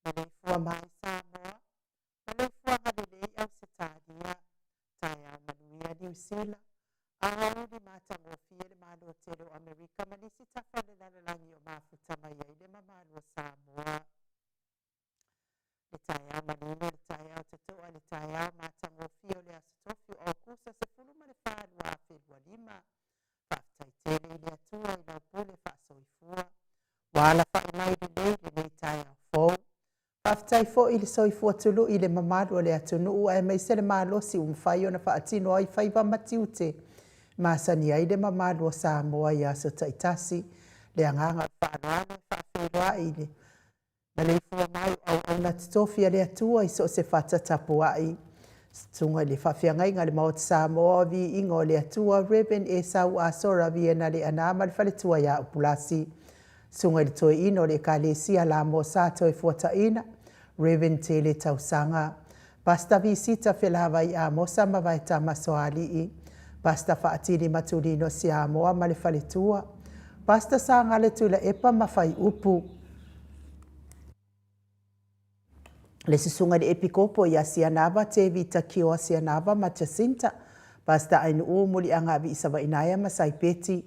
Maleifua mai Samoa, Maleifuaga lelei Ausetalia, taeao manuia Niu Sila, aoauli matagofie le Malo tele o Amerika ma nisi tafa o le lalolagi o mafuta mai ai le mamalu o Samoa. Le taeao manino, le taeao totoa, le taeao matagofie o le Aso Tofi o Aokuso 14 2025. Faafetai tele i le Atua i lau pule faasoifua ua alafai mai lelei lenei taeao fou. Faafetai foi i le soifua tului i le mamalu o le atunuu aemaise le malosi ua mafai ona faatino ai faiva ma tiute e masani ai le mamalu o Samoa i aso taitasi. Le agaga o le faaaloalo e faafeiloai i le maleifua mai o auauna totofi a le Atua i so o se fata tapuai. Susuga i le Faafeagaiga i le Maota Samoa o Viiga o le Atua, Rev. Esau Asora Viena Leaana ma le faletua ia Upulasi. Susuga i le Toeaina o le Ekalesia Lamo Sa Toefuataina, Rev. Tele Tausaga. Pastor Visita Felavai Amosa ma Vaetama Soalii, Pastor Faatili Matulino Siamoa ma le faletua, Pastor Sagale Tuilaepa ma Faiupu. Le susuga i le Epikopo ia Sianava Tevita Kioa Sianava ma Jacinta, Pastor Ainuu Muliaga Viisavainaea ma Saipeti,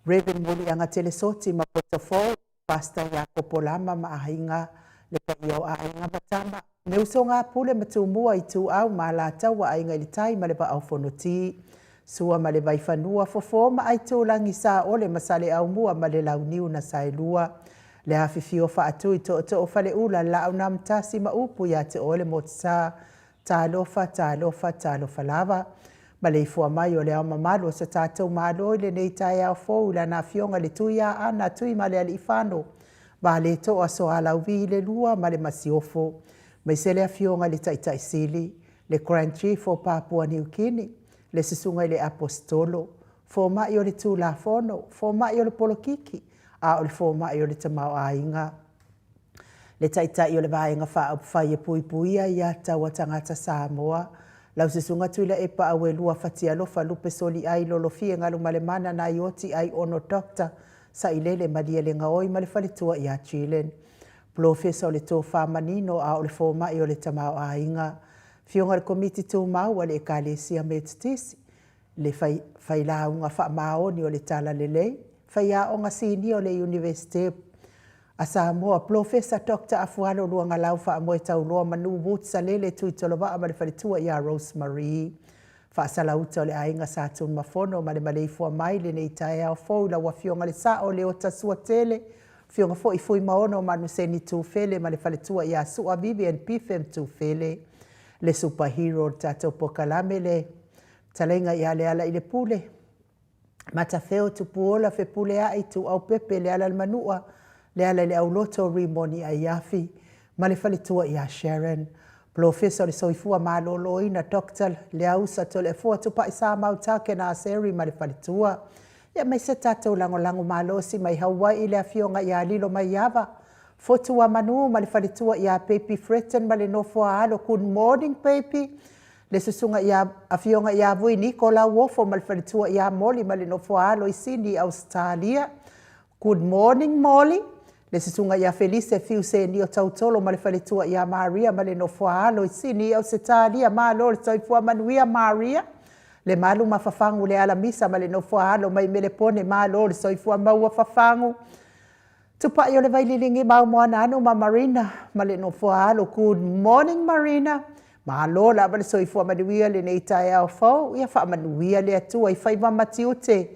Rev. Muliaga Telesoti ma Potofou, Pastor Iakopo Lama ma Aiga, le paia o Aiga ma Tama, me usoga a Pule ma Tumua, Ituau ma Alataua, Aiga i le Tai ma le Vaa o Fonoti, Sua ma le Vaifanua, Fofo ma Aitulagi, Saole ma Saleaaumua ma le Launiu na Saelua, le afifio Faatui, Tootoo Faleula, Laaunamtasi ma upu ia te oe le Motusa. Talofa, talofa, talofa lava. Maleifua mai o le Ao Mamalu o so tatou Malo i lenei taeao fou i Lana Afioga i le Tuiaana Tuimalealiifano Vaaletoa Soalauvi i le Lua ma le Masiofo, maise le Afioga i le Taitai Sili, le Grand Chief o Papua Niu Kini, le Susuga i le Aposetolo, Fomai o le Tulafono, Fomai o le Polokiki, a o le Fomai o le Tamaoaiga. Le Taitai o le Vaega Faaupufai e Puipuia Aiatatau a Tagata Samoa, Lau Susuga Tuilaepa Auelua Fatialofa Lupe Soliai Lolofie Galumalemana Naioti Aiono Doctor Sailele Malielegaoi ma le faletua ia Jillian. Polofesa o le Tofa Manino a o le Fomai o le Tamaoaiga. Afioga i le Komiti Tumau a le Ekalesia Metotisi, le Failauga Faamaoni o le Talalelei, Faiaoga Sinia o le Iunivesite a Samoa, Polofesa Doctor Afualo Luagalau Faamoetauloa Manu Woods Salele Tuitolovaa ma le faletua ia Rose Marie. Faasalauta o le aiga Sa Tunumafono ma le maleifua mai i lenei taeao fou i lau Afioga i le Sao Leota Suatele, Afioga foi Fuimaono Manuseni Tufele ma le faletua ia Sua Vivian Bifem Tufele, le super hero o le tatou polokalame le fetalaiga ia Lealailepule Matafeo Tupuola Fepuleai Ituau Pepe Lealailemanua Lealaileauloto Rimoni Aiafi ma le faletua ia Sharon. Polofesa o le Soifua Maloloina Doctor Leausa Toleafoa Tupai Samau Takena Aseri ma le faletua. Ia aemaise tatou lagolago malosi mai Hawaii le Afioga ia Lilo Maiava Fotuamanu ma le faletua ia Baby Fretton ma le nofo a alo. Good morning baby. Le susuga ia Afioga ia Vui Niko Lauofo ma le faletua ia Moli ma le nofo a alo i Sini, Ausetalia. Good morning Molly. Le susuga ia Felise Fiu Senio Tautolo ma le faletua ia Maria ma le nofo a alo i Sini, Ausetalia. Malo le soifua manuia Maria. Le malu ma fafagu le alamisa ma le nofo a alo mai Melepone. Malo le soifua maua fafagu. Tupai o le Vaililigi ma Moanaanu ma Marina ma le nofo a alo. Good morning Marina. Malo lava le soifua manuia lenei taeao fou. Ia faamanuia le Atua i faiva ma tiute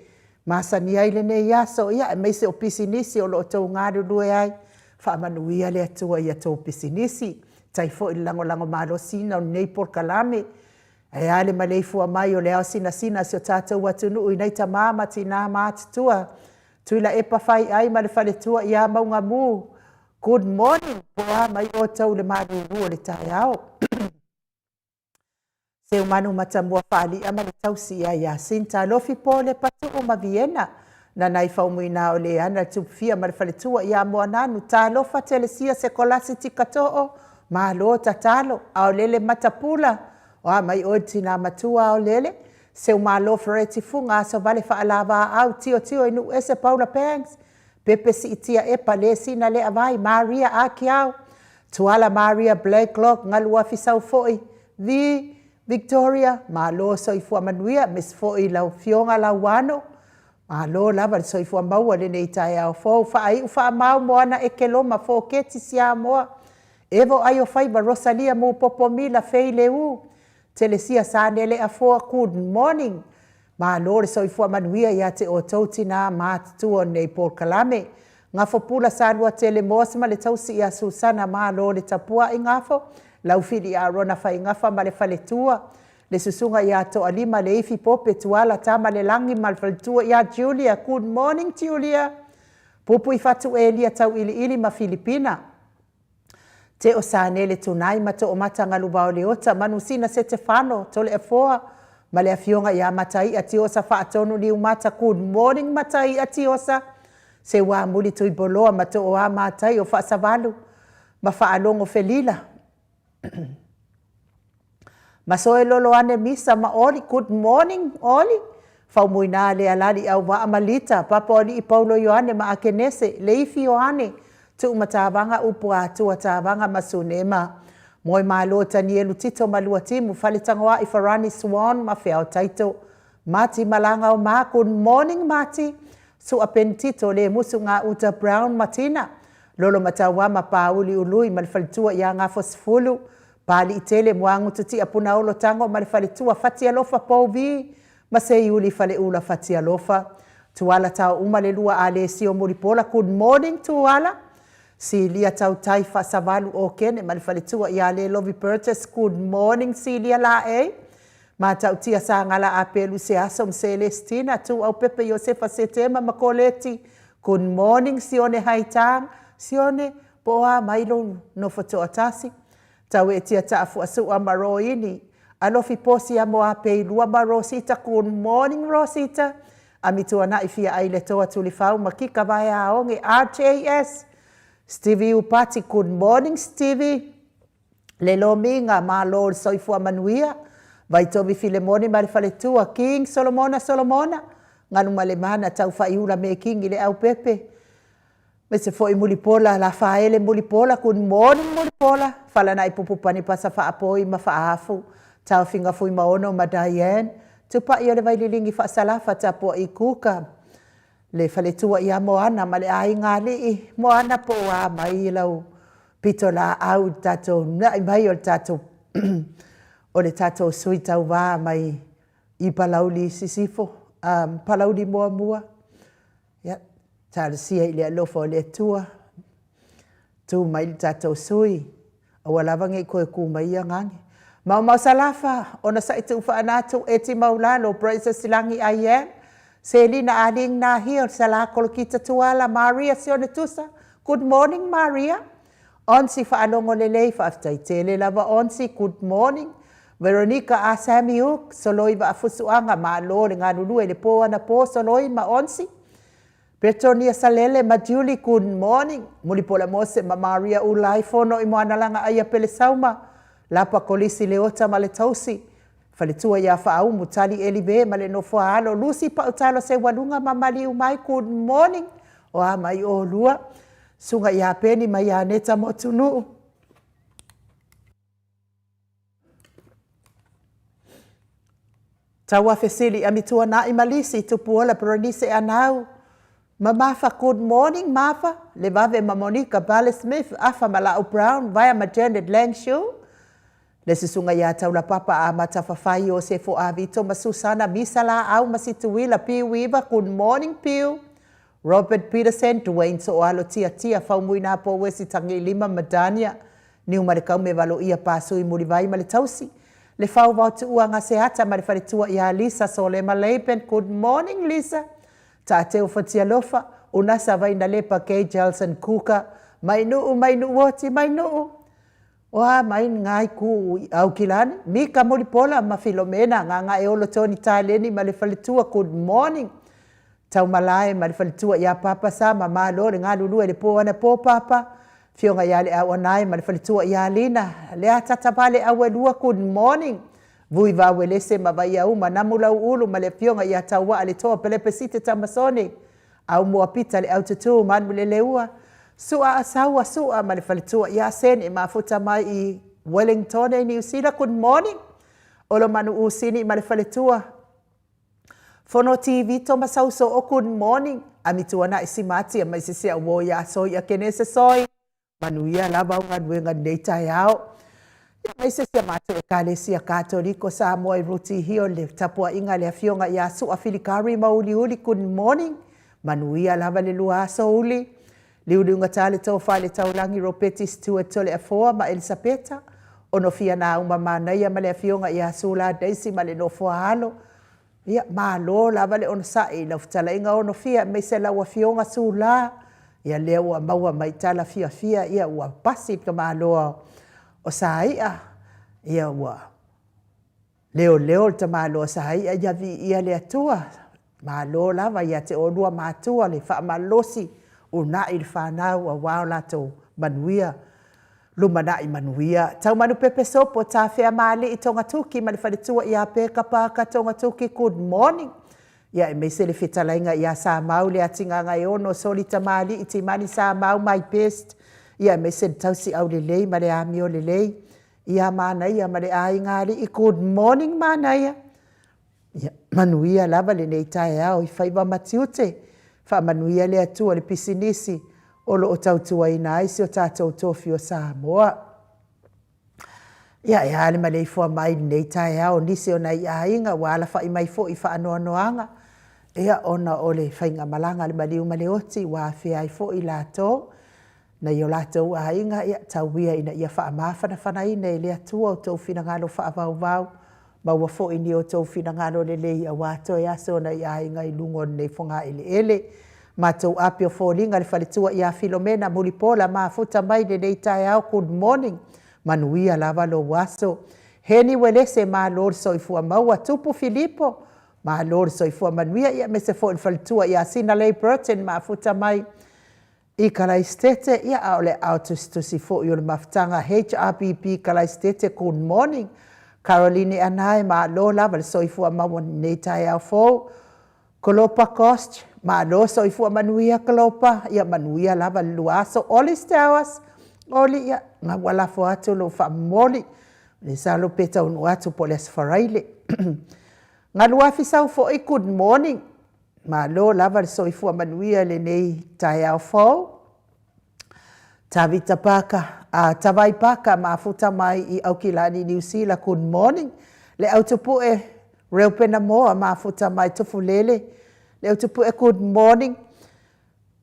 masani ai lenei aso, ia aemaise o pisinisi o lo o tou galulue ai. Faamanuia le Atua i a tou pisinisi. Tai foi le lagolago malosina o lenei polokalame. Ae a le maleifua mai o le ao sinasina a si o tatou atunuu i nai tamā ma tinā matutua. Tuilaepa Faiai ma le faletua ia Maugamu. Good morning, po o a mai outou i le malulu o le taeao. Seumanu Matamua Faali'a ma le tausi ia Yasinta Alofi Pole Patu'u ma Viena Nanai Faumuina o Leana le Tupufia ma le faletua ia Moananu. Talofa Telesia Sekolasi Tikato'o Malo tatalo Aolele Matapula o a mai oe le tinā matua Aolele Seumalo Fereti Fuga Asovale Faalavaau Tiotio i Nuuese Paula Banks Pepe Siitia Epa Lesina Leavai Maria Akiau Tuala Maria Blacklock Galuafi Saufo'i Vi Victoria Malo soifua manuia aemaise foi lau Afioga Lauano. Malo lava le soifua maua i lenei taeao fou. Faaiu faamau Moana Ekeloma Foketi Siamoa Evo Aiofaiva Rosalia Mupopo Mila Fei Leu Telesia Sanele Afoa Good morning. Malo le soifua manuia ia te outou tinā matutua o lenei polokalame. Gafo Pula Saluatele Moss ma le tausi ia Susana Malo le tapuai Gafo, Laufili Arona Faigafa ma le faletua, le susuga ia Toalima Leifi Pope Tuala Tamalelagi ma le faletua ia Julia. Good morning Julia. Puipui Fatu Elia Tauiliili ma Filipina. Teo Sanele Tunai ma Toomata Galuvao Leota, Manusina Setefano Toleafoa ma le Afioga ia Mataia Tiosa Faatonu Niumata. Good morning Mataia Tiosa. Seuamuli Tuiboloa ma Tooa Matai o Faasavalu ma Faalogo Felila. Masoe Loloane Misa ma Oli. Good morning Oli. Faumuina Lealali Auvaa ma Lita, Papa o Alii Paulo Ioane ma Akenese, Leifi Ioane, Tuumatavaga Upu Atua Tavaga ma Sunema, Moemalo Tanielu Tito ma Luatimu, Faletagoai Farani Swan ma Feao Taito, Mati Malaga o Ma. Good morning Mati. Sua Penitito Le Musu Gauta Brown ma Tina, Lolo Mataua ma Pauli Ului ma le faletua ia Gafosefulu, Paliitele Muagutu Tiapunaolo Tago ma le faletua Fatialofa Pouvi ma Seiuli Faleula Fatialofa. Tuala Taouma le lua Alesio Mulipola. Good morning Tuala. Silia Tautai Faasavalu Okene ma le faletua ia Lelovi Burgess. Good morning Silia Laei. Matautia Sagala Apelu Seaso ma Celestina Tuaupepe Iosefa Setema ma Koleti. Good morning Sione Haitang. Sione, po o a mai lou nofo toatasi? Tauetia Taafuasua ma Roini. Alofi Posia Moapeilua ma Rosita. Good morning Rosita. Amituanai Fia Ai Letoa Tulifau ma Kika Vaeaoge RJS. Stevie Upati. Good morning Stevie. Le lomiga, malo le soifua manuia. Vaitovi Filemoni ma le faletua, King Solomona Solomona, Galumalemana Taufaaiula Mekingi le Aupepe, aemaise foi Mulipola Lafaele Mulipola, good morning Mulipola, Falanaipupu Panipasa Faapoi ma Faaafu, Taofiga Fuimaono ma Diane, Tupai o le Vaililigi Faasalafa Tapuai Kuka, le faletua ia Moana ma le aiga alii, Moana po o a mai lau pitolaau i le tatou uunai mai o le tatou o le tatou sui tauva mai i Palauli Sisifo, Palauli Muamua. Ia, talosia i le alofa o le Atua, tu mai le tatou sui, aua lava ne i toe tu mai ia gage. Maomao Salafa, onosai tuufaanatu, Eti Maulalo, Precious Lagi I am, Selina Aling Nahil, Sala Kolokita Tuala, Maria Sione Tusa, good morning Maria. Onsi Faalogo Lelei, faafetai tele lava Onsi, good morning. Veronica A Sammy Uk, Soloi Vaafusuaga, malo le galulue i le po anapo Soloi ma Onsi. Petonia Salele ma Julie, good morning. Mulipola Mose ma Maria Ulai, Fono i Moanalaga Aia Pelesauma, Lapa Kolisi Leota ma le Tausi, Faletua ia Faaumu, Tali Elive ma le Nofoa Alo, Lucy Pautalo Seualuga ma Maliu Mai, good morning. O a mai olua, Susuga ia Peni ma ia Aneta Motunuu. Tauafesili Amituanai ma Lisi, Tupuola Berenice Anau, ma Mafa, good morning Mafa, Levave ma Monica Bale Smith, Afa ma Lau Brown, Vaea ma Janet Langshu, le Susuga ia Taulapapa Amata Fafai, Iosefo Avito ma Susana Misa Laau ma Situila Piu Iva, good morning Piu, Robert Peterson, Duane Sooalo Tiatia, Faumuina Pouesi Tagiilima ma Dania Niumalekaume Valoia Pasui Mulivai ma le Tausi, Le Faovao Tuua Gaseata ma le Faletua ia Lisa Solema Laban, good morning Lisa, Taateu Fatialofa, Unasa Vainalepa Kay Jelson Kuka, Mainuu Mainuuoti Mainuu, O a mai ngai ku i Aukilani, Mika Mulipola ma Filomena Gagaeolo Tony Taleni ma le faletua, good morning. Taumalae ma le faletua ia Papa Sama, malo le galulue le po anapo Papa. Afioga ia Leauanae ma le faletua ia Lina, Leatata Vale Auelua, good morning. Vui Vauelese ma Vaiauma, Namu Lauulu ma le afioga ia Tauaa le Toa Pelepesite Tamasone, Aumua Pita le Aututu Manuleleua, Sua Asaua Sua ma le faletua ia Sene mafuta mai i Wellingtone Niu Sila, good morning. Olomanu Usini ma le faletua, Fono TV Toma Sauso'o, good morning. Amituana'i Simatia mai Sisiauo ia Soia Kenese Soi, Manuia lava au galuega i lenei taeao. Ia aemaise si a matou Ekalesia Katoliko Samoa i Ruti Hill le tapuaiga a le Afioga ia Su'a Filikari Mauliuli, good morning. Manuia lava le lua aso uli. Liuliugata le tofa i le taulagi Ropeti Stewart Toleafoa ma Elisapeta, Onofia Nauma Manaia ma le Afioga ia Sula Daisy ma le Nofoa Alo. Ia, malo lava le onosai i lau fetalaiga Onofia aemaise lau Afioga Sula, ia lea ua maua mai tala fiafia, ia ua pasi le tamaloa o Saia, ia ua leoleo le tamaloa Saia, ia viia le Atua, malo lava ia te oulua matua le faamalosi uunai le fanau aua o latou manuia. Lumanai manuia. Taumanupepe Sopo, Tafea Maalii, Togatuki ma le faletua ia Peka Parker, Togatuki, good morning. Ia aemaise le fetalaiga ia Samau Leatigagaeono, Soli Tamalii, Timani Samau, my best. Ia aemaise le tausi aulelei ma le amio lelei ia Manaia ma le aiga alii, good morning Manaia. Ia manuia lava lenei taeao i faiva ma tiute. Faamanuia le Atua i le pisinisi o lo o tautuaina ai si o tatou tofi o Samoa. Ia, e a le maleifua mai i lenei taeao nisi o nai aiga ua alafai mai foi i faanoanoaga, ia, ona o le faigamalaga a le maliu ma le oti ua afea ai foi latou. Nai o latou aiga, ia, tau ia ina ia faamafanafanaina e le Atua outou finagalo faavauvau, maua foi ni outou finagalo lelei aua toe aso o nai aiga i luga o lenei fogaeleele. Matou api o foliga le faletua ia Filomena Mulipola mafuta mai lenei taeao good morning manuia lava lou aso. Heni Uelese malo le soifua maua Tupu Filipo malo le soifua manuia ia aemaise foi le faletua ia Sinalei Burton mafuta mai I Kalaisitete, ia a o le aao tusitusi foi o le mafutaga HRPP Kalaisitete good morning. Caroline Anae, malo lava le soifua maua i lenei taeao fou. Kolopa Cost, malo soifua manuia Kolopa, ia manuia lava le 2 aso. Oli Stowers, Oli, ia, o lena ua lafo atu lou faamomoli, masalo pe taunuu atu po o le Aso Faraile. Galuafi Saufoi, good morning, malo lava le soifua manuia i lenei taeao fou. Tavita Paka, Tavai Paka mafuta mai i Aukilani Niu Sila, good morning. Le Autupue Reupena Moa mafuta mai Tufulele. Le Autupue, good morning.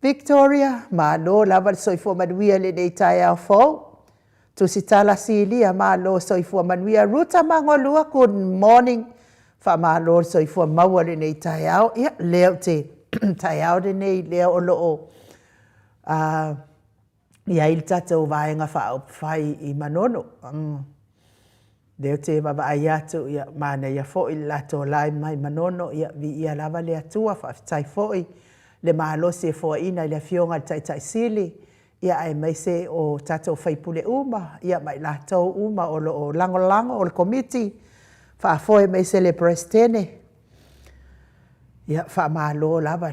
Victoria, malo lava le soifua manuia i lenei taeao fou. Tusitala Silia, malo soifua manuia. Ruta Magolua, good morning. Faamalo le soifua maua i lenei taeao. Ia, lea ou te taeao lenei lea o lo o i ai le tatou Vaega Faaupufai i Manono. Lea ou te vaavaai atu, ia, manaia foi le latou alae mai Manono, ia viia lava le Atua. Faafetai foi le malosi e foaina e le Afioga i le Taitai Sili, ia aemaise o tatou sui usufono uma, ia ma i latou uma o lo o lagolago, o le Komiti Faafoe aemaise le Peresetene. Ia, faamalo lava.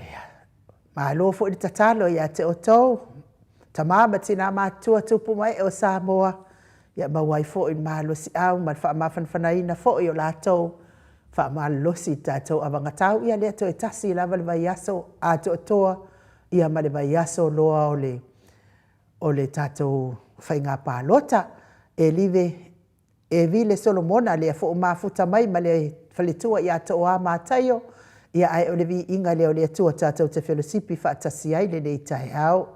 Malo foi le tatalo ia te outou, tama ma tina matutua, tupu ma ee o Samoa, ia maua ai foi le malosiau ma le faamafanafanaina foi o latou faamalolosi i le tatou anavatau. Ia lea toe tasi lava le vaiaso atoatoa, ia ma le vaiaso loa o le tatou faiga palota. Elive Evile Solomona, lea foi ua mafuta mai ma le faletua ia Tooa Mataio, ia ae o le viiga lea o le Atua tatou te felosipi faatasi ai lenei taeao.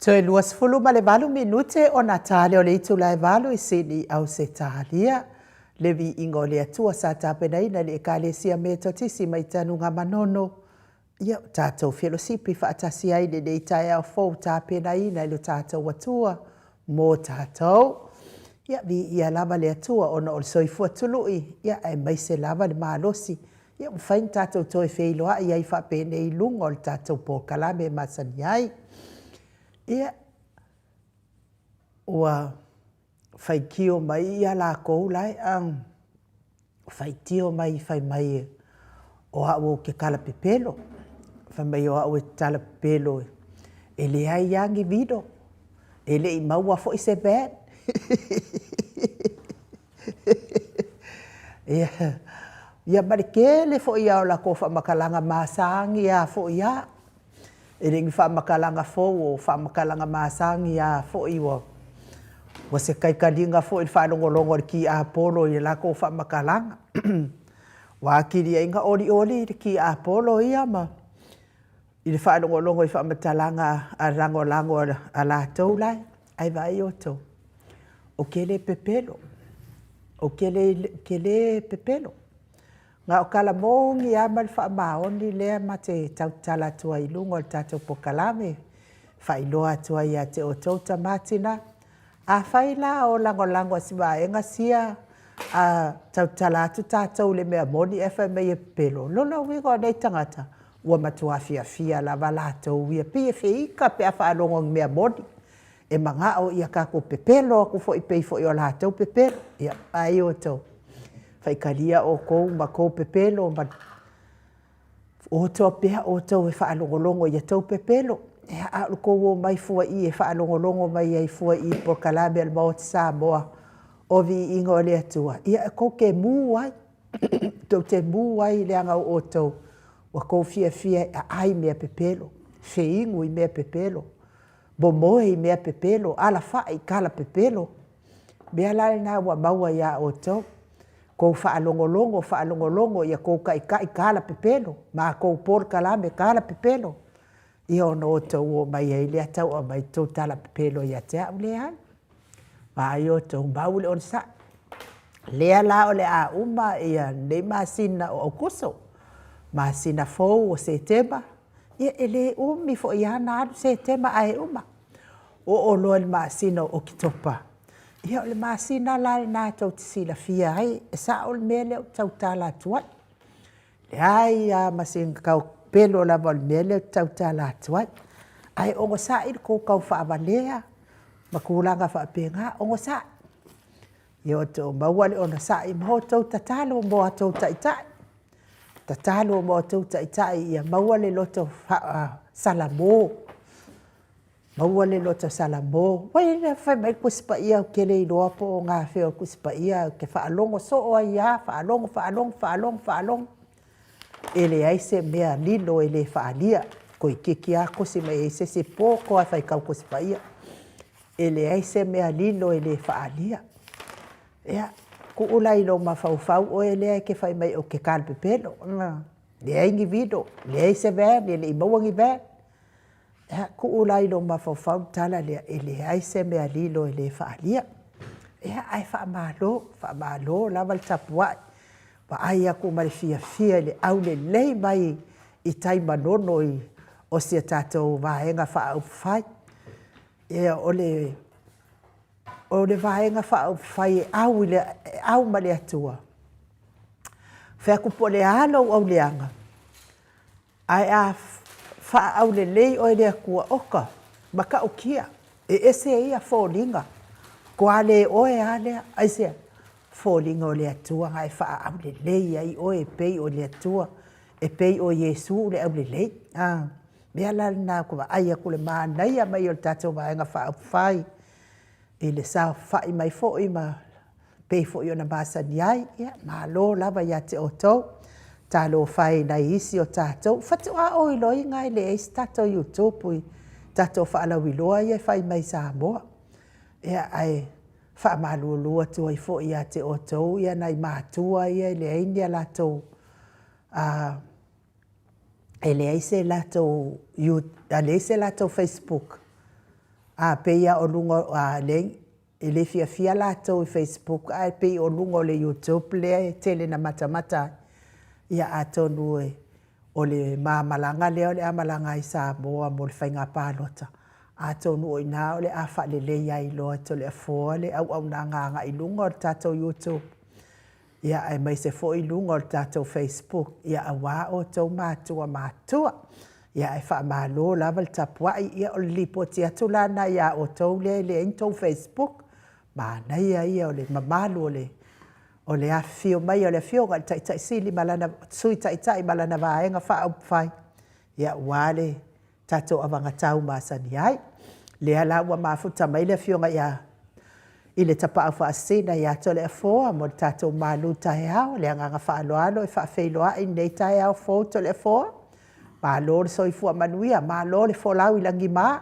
Toe 28 minute ona ta lea o le itula e 8 i Sydney, Ausetalia. Le viiga o le Atua sa tapenaina e le Ekalesia Metotisi mai Tanugamanono. Ia, ua tatou felosipi faatasi ai i lenei taeao fou tapenaina e lo tatou Atua mo tatou. Ia, viia lava le Atua ona o le soifua tului, ia aemaise lava le malosi, ia ua mafai ona tatou toe feiloai ai faapenei i luga o le tatou polokalame masani ai. Ia, ua faitio mai ia latou la e faitio mai fai mai o au ou te talapepelo, fai mai o au ou te talapepelo e leai lava ni milo, e le i maua foi se van. Ia ma le tele foi lava o latou faamatalaga masani lava foi lava. E le o ni faamatalaga fou o faamatalaga masani lava foi ua se taitaliga foi i le faalogologo a le tiapolo i a latou faamatalaga. Ua atili ai ona olioli le tiapolo ia ma i le faalogologo i faamatalaga a lagolago a latou la, ae vaai outou, ou te le pepelo, ou te le pepelo. Na o tala moni lava ma le faamaoni lea ma te tautala atu ai i luga o le tatou polokalame, e faailoa atu ai ia te outou tama, tina. Afai la o lagolago a si vaega sia, a tautala atu tatou i le mea moni ae fai mai e pepelo, o lona uiga o nei tagata, ua matua fiafia lava latou ia, pei e feita pe a faalogo i ni mea moni. E manao ia tatou pepelo atu foi pei foi o latou pepelo. Ia, vaai outou, faitalia outou ma tou pepelo ma o toa pea outou e faalogologo i a outou pepelo, a o le tou omai fua i i e faalogologo mai ai fua i i i polokalame a le Maota Samoa o Viiga o le Atua, ia tou te mu ai, tou te mu ai leaga o outou ua tou fiafia e aai mea pepelo, feinu i mea pepelo, momoe i mea pepelo, alafai i tala pepelo. O le mea la lena ua maua ia outou, tou faalogologo, faalogologo i a outou taitai tala pepelo, matou polokalame tala pepelo, ia ona outou omai ai lea tau aumai a outou tala pepelo ia te au. Leai. Vaai outou, mau le onosai. Lea la o le a uma lenei masina o Aokuso, masina fou o Setema, ia e le umi foi lava ona alu Setema ae uma. Oo loa i le masina o Oketopa, ia o le masina la lena tou te silafia ai, e sao le mea lea ou te tautala atu ai. Leai lava ma sina taupelo lava o le mea lea ou te tautala atu ai. Ae onosai le tou taufaavalea ma tulaga faapena, onosai. Ia outou maua le onosai ma outou tatalo mo a outou taitai. Tatalo mo a outou taitai ia maua le loto faasalamo, maua le loto salamo. Fai mai le Tusi Paia, ou te le iloa po o gafea o le Tusi Paia, ou te faalogo soo ai lava, faalogo, faalogo, faalogo, faalogo, e leai se mea lilo e le faaalia. Toeitiiti lava tusi mai ai se isi e poto lava e faitau Tusi Paia. E leai se mea lilo e le faaalia. Ia, tuu la i lou mafaufau oe lea e te fai mai ou te talapepelo, leai ni vino, leai se van, e le i maua ni van. Ia, tuu la i lou mafaufau le tala lea, e leai se mea lilo e le faaalia. Ia, ae faamalo, faamalo lava le tapuai, vaai atu ma le fiafia i le aulelei mai i tai manono o si a tatou Vaega Faaupufai. Ia, o le Vaega Faaupufai e au, e au ma le Atua. Fai atu po o le a lou auleaga, Ae a faaaulelei oe e le Atua, oka, matautia, e ese ia foliga, matua le oe lava lea. Aisea? Foliga o le Atua na e faaaulelei ai oe e pei o le Atua, e pei o Iesu le aulelei. A, o le mea la lena ou te vaai atu i le manaia mai o le tatou Vaega Faaupufai i le saofai mai foi ma pei foi ona masani ai, ia malo lava ia te outou. Talofa e i nai isi o tatou, faatoa ou iloaina e leai se tatou YouTube i tatou faalauiloa ia e fai mai Samoa. Ia, ae faamalulu atu ai foi ia te outou ia nai matua ia e leai ni a latou e leai se latou, leai se latou Facebook. A pei a o luga a le e le fiafia latou i Facebook ae pei o luga o le YouTube lea e tele na matamata ai. Ia atonu e o le ma malaga lea o le a malaga ai i Samoa mo le faiga palota, atonu o i ina o le a faalelei ai loa e Toleafoa le auaunaga agai i luga o le tatou YouTube, ia aemaise foi luga o le tatou Facebook, ia aua outou matua matutua. Ia ae faamalo lava le tapuai, ia o le lipoti atu la lena ia outou lea e leai ni tou Facebook, manaia ia o le mamalu o le o le afifio mai o le Afioga i le Taitai Sili ma lana Sui Taitai ma lana Vaega Faaupufai, ia aua le tatou avagatau masani ai. Lea la ua mafuta mai le Afioga ia i le Tapaau Faasisina ia Toleafoa mo le tatou malu taeao. Le agaga faaaloalo e faafeiloai lenei taeao fou Toleafoa. Malo le soifua manuia, malo le folau i lagima.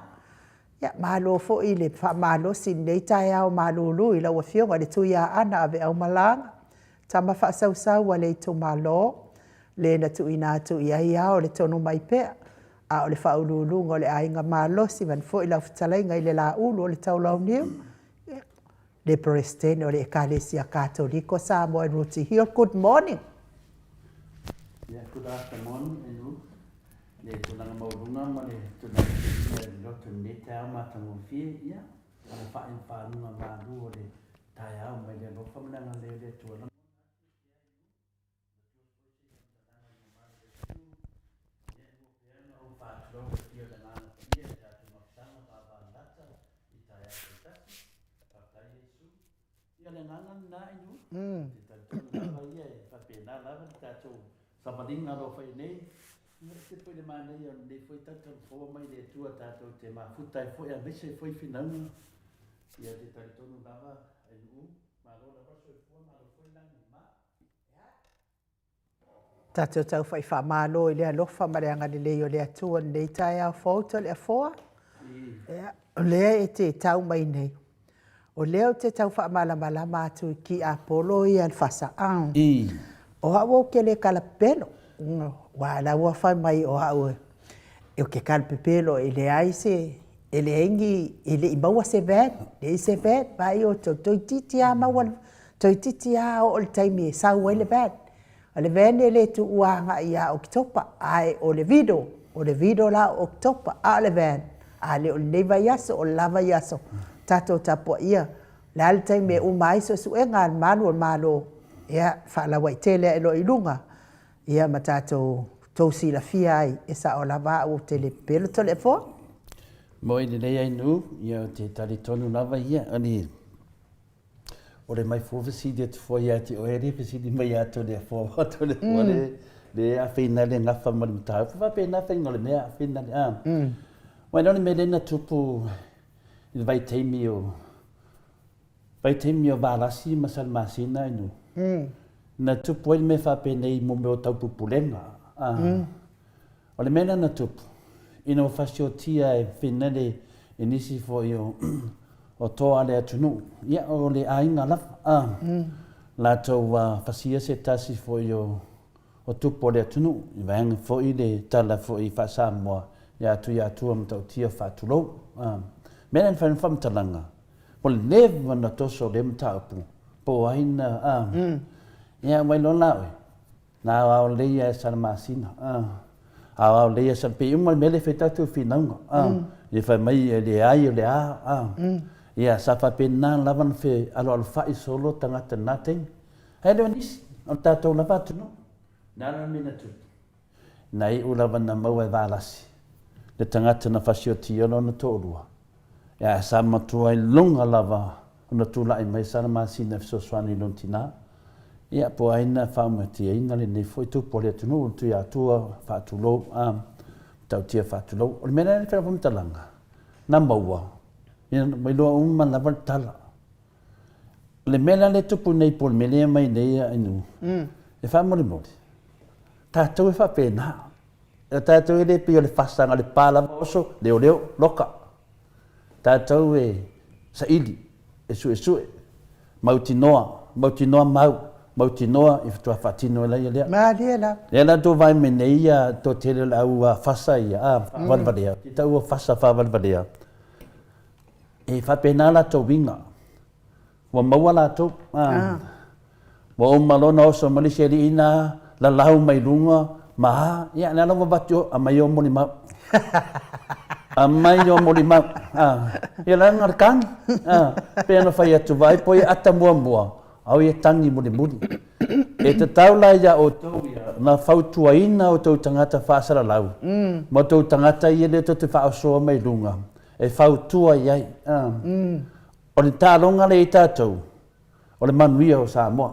Ia, malo foi le faamalosi i lenei taeao malulu i lau Afioga i le Tuiaana Aveaumalaga, tama faasausau a le itumalo, le na tuuina atu i ai ao le tonu mai pea, a o le faauluuluga o le aiga malosi, vaeane foi lau fetalaiga i le Laulu o le Taulauniu, le Peresetene o le Ekalesia Katoliko Samoa i Rooty Hill. Good morning. Yeah, good afternoon, Enu. Le tulaga maualuga ma le tulaga fiafia i le loto i lenei taeao matagofie, ia, alafai ma faaaluga malu o le taeao mai le alofa ma le agalelei o le Atua. Lagona atu pea i nuu, ia e lua pea ona ou faatulou i le afio o le Agaga Paia i le tatou mafutaga vaavaalata i taeao taitasi. Faafetai Iesu. Ia o le agaga lena i nuu, ou te talitonu lava ia e faapena lava le tatou savaliga o lo o fai nei. Ia e ese foi le manaia o lenei foi tautalufoa mai le Atua tatou te mafuta ai foi aemaise foi finauga. Ia ou te talitonu lava i nuu, malo lava le soifua, malo foi le lagima. Tatou taufai faamalo i le alofa ma le agalelei o le Atua i lenei taeao fou Toleafoa. Ia, o lea e te tau mai nei, o lea ou te tau faamalamalama atu i tiapolo ia le fasa. O au ou te le kalapepelo, aua o la ua fai mai o au ou te kalapepelo e leai se, e leai ni, e le i maua se van, leai se van. Vaai outou, toeitiiti lava maua, toeitiiti lava oo i le taimi e sau ai le van. O le van e le tuua agai ia Oketopa, ae o le Vido, o le Vido la o Oketopa, a o le van, a le o lenei vaiaso, o le la vaiaso, tatou tapuaia, o le a le taimi e uma ai suesuega a le malu o le Malo, ia, faalauaitele ae loa i luga, ia ma tatou tou silafia ai, e sao lava au ou te le pepelo Toleafoa. Moi lelei ai nuu, ia ou te talitonu lava ia, ani O le mai fua fesili atu fua ia te oe, le fesili mai ia Toleafoa, aua Toleafoa le, le afeina le gafa ma le mataupu. Faapena faiga o le mea, afeina le, a. Aua o le mea lea na tupu i le vaitaimi o, vaitaimi o Valasi ma Salamasina inu. Na tupu ai le mea faapenei mo mea o taupupulega. A. O le mea lea na tupu, ina ua fasiotia e Finele i nisi foi o, o toa a le atunuu, ia, o le aiga lava, a, latou ua fasia se tasi foi o, o tupu o le atunuu, i vaega foi le tala foi faa-Samoa ia Tuiatua Matautia Faatulou. A, mea lea na fai ai le faamatalaga, ua leva ona toso lea mataupu, po o ai na, a, ia, aumai loa la oe, Na aoao lelei ia e Salamasina, a. Aoao lelei ia Sal, pei uma le mea lea e fai tatou finauga, a. Ia fai mai e leai o le a, a. Ia sa faapena lava ona fealoalofai solo tagata i lena taimi. Ae le o nisi, o le tatou lava atunuu. Le a la le mea na tupu? Na iu lava na maua e Valasi le tagata na fasiotia lona toalua, Ae sa matua i luga lava ona tulai mai Salamasina e fesoasoani i lona tina, ia po o ai na faaumatiaina lenei foi tupu o le atunuu, le Tuiatua faatulou, a, Matautia faatulou. O le mea lea le fai faamatalaga, na maua, ia ua iloa uma lava le tala. O le mea la lea e tupu nei po o le mea lea e aumai nei a Inu, e faamolemole, tatou e faapena. O tatou e le pei o le fasaga o le pa lava oso, leoleo, loka. Tatou e saili, e suesue, mautinoa, mautinoa mau, mautinoa i faatoa faatino ai laia lea. Malie lava. Lea la tou vaai mai nei ia toatele o le au fasa ia, a, faavalevalea, te taua fasa faavalevalea. E faapena latou uiga. Ua maua latou. Ah. Ua uma loa ona oso mai le isi alii na, lalau mai luga, ma a, ia lea la ua avatu i o, aumai o molimau. Aumai o molimau. Ah. Ia leaga le tagi. Ah. Pei ona fai atu, vaai po o ia ata muamua, a o ia tagi mulimuli. E tatau la iā outou ia na fautuaina outou tagata faasalalau ma outou tagata ia lea tou te faaosoa mai luga e fautua i ai. O le taaloga lea i tatou, o le manuia o Samoa.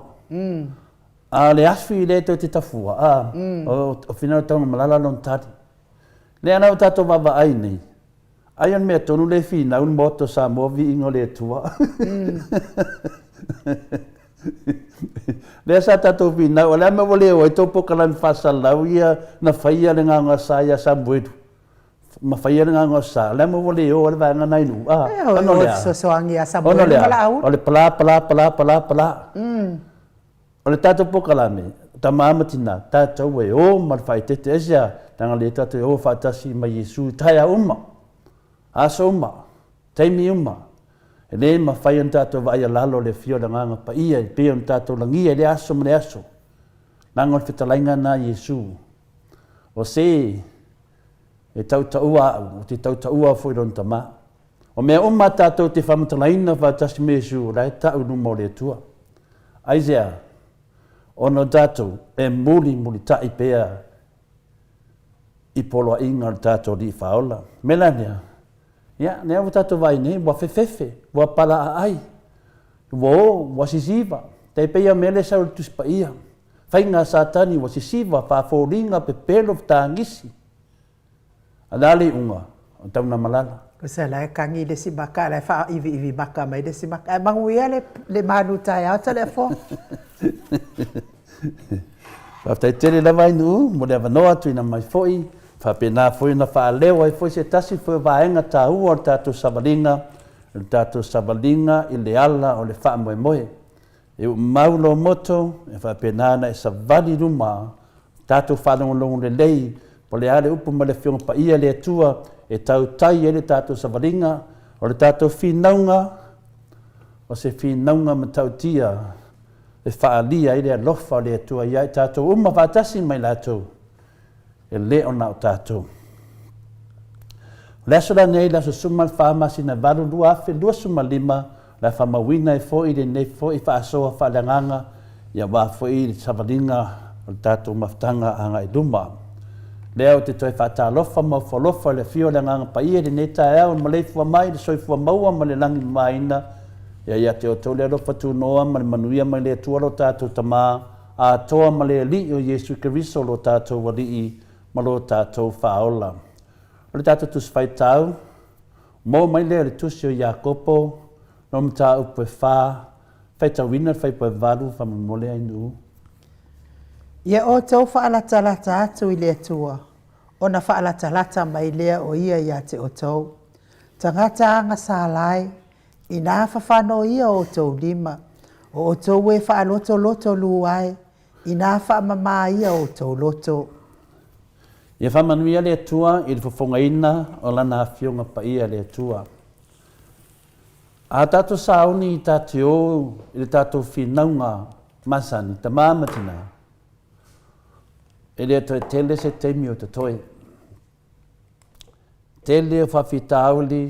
A o le afi lea tou te tafua, o Finau Taugamalala lona tali. Lea la ua tatou vaavaai nei, ai o le mea tonu lea e finau le Maota o Samoa, viiga o le Atua. Lea sa tatou finau, o le a le mea ua le o ai tou polokalame faasalalau ia na faia le gaogaosa ia Samuelu? Ma faia le gaogaosa, o le a le mea ua le o ai le vaega na i Nuu? Ona o le a? Ona o le a? O le pala, pala, pala, pala, pala. O le tatou polokalame, tama ma tina, tatou e o ma le faaeteete. Aisea? Leaga o lea tatou e o faatasi ma Iesu i taeao uma, aso uma, taimi uma. E le mafai ona tatou vaai alalo o le afio o le Agaga Paia e pei ona tatou lagia i lea aso ma lea aso. Leaga o le fetalaiga lena a Iesu, O se e tautaua au, ou te tautaua foi i lona Tama. O mea uma tatou te faamatalaina faatasi ma Iesu, o la e tau i luma o le Atua. Aisea? Ona o tatou e mulimulitai pea i poloaiga o le tatou Alii Faaola. O le mea la lea, ia, lea ua tatou vaai nei, ua fefefe, ua palaaai, ua o, ua sisiva. Tai pei o mea lea e sau i le Tusi Paia. Faiga a Satani ua sisiva, faafoliga, pepelo, fetagisi. A o le a le iuga? O Taunamalala. Tusa la e kagi le isi maka, a la e faaiviivi maka mai le isi maka. Ae manuia le, le malu taeao Toleafoa. Faafetai tele lava Ainuu mo le avanoa tuuina mai foi, faapena foi ona faaleo ai foi se tasi foi o vaega taua o le tatou savaliga, o le tatou savaliga i le ala o le faamoemoe. E uumau lou moto, e faapena ona e savali i luma, tatou faalogologo lelei, po o le a le upu mai le Afioga Paia le Atua e tautai ai le tatou savaliga, o le tatou finauga, o se finauga matautia e faaalia ai le alofa o le Atua ia i tatou uma faatasi ma i latou e le o na o tatou. O le aso lenei, le aso 14 masina 8 2025, o le a faamauina ai foi lenei foi faasoa faaleagaga aua foi le savaliga o le tatou mafutaga agai i luma. Lea ou te toe faatalofa ma ofo alofa i le afio o le Agaga Paia i lenei taeao i maleifua mai i le soifua maua ma le lagi mamaina, ia ia te outou le alofa tunoa ma le manuia mai le Atua lo tatou Tama atoa ma le Alii o Iesu Keriso lo tatou Alii ma lo tatou Faaola. O le tatou Tusi Faitau, maua mai lea i le Tusi o Iakopo, no mataupu e fa, faitauina le faipoevalu faamolemole Ainuu. Ia outou faalatalata atu i le Atua, ona faalatalata mai lea o Ia ia te outou. Tagata agasala e, inā fafano ia o outou lima, o outou e faalotoloto lua e, inā faamamā ia o outou loto. Ia faamanuia le Atua i le fofogaina o Lana Afioga Paia le Atua. A tatou sauni i ta te o i le tatou finauga masani, tama ma tina, e le toe tele se taimi o totoe. Tele o faafitauli,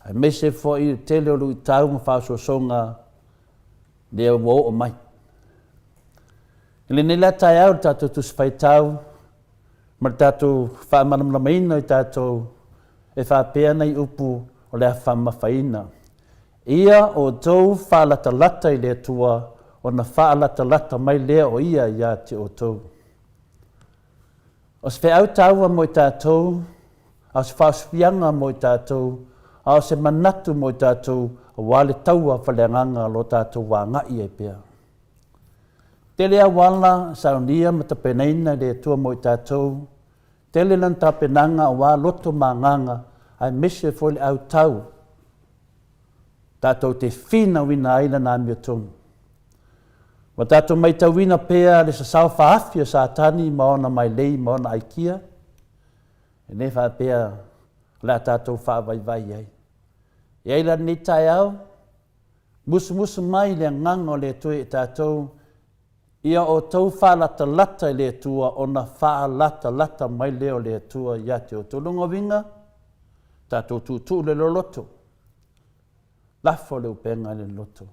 aemaise foi le tele o luitau ma faaosoosoga lea ua oo mai. I lenei la taeao i le tatou Tusi Faitau ma le tatou faamalamalamaina o i tatou e faapea nai upu o le a faamamafaina. Ia outou faalatalata i le Atua ona faalatalata mai lea o Ia ia te outou. O se feau taua mo i tatou, a o se faaosofiaga mo i tatou, a o se manatu mo i tatou aua le taua faaleagaga o lo tatou agai ai pea. Tele auala saunia ma tapenaina e le Atua mo i tatou, tele lana tapenaga aua loto ma agaga, aemaise foi le autau tatou te finauina ai lana amiotonu. Ua tatou maitauina pea le sasao faaafi o Satani ma ona mailei ma ona aikia, e le faapea o le a tatou faavaivai ai. E ai la lenei taeao, musumusu mai le Agaga o le Atua ia i tatou, Ia outou faalatalata i le Atua ona faalatalata mai lea o le Atua ia te outou. Lona uiga, tatou tuutuu le loloto, lafo le upega i le loloto.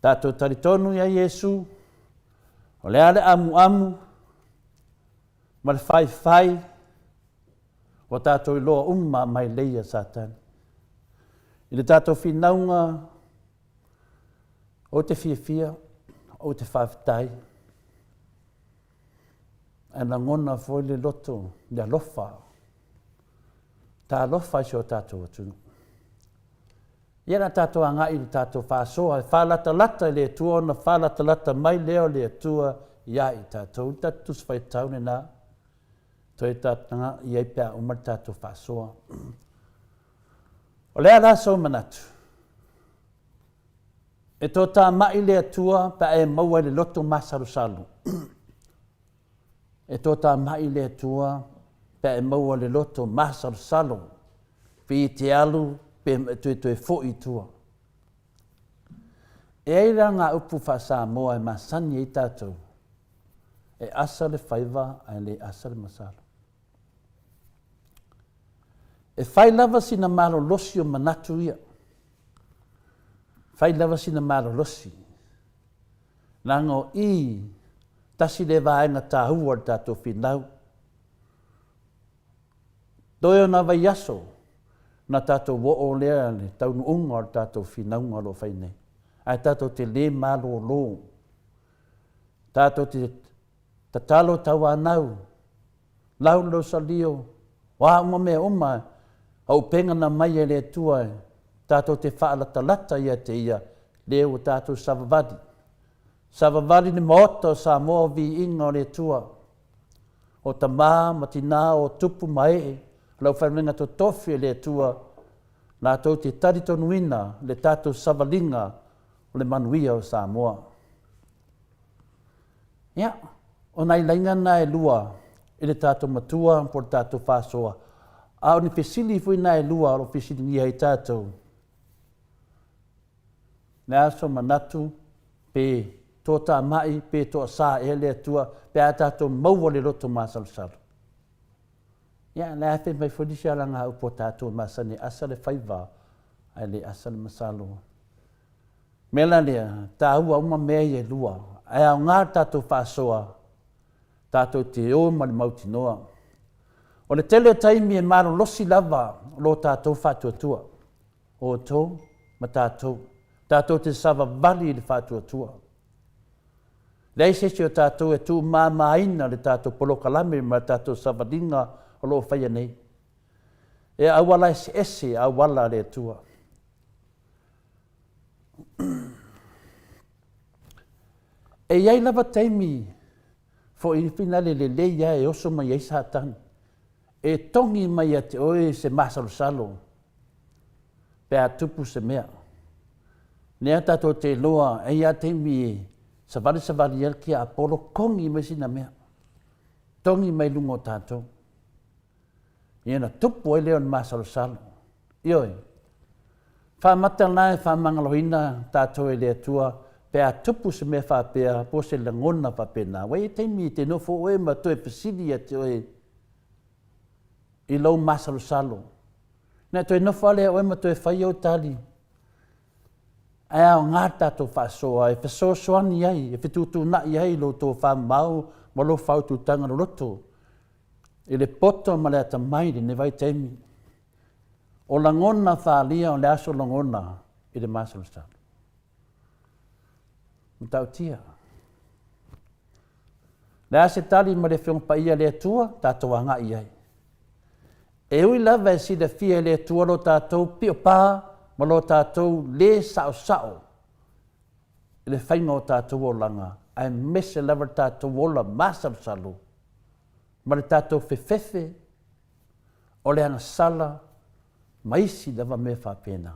Tatou talitonu ia Iesu, o le a le amuamu ma le faifai, ua tatou iloa uma mai lei a Satani. I le tatou finauga, ou te fiafia, ou te faafetai, ae lagona foi le loto, le alofa, talofa i si o tatou atunuu. Ia o le a tatou agai i le tatou faasoa e faalatalata i le Atua ona faalatalata mai lea o le Atua ia i tatou. Le tatou Tusi Faitau lena, toe tatou i ai pe a uma le tatou faasoa. O le a la sou manatu? E toatamai le Atua pe a e maua i le loto masalosalo. E toatamai le Atua pe a e maua le loto masalosalo, pe e te alu pe e toe toe foi i tua. E ai la ngā upu faa-Samoa e masani ai tatou, e asa le faiva ae le asa le masalo. E fai lava sina malolosi o manatu ia. Fai lava sina malolosi. Leaga o i, tasi lea vaega taua o le tatou finau. Toe o nā vaiaso na tatou oo lea le taunuuga o le tatou finauga o lo o fai nei. Ae tatou te le malolo. Tatou te tatalo tauanau, lau lou salio, o a uma mea uma, o upega na mai e le Atua tatou te faalatalata ia te Ia, lea ua tatou savavali. Savavali le Maota o Samoa o viiga o le Atua, o tama ma tina, o tupu ma ee, o le aufaigaluega totofi a le Atua, latou te talitonuina le tatou savaliga o le manuia o Samoa. Ia, o nai laina na e lua i le tatou matua po o le tatou faasoa, a o ni fesili foi na e lua o lo o fesiligia ai tatou, le a so manatu pe toatamai pe toasa ea le Atua pe a tatou maua le loto masalosalo. Ia, le a fai mai foi nisi alagaupu a tatou e masani e asa le faiva ae le asa le masalo. Mea la lea, taua uma mea ia e lua, ae aoga le tatou faasoa, tatou te o ma le mautinoa. O le tele o taimi e malolosi lava lo tatou faatuatua, outou ma tatou, tatou te savavali i le faatuatua. Leai se isi o tatou e tuumamaina le tatou polokalame ma le tatou savaliga o lo o faia nei. E auala eseese auala a le Atua. E i ai lava taimi foi finale lelei lava e oso mai ai Satani, e togi mai ia te oe se masalosalo pe a tupu se mea. Lea tatou te iloa, e i ai lava taimi e savali savali ai le tiapolo, togi mai sina mea, togi mai luga o tatou. Ia ona tupu ai lea o le masalosalo. Ioe. Faamata la e faamagaloina tatou e le Atua pe a tupu se mea faapea po o se lagona faapena. Ua i ai taimi e te nofo oe ma toe fesili ia te oe i lou masalosalo. Na toe nofo lava lea oe ma toe fai ou tali. Ae aoga le tatou faasoa e fesoasoani ai, e fetuutuunai ai lo outou famamao ma lou faaututaga loloto i le poto ma le atamai i lenei vaitaimi. O lagona faaalia o le aso lagona i le masalosalo. Matautia. Le a se tali ma le Afioga Paia a le Atua, tatou agai i ai. E ui lava e silafia e le Atua lo tatou piopā ma lo tatou lē saosao i le faiga o tatou olaga, aemaise lava le tatou ola masalosalo ma le tatou fefefe o le agasala ma isi lava mea faapena.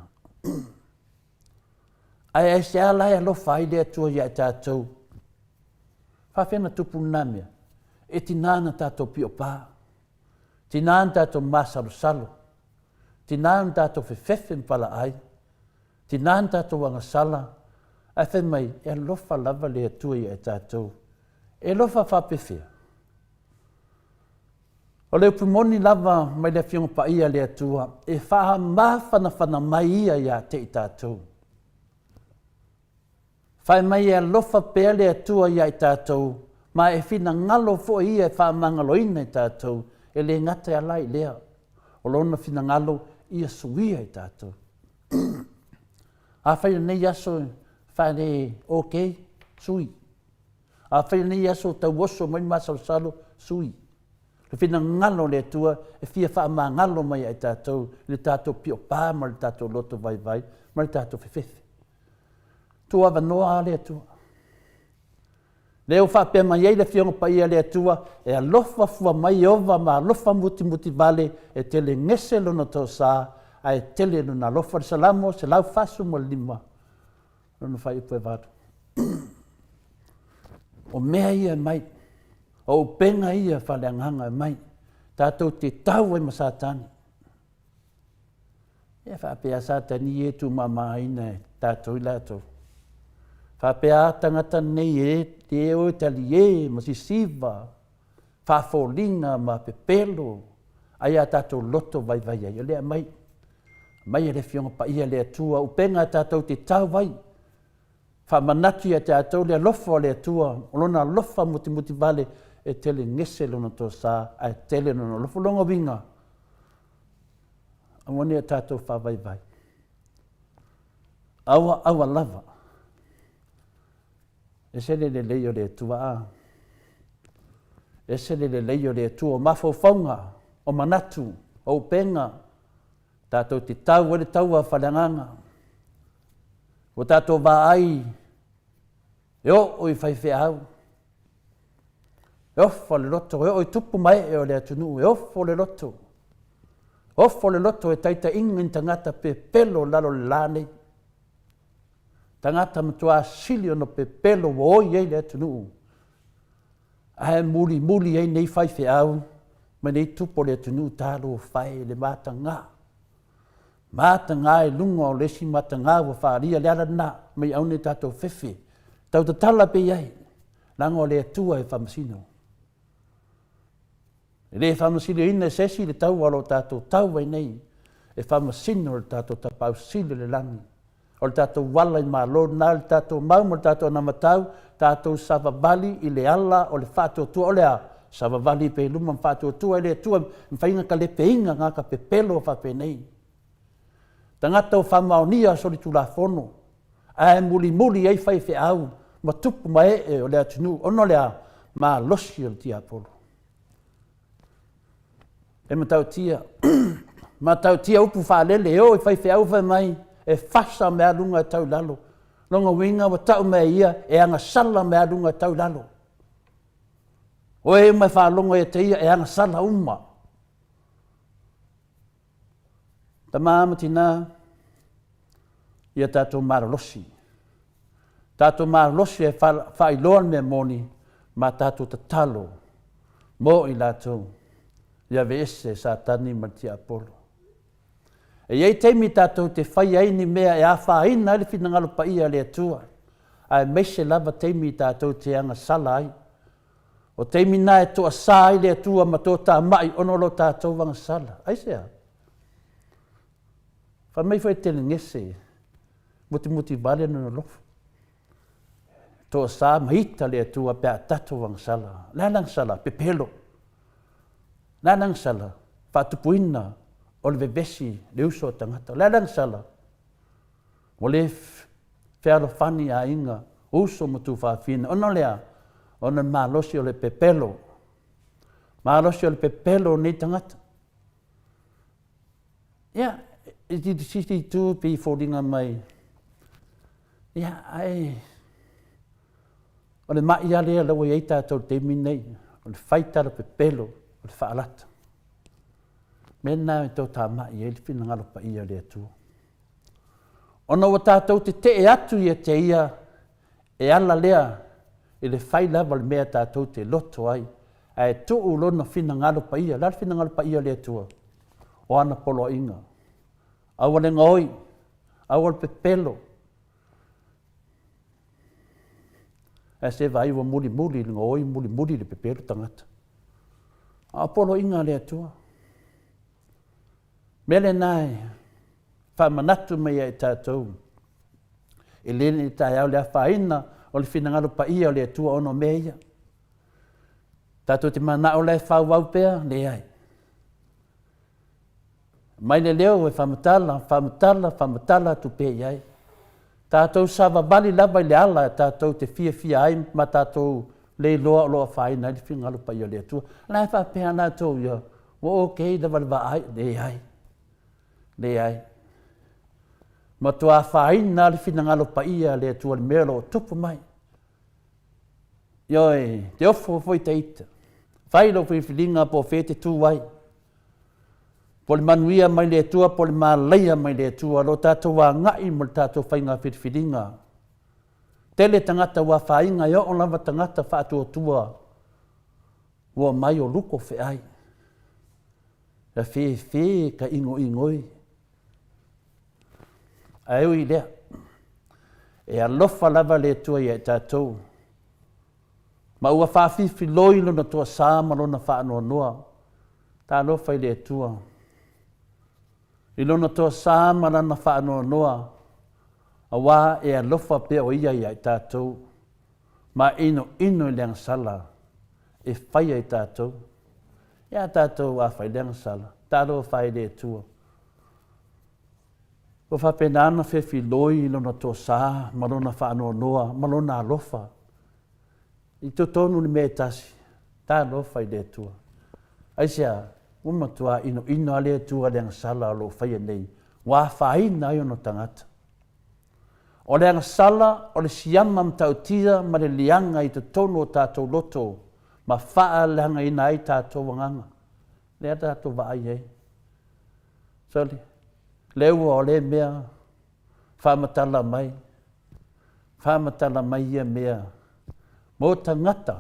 Ae aisea la e alofa ai le Atua ia i tatou? Faafefea ona tupu lena mea? E tiga na tatou piopā, tiga na tatou masalosalo. Tina ona tatou fefefe ma palaai, tina ona tatou agasala, ae fai mai, e alofa lava le Atua ia i tatou. E alofa faapefea? O le upu moni lava mai le Afioga Paia a le Atua, e faamafanafana mai ia ia te i tatou. Fai mai e alofa pea le Atua ia i tatou, ma e finagalo foi Ia e faamagaloina i tatou, e le gata e ala i lea, o Lona finagalo ia suia i tatou. Afai lenei aso e faale ok, sui. Afai lenei aso tau oso mai le masalosalo, sui. Le finagalo o le Atua e fia faamagalo mai ia i tatou i le tatou piopa ma le tatou loto vaivai ma le tatou fefefe. Tuu avanoa a le Atua. Lea ua faapea mai ai le Afioga Paia a le Atua, e alofa fua mai Ieova ma alofa mutimuti vale, e tele gese lona toasa, ae tele lona alofa. Le Salamo 145, lona fuaiupu e 8. O mea ia e mai, o upega ia faaleagaga e mai, tatou te tau ai ma Satani. Ia faapea Satani e tumamaina e tatou i latou. Faapea a tagata nei e e o e talie ma sisiva, faafoliga ma pepelo, ai a tatou loto vaivai ai. O lea aumai, aumai e le Afioga Paia le Atua, upega tatou te tau ai, faamanatu ia tatou le alofa o le Atua, o lona alofa mutimuti vale, e tele gese lona tosa, ae tele lona alofa. Lona uiga, aua ne i o tatou faavaivai. Aua, aua lava. Ese le lelei o le Atua a. Ese le lelei o le Atua o mafaufauga, o manatu, o upega, tatou te tau ai le taua faaleagaga. Ua tatou vaai e oo i faifeau, e ofo le loto, e oo i tupu ma ee o le atunuu, e ofo le loto. Ofo le loto e taitaiga ni tagata pepelo lalo le la nei. Tagata matua sili ona pepelo ua oi ai le atunuu. Ae mulimuli ai nei faifeau ma nei tupu o le atunuu talofa e le mataga. Mataga i luga o le isi mataga ua faaalia le ala lena mai aua ne i tatou fefe. Tau tatala pea i ai, leaga o le Atua e faamasino. E le faamasinoina e se isi le taua o lo o tatou tau ai nei, e faamasino le tatou Tapaau Sili o le lagi. O le tatou ala i malo lena, le tatou mau ma le tatou anavatau, tatou savavali i le ala o le faatuatua. O le a? Savavali pea i luma ma faatuatua i le Atua, e mafai ona talepeiga tagata pepelo faapenei. Tagata ua faamaonia solitulafono, ae mulimuli ai faifeau ma tupu ma ee o le atunuu, ona o le a? Malosi o le tiapolo. E matautia, matautia upu faalele e o i faifeau fai mai, e fasa mea luga e tau i lalo. Lona uiga ua tau mai e ia, e agasala mea luga e tau i lalo. O e uma e faalogo ia te ia, e agasala uma. Tama ma tina, ia tatou malolosi. Tatou malolosi e faailoa le mea moni ma tatou tatalo mo i latou ia aveese e Satani ma le tiapolo. E i ai taimi tatou te fai ai ni mea e afaina ai le finagalo paia o le Atua, aemaise lava taimi tatou te agasala ai. O taimi na e toasā ai le Atua ma toatamai ona o lo tatou agasala. Aisea? Fai mai foi e telegese, mutimuti vale lona alofa. Toasā ma ita le Atua pe a tatou agasala. O le a le agasala? Pepelo. O le a le agasala? Faatupuina o le vevesi, le uso a tagata. O le a le agasala? Ua le fealofani aiga, uso ma tuafafine. Ona o le a? Ona o le malosi o le pepelo. Malosi o le pepelo o nei tagata. Ia, i te itu pei e foliga mai, ia, ae o le ma'i lava lea ua i ai tatou i le taimi lenei, o le fai tala pepelo, o le faalata. O le mea lena e toatamai ai le finagalo paia o le Atua. Ona ua tatou tetee atu ia te ia, e ala lea i le fai lava o le mea tatou te loto ai, ae tuu lona finagalo paia. O le a le finagalo paia o le Atua? O ana poloaiga. Aua le gaoi, aua le pepelo. Ae se vaai ua mulimuli le gaoi, mulimuli le pepelo tagata. A o poloaiga a le Atua. Mea lena e faamanatu mai ia i tatou, e le lenei taeao le afaina o le finagalo paia o le Atua ona o mea ia. Tatou te manao la e faaauau pea? Leai. Mai le leo e faamatala, faamatala, faamatala atu pea i ai. Tatou savavali lava i le ala tatou te fiafia ai ma tatou le iloa o lo o afaina ai le finagalo paia o le Atua. La e faapea latou ia, ua okay lava le vaai. Leai, leai. Matua afaina le finagalo paia o le Atua i le mea o lo o tupu mai. Ioe, te ofo foi ta ita. Fai lou filifiliga po o fea e te tu ai. Po o le manuia mai le Atua po o le malaia mai le Atua, lo tatou agai mo le tatou faiga filifiliga. Tele tagata ua afaina, e oo lava tagata faatuatua ua omai o luko feai. Ia fefe ka igoigoi. Ae ui i lea, e alofa lava le Atua ia i tatou, ma ua faafifiloi lona toasā ma lona faanoanoa. Talofa i le Atua, i lona toasā ma lana faanoanoa, auā e alofa pea o ia ia i tatou, ma inoino i le agasala e faia i tatou. Ia tatou a fai le agasala, talofa ai i le Atua. Ua faapena ona fefiloi i lona toasā ma lona faanoanoa ma lona alofa i totonu le mea e tasi, talofa i le Atua. Aisea? Ua matua inoino lava le Atua i le agasala o lo o faia nei, ua afaina ai ona tagata. O le agasala o le siama matautia ma le liaga i totonu o tatou loto ma faaleagaina ai tatou agaga. Lea tatou vaai ai. Sole, le ua o lea mea faamatala mai, faamatala mai ia mea mo tagata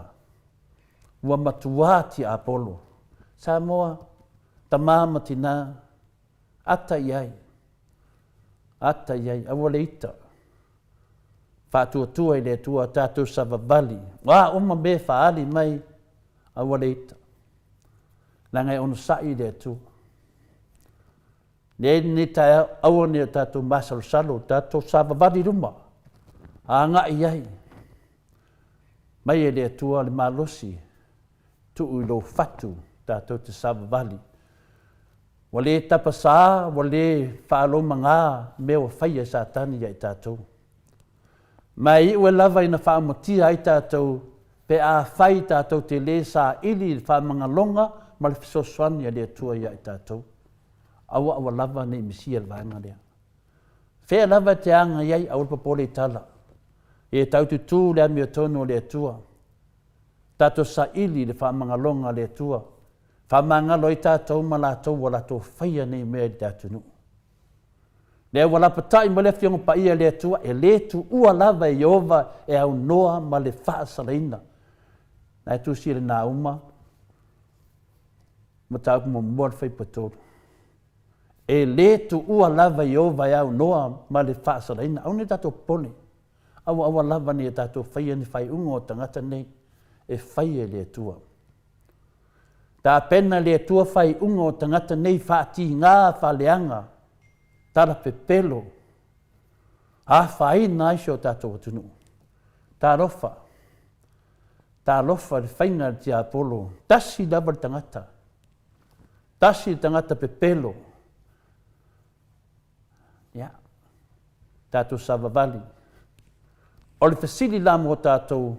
ua matuā tiapolo. Samoa, tama ma tinā, ata i ai, ata i ai, aua le ita. Faatuatua i le Atua tatou savavali, o a uma mea e faaali mai, aua le ita. Leaga e onosai le Atua. Leai lenei taeao, aua ne i o tatou masalosalo, tatou savavali i luma, agai i ai. Mai e le Atua le malosi, tuu i lou fatu tatou te savavali. Ua le tapasā, ua le faalomagā mea ua faia e Satani ia i tatou. Ma e iu ai lava ina faamatia ai tatou pe afai tatou te le saili i le faamagaloga ma le fesoasoani a le Atua ia i tatou. Aua aua lava ne i misia le vaega lea. Fea lava e te agai ai, aua le popole i tala. Ia taututu le amiotonu o le Atua. Tatou saili i le faamagaloga a le Atua. Faamagalo ai tatou ma latou ua latou faia nei mea i le atunuu. Lea ua lapatai mai le Afioga Paia e le Atua, e le tuua lava e Ieova e aunoa ma le faasalaina. Na e tusi le Nauma, mataupu muamua le fuaiupu 3. E le tuua lava e Ieova e aunoa ma le faasalaina. Aua ne i tatou popole. Aua aua lava ne i tatou faia ni faaiuga o tagata nei e fai e le Atua. Tapena le Atua faaiuga o tagata nei faatiga faaleaga, tala pepelo, afaina ai si o tatou atunuu. Talofa, talofa i le faiga a le tiapolo, tasi lava le tagata, tasi le tagata pepelo. Ia, tatou savavali. O le fesili la mo tatou,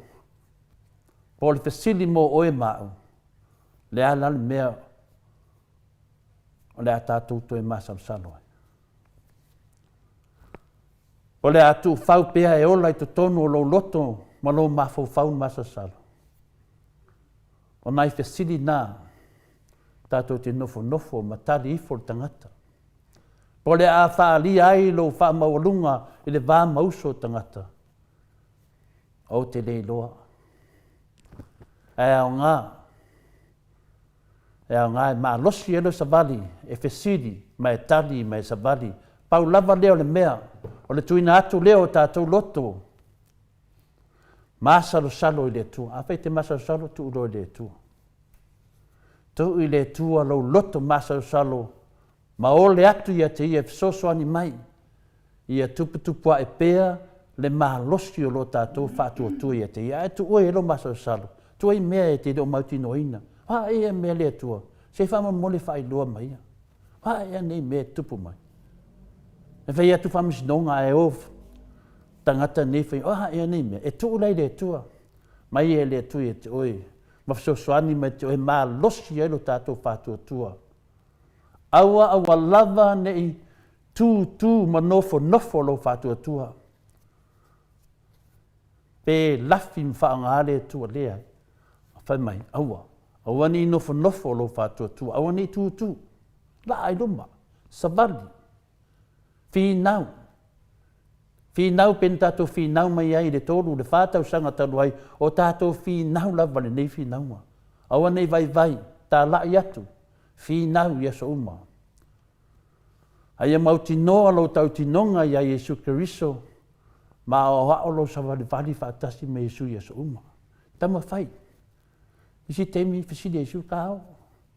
po o le fesili mo oe ma au, le a la le mea o le a tatou toe masalosalo ai? O le a tuufau pea e ola i totonu o lou loto ma lou mafaufau le masalosalo? O nai fesili na tatou te nofonofo ma tali ifo le tagata. Po o le a faaalia ai lou faamaualuga i le va ma uso o tagata, ou te le iloa. Ae aoga, e aoga e malosi ai lou savali, e fesili ma e tali ma e savali. Pau lava lea o le mea, o le tuuina atu lea o tatou loto masalosalo i le Atua. Afai e te masalosalo, tuu loa i le Atua. Tuu i le Atua lou loto masalosalo ma ole atu ia te Ia e fesoasoani mai ia tuputupuae pea le malosi o lo tatou faatuatua ia te Ia. Ae tuua i ai lou masalosalo, tuu ai mea e te le o mautinoaina. O a ea mea le Atua? Se faamolemole faailoa mai ia. O a ea nei mea e tutupu mai? E fai atu faamasinoga ae o tagata nei fai, o a ea nei mea? E tuu la i le Atua. Mai e le Atua ia te oe ma fesoasoani mai te oe malosi ai lo tatou faatuatua. Aua aua lava ne i tūtū ma nofonofo lou faatuatua. Pe lafi ma faaaoga le Atua, leai. Fai mai, aua, aua ne i nofonofo lou faatuatua, aua ne i tūtū. Laa i luma, savali, finau. Finau pe na tatou finau mai ai i le 3, le 4 tausaga talu ai, o tatou finau lava lenei finauga. Aua ne i vaivai, talai atu, finau i aso uma. A ia mautinoa lou tautinoga iā Iesu Keriso ma aoao lou savalivali faatasi ma Iesu i aso uma. Taumafai. Isi taimi fesili Iesu, ka oo,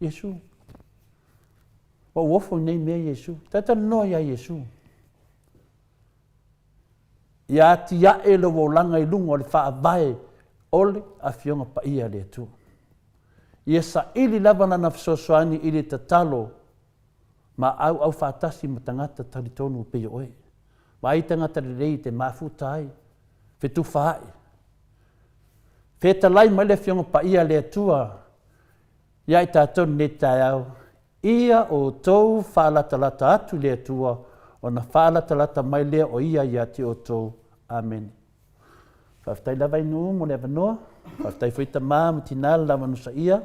Iesu, ua ou ofo i nei mea Iesu. Talatalanoa iā Iesu. Ia atiae lou olaga i luga o le faavae o le Afioga Paia a le Atua. Ia saili lava Lana fesoasoani i le tatalo ma auau faatasi ma tagata talitonu pei o oe. Vaai tagata lelei e te mafuta ai, fetufaai. Fetalai mai le Afioga Paia a le Atua ia i tatou lenei taeao, ia outou faalatalata atu i le Atua, ona faalatalata mai lea o Ia ia te outou. Amene. Faafetai lava i nuu mo le avanoa. Faafetai foi tama ma tina le lava onosaia.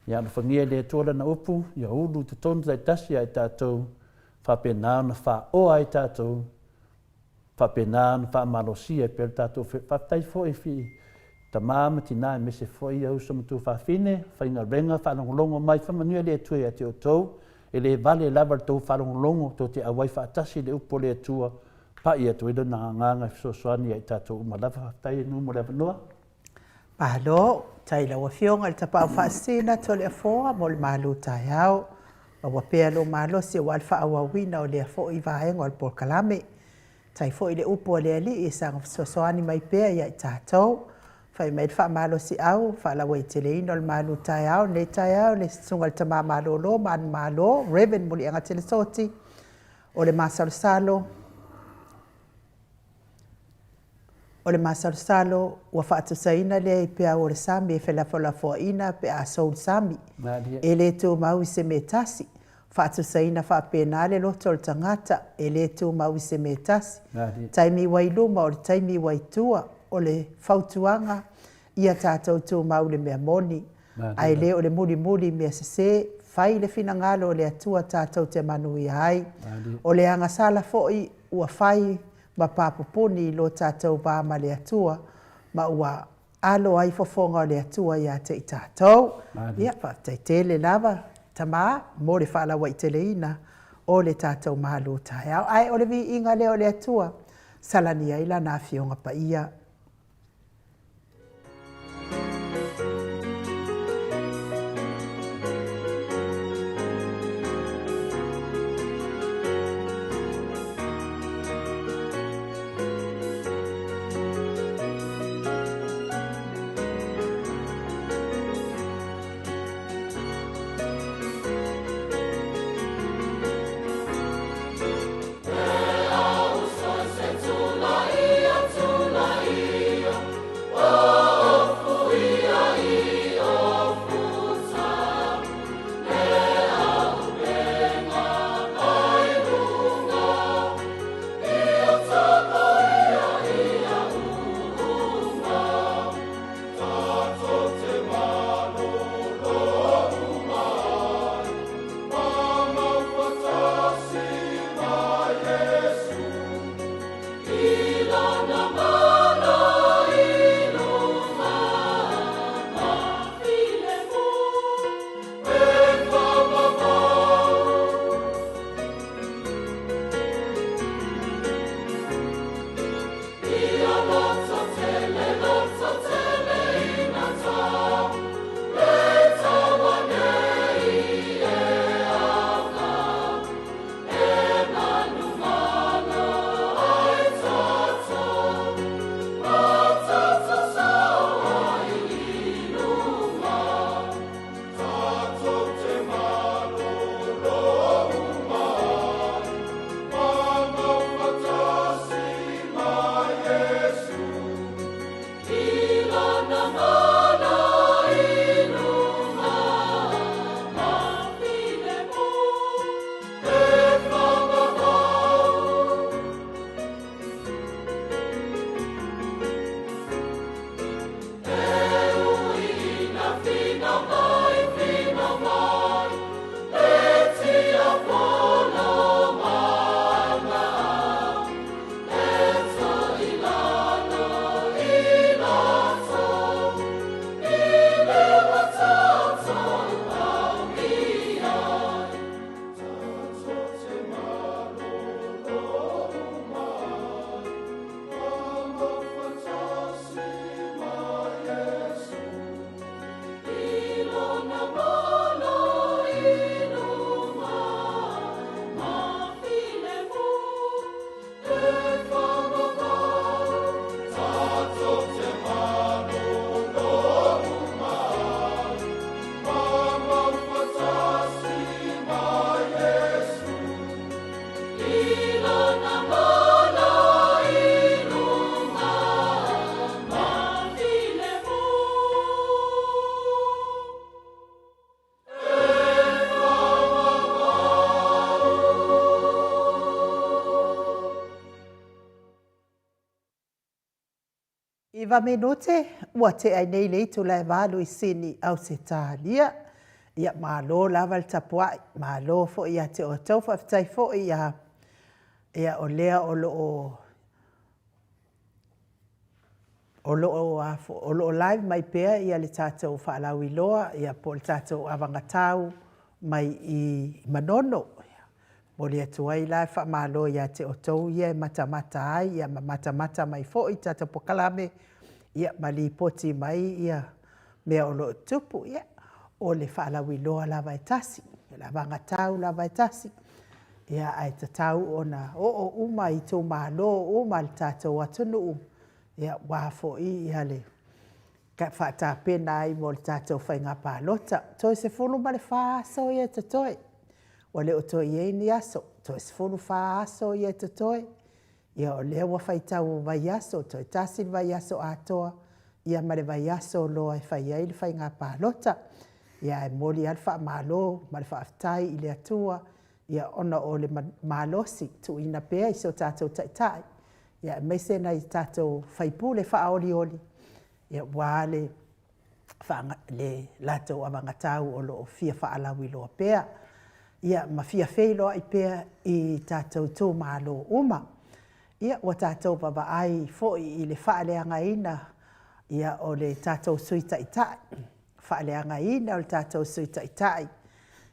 Ia alofagia e le Atua lana upu, ia ulu i totonu taitasi ia i tatou, faapena ona faaoa ai tatou, faapena ona faamalosia ai pea le tatou Faafetai foi i tama ma tina aemaise foi ia uso ma tuafafine, faigaluega faalogologo mai, faamanuia le Atua ia te outou, e le vale lava le tou faalogologo, tou te auai faatasi i le upu a le Atua, pai atu ai Lona Agaga e fesoasoani ia i tatou uma lava. Faafetai e Nuu mo le avanoa. Malo, tai lau Afioga i le Tapaau Faasisina Toleafoa mo le malu taeao. Maua pea lou malosi aua le faaauauina o lea foi vaega o le polokalame. Tai foi le upu a le Alii e saga fesoasoani mai pea ia i tatou. Fai mai le faamalosiau, faalauaiteleina o le malu taeao, lenei taeao le Susuga i le Tama Malolo ma Manumalo, Reverend Muliaga Telesoti, o le masalosalo, o le masalosalo ua faatusaina lea i peau o le sami e felafolafoaiina pe a sou le sami. E le tumau i se mea tasi. Faatusaina faapena le loto o le tagata, e le tumau i se mea tasi. Taimi ua i luma o le taimi ua i tua, o le fautuaga ia tatou tumau i le mea moni, ae le o le mulimuli i mea sese, fai le finagalo o le Atua tatou te manuia ai. O le agasala foi ua fai ma papupuni i lo tatou va ma le Atua, ma ua alo ai fofoga o le Atua ia te i tatou. Ia, faafetai tele lava, tama, mo le faalauaiteleina o le tatou malu taeao. Ae o le viiga lea o le Atua, salani ai Lana Afioga Paia. Iva minute ua tea ai nei le itula e valu i Sini, Ausetalia. Ia, malo lava le tapuai, malo foi ia te outou, faafetai foi ia, ia o lea o lo o O lo o, a foi, o lo o live mai pea ia le tatou faalauiloa ia po o le tatou avagatau mai i Manono. E momoli atu ai la le faamalo ia te outou ia e matamata ai ia ma matamata mai foi i tatou polokalame ia ma lipoti mai ia mea o lo o tutupu. Ia, o le faalauiloa lava e tasi, o le avagatau lava e tasi, ia ae tatau ona oo uma i itumalo uma o le tatou atunuu, ia aua foi le faatapena ai mo le tatou faiga palota. Toe 14 aso ia e totoe, ua le o toe i ai ni aso, toe 14 aso ia e totoe. Ia o lea ua faitau vaiaso, toe tasi le vaiaso atoa, ia ma le vaiaso loa e fai ai le faiga palota. Ia ae momoli lava le faamalo ma le faafetai i le Atua ia ona o le malosi tuuina pea i so tatou Taitai, ia aemaise nai a tatou sui usufono faaolioli, ia aua le latou anavatau o lo o fia faalauiloa pea, ia ma fia feiloai pea i tatou itumalo uma. Ia, ua tatou vaavaai foi i le faaleagaina ia o le tatou Sui Taitai, faaleagaina o le tatou Sui Taitai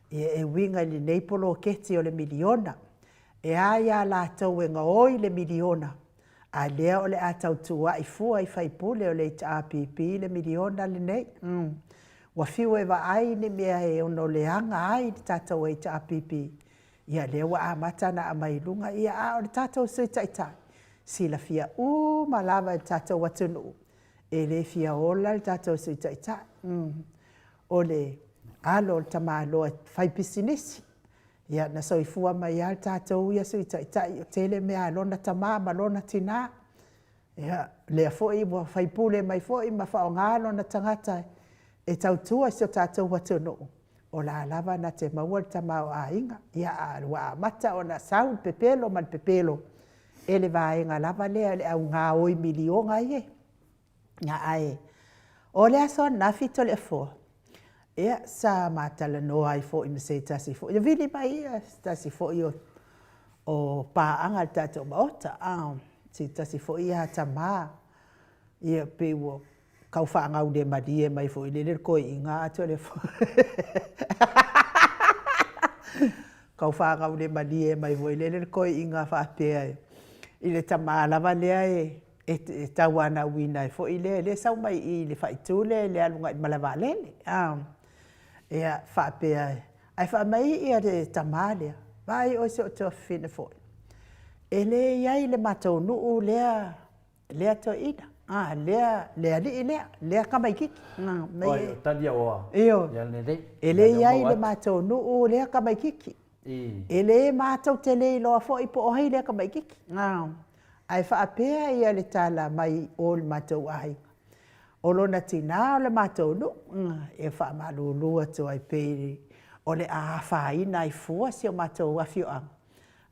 e uiga i lenei poloketi o le miliona. E a ia latou e gaoi le miliona, a lea o le a tau tuuai fua i sui usufono o le HRPP le miliona lenei. Ua fiu e vaai ni mea e ono leaga ai le tatou HRPP, ia lea ua amata ona aumai i luga, ia a o le tatou Sui Taitai, silafia uma lava e le tatou atunuu, e le fia ola le tatou Sui Taitai. O le alo o le tamaloa faipisinisi. Ia na soifua mai lava le tatou ia Sui Taitai o tele mea a lona tama ma lona tina. Ia, lea foi ua faipule mai foi ma faaaoga lona tagata e tautua i si o tatou atunuu, o la lava na te maua le tamaoaiga. Ia, ae ua amata ona sau le pepelo ma le pepelo e le vaega lava lea le au gaoi miliona ia. Ae o le aso ananafi Toleafoa, ia sa ma talanoa ai foi ma se tasi foi, na vili mai ia se tasi foi o paaga a le tatou Maota, se tasi foi tama, ia pei ua tau faagaulemalie mai foi lele le toeaina a Toleafoa. Tau faagaulemalie mai foi lele le toeaina faapea i le tama lava lea e tauanauina ai foi lea, lea e sau mai i i le faaitu lea i le alu agai i le malae vaalele, a. Ia, faapea, ae fai mai le tama lea, vaai oe si ou tuafafine foi, e leai i le matou nuu lea, lea toeaina, a, lea, le alii lea, lea tamaitiiti. Oi, o Taliaoa. Ioe. E leai i le matou nuu lea tamaitiiti. E le matou te le iloa foi po o ai lea tamaitiiti. Ae faapea ia le tala mai o i le matou aiga, o lona tina o le matou nuu, e faamalulu atu ai pei o le a afaina ai fua si o matou afioaga,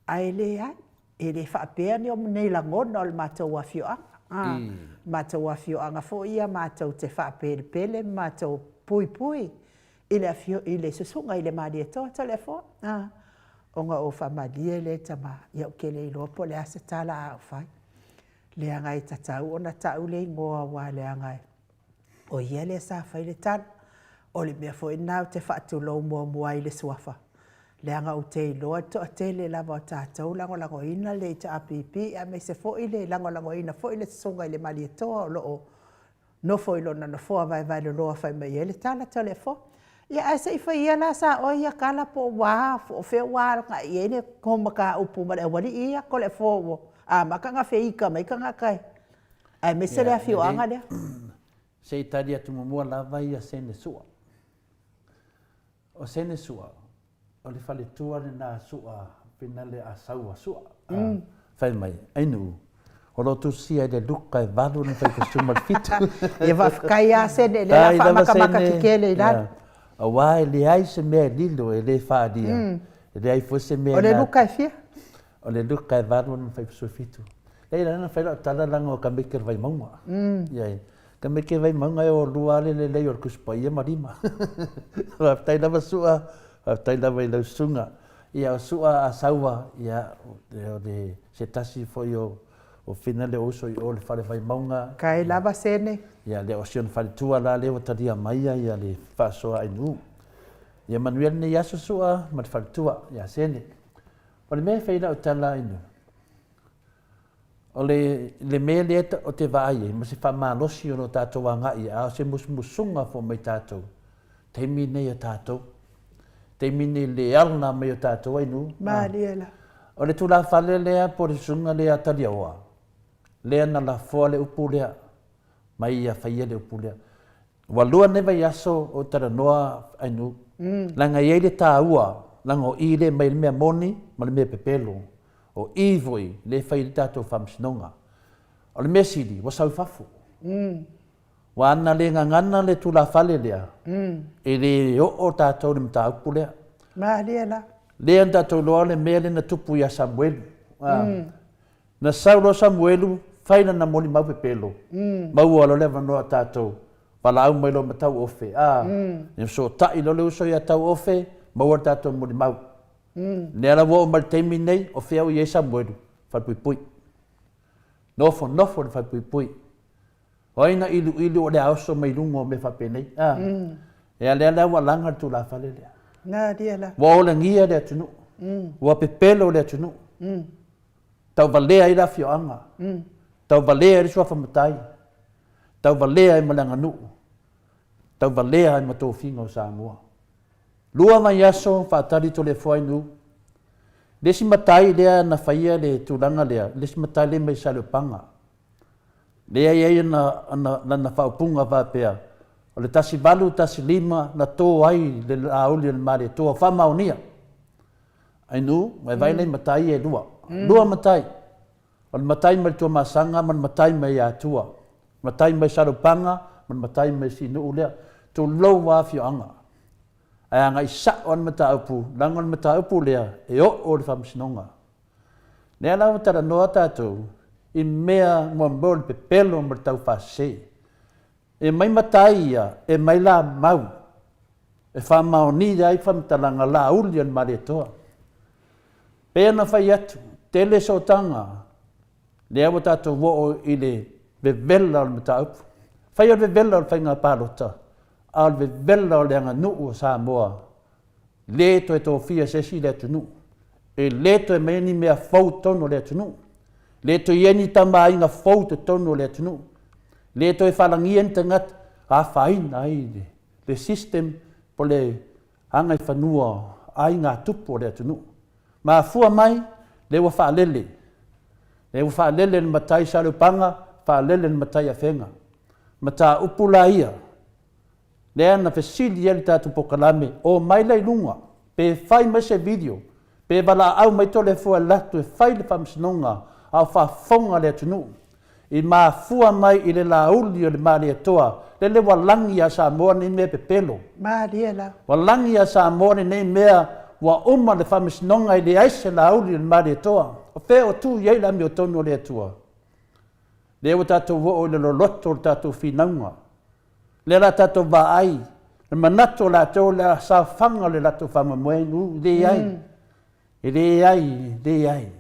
ae leai, e le faapea ni lagona o le matou afioaga. O le matou afioaga foi ia matou te faapelepele ma matou puipui i le afio i le susuga i le Malietoa Toleafoa, a, ona ou faamalie lea i le tama, ia ou te le iloa po o le a se tala a o fai, leaga e tatau ona tau le igoa aua leaga o ia lea sa fai le tala. O le mea foi lena ou te faatulou muamua ai i le suafa, leaga ou te iloa le toatele lava o tatou e lagolagoina le HRPP aemaise foi le lagolagoina foi le susuga i le Malietoa o lo o nofo i lona nofoa vaevaeloloa fai mai ai le tala Toleafoa. Ia ae se i fai ia la sa oe ia tala po o a, po o fea ua agai i ai le mataupu ma le aualii ia Toleafoa ua amata ona feita mai tagata aemaise le afioaga lea. Se i tali atu muamua lava ia Sene Sua. O Sene Sua, o le faletua lena a Sua, finale a sau a Sua. Mm. Fai mai, Ainuu, o lo tusia i le Luka e valu na fai ma le fitu. Ia faafetai lava Sene, lea la faamatamata tetele i lalo. Aua e leai se mea e lilo e le faaalia, e leai foi se mea O le Luka e fia? O le Luka e valu na fai fitu. Leai la na fai lau tala leaga o tamaiti o le Vaimauga. Ioe. Tamaiti o le Vaimauga e o lua lava le lelei o le Tusi Paia ma lima. Faafetai lava Su'a, faafetai lava i lau susuga. Ia o Su'a a Saua, ia o le se tasi foi o fina lea o uso i o i le Fale Vaimauga. Kai lava sene. Ia lea o si ona faletua la lea ua talia mai ia le faasoa ainuu. Ia manuia lenei aso Su'a ma le faletua ia Sene. O le mea e fai ai lau tala ainuu, O le, le mea lea ou te vaai ai, ma se faamalosi o lo tatou agai i ai, a o se musumusuga foi mai tatou, taimi nei a tatou, taimi nei le ala mai o tatou ai nuu. Malie la. O le tulafale lea po o le susuga lea a Taliaoa, lea na lafoa le upu lea, mai ia faia le upu lea. Ua lua nei vaiaso o talanoa Ainuu, leaga e i ai le taua, leaga o i lea e aumai ai le mea moni ma le mea pepelo. O i foi lea e fai ai le tatou faamasinoga. O le mea sili, ua sau i fafo. Aua ana le gagana le tulafale lea, e le oo tatou i le mataupu lea. Malie la. Lea na tatou iloa le mea lea na tupu ia Samuelu. Na sau loa Samuelu, fai lana molimau pepelo, maua loa le avanoa o tatou, valaau mai loa ma Tauofe, a, ia fesootai loa le uso ia Tauofe, maua le tatou molimau. Lea la ua oo mai le taimi lenei, o fea o i ai Samuelu? Falepuipui. Nofonofo i le falepuipui. O ai na iliuiliu o le a oso mai luga o mea faapenei? A, Ia lea la ua laga le tulafale lea. Malie la. Ua olagia le atunuu. Ua pepelo le atunuu. Tauvalea ai le afioaga, tauvalea ai le suafa matai, tauvalea ai ma le aganuu, tauvalea ai ma tofiga o Samoa. Lua vaiaso faatali Toleafoa Ainuu. Le isi matai lea na faia le tulaga lea, le isi matai lea mai Saleopaga, lea e i ai ana, lana faaupuga faapea, o le 1815 na to ai le lauli o le Malietoa faamaonia. Ainuu, vaivai lai matai e lua. Lua matai. O le matai mai le Tuamasaga ma le matai mai Atua. Matai mai Saleopaga ma le matai mai si nuu lea. Tulou lava afioaga. Ae agai sao lava le mataupu, leaga o le mataupu lea e oo i le Faamasinoga. Lea la ua talanoa tatou i mea muamua o le pepelo ma le taufaasese. E mai matai ia, e mai la mau e faamaonia ai faamatalaga lauli a le Malietoa. Pei ona fai atu, tele sootaga, lea ua tatou oo i le vevela o le mataupu. Fai o le vevela o le faiga palota, a o le vevela o le aganuu o Samoa le toe tofia se isi le atunuu, e le toe aumaia ni mea fou i totonu o le atunuu, le toe i ai ni tamaaiga fou i totonu o le atunuu, le toe faalagia ni tagata, afaina ai le system po o le agaifanua o aiga tupu o le atunuu. Mafua mai, lea ua faalele, lea ua faalele le matai Saleopaga, faalele le matai Afega. Mataupu la ia, Lea na fesili ai le tatou polokalame, omai la i luga, pe fai mai se video, pe valaau mai Toleafoa e alu atu e fai le faamasinoga a o faafofoga le atunuu. I mafua mai i le lauli o le Malietoa, lele ua lagi ia Samoa nei mea pepelo. Malie la. Ua lagi ia Samoa lenei mea ua uma le faamasinoga e leai se lauli o le Malietoa. O fea o tu i ai le amiotonu o le Atua? Lea ua tatou oo i le loloto o le tatou finauga. Lea la tatou vaai, le manatu o latou o le a saofaga le latou faamoemoe, e leai, e leai, e leai.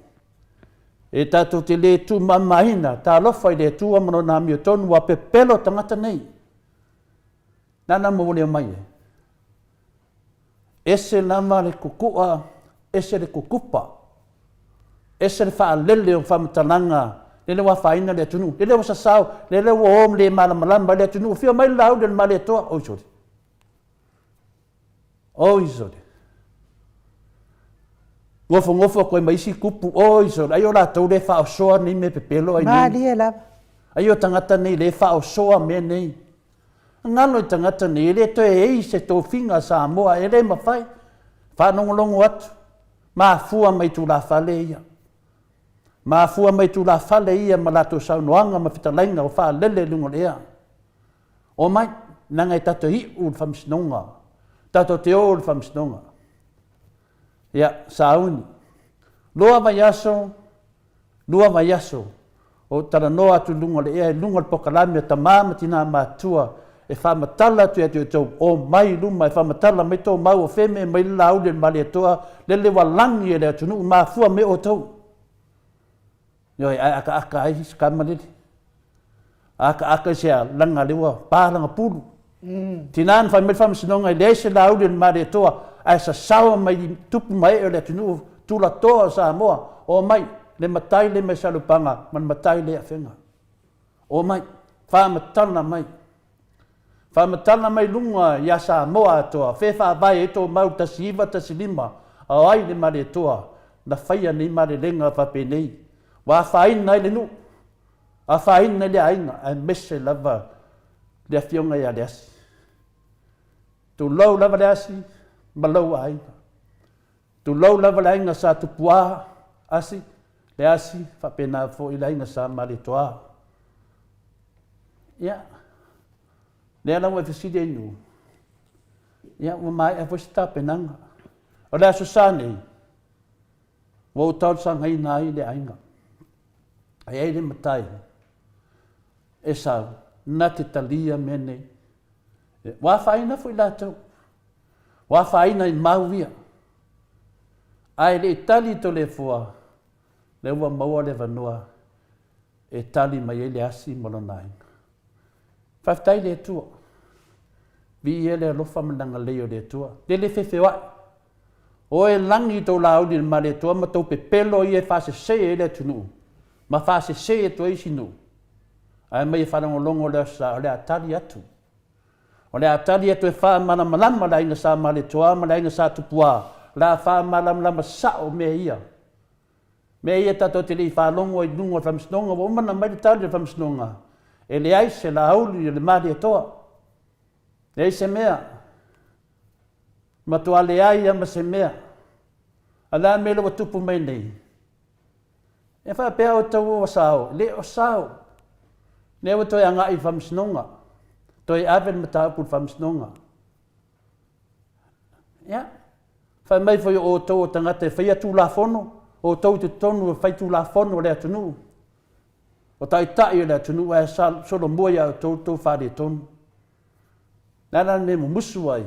E tatou te le tuumamaina, talofa i le Atua ma Lona amiotonu, ua pepelo tagata nei. Nana momoli mai e. Ese lava le kukua, ese le kukupa, ese le faalele o faamatalaga, lele ua afaina le atunuu, lele ua sasao, lele ua o le malamalama i le atunuu, afio mai le lauli o le Malietoa, oi sole, oi sole. Nofonofo atu ai ma isi tupu, oi sole, ai o latou le faaosoa nei mea pepelo ai nei. Malie lava. Ai o tagata nei le faaosoa mea nei. Galo i tagata nei, e le toe i ai se tofiga a Samoa, e le mafai. Faalogologo atu, mafua mai tulafale ia. Mafua mai tulafale ia ma latou saunoaga ma fetalaiga ua faalele i luga o le ea. Omai, leaga e tatou te iu i le faamasinoga, tatou te o i le faamasinoga. Ia, sauni. Lua vaiaso, lua vaiaso. Ou talanoa atu i luga o le ea i luga o le pokalame a tama ma tina matua e faamatala atu ia te outou, omai i luma e faamatala mai tou mau o feme mai le lauli a le Malietoa lele ua lagi e le atunuu mafua mai outou. Ioe, ae akaaka ai isi kama lele. Akaaka i se a, laga lea ua pa lana pulu. Tina na fai mai le faamasinoga e leai se lauli a le Malietoa ae sasao mai i tupu ma ee o le atunuu tulatoa o Samoa, omai, le matai lea mai Saleopaga ma le matai lea i Afega. Omai, faamatala mai. Faamatala mai luga ia Samoa atoa, fe faavae ai tou mau 1915, a o ai le Malietoa na faia nei malelega faapenei, ua afaina ai le nuu, afaina ai le aiga, aemaise lava le afioga ia Leasi. Tulou lava Leasi ma lou aiga. Tulou lava le aiga Sa Tupuā, Asi, Leasi, faapena foi le aiga Sa Malietoa. Ia, lea la ua e fesili ai nu, ia ua maea foi se tapenaga. O le Aso Sa nei, ua ou talosagaina ai le aiga. E ai le matai, Esau, na te talia mea nei. Ua afaina foi latou. Ua afaina i mau ia. Ae le i tali i Toleafoa, lea ua maua le avanoa e tali mai ai le asi ma lona aiga. Faafetai i le Atua. Viia le alofa ma le agalelei o le Atua. Lele fefeoai. O e lagi i tou lauli i le Malietoa ma tou pepelo ia e faasese ai le atunuu ma faasese atu ai isi nuu. Ae mai e faalogologo le Aso Sa, o le a tali atu. O le a tali atu e faamalamalama le aiga Sa Malietoa ma le aiga Sa Tupuā, o le a faamalamalama sao mea ia. Mea ia tatou te le i faalogo ai i luga o le Faamasinoga, ua uma ona aumai le tali a le Faamasinoga, e leai se lauli o le Malietoa, leai se mea. Matua leai lava ma se mea. A o le a le mea lea ua tupu mai nei? E faapea outou ua sao, le o sao. Lea ua toe agai i le faamasinoga, toe ave le mataupu i le faamasinoga. Ia, fai mai foi o outou o tagata e faia Tulafono, o outou i totonu e fai Tulafono o le atunuu, o taitai o le atunuu ae solomua ia outou le tou faaletonu. Le a la le mea e mumusu ai?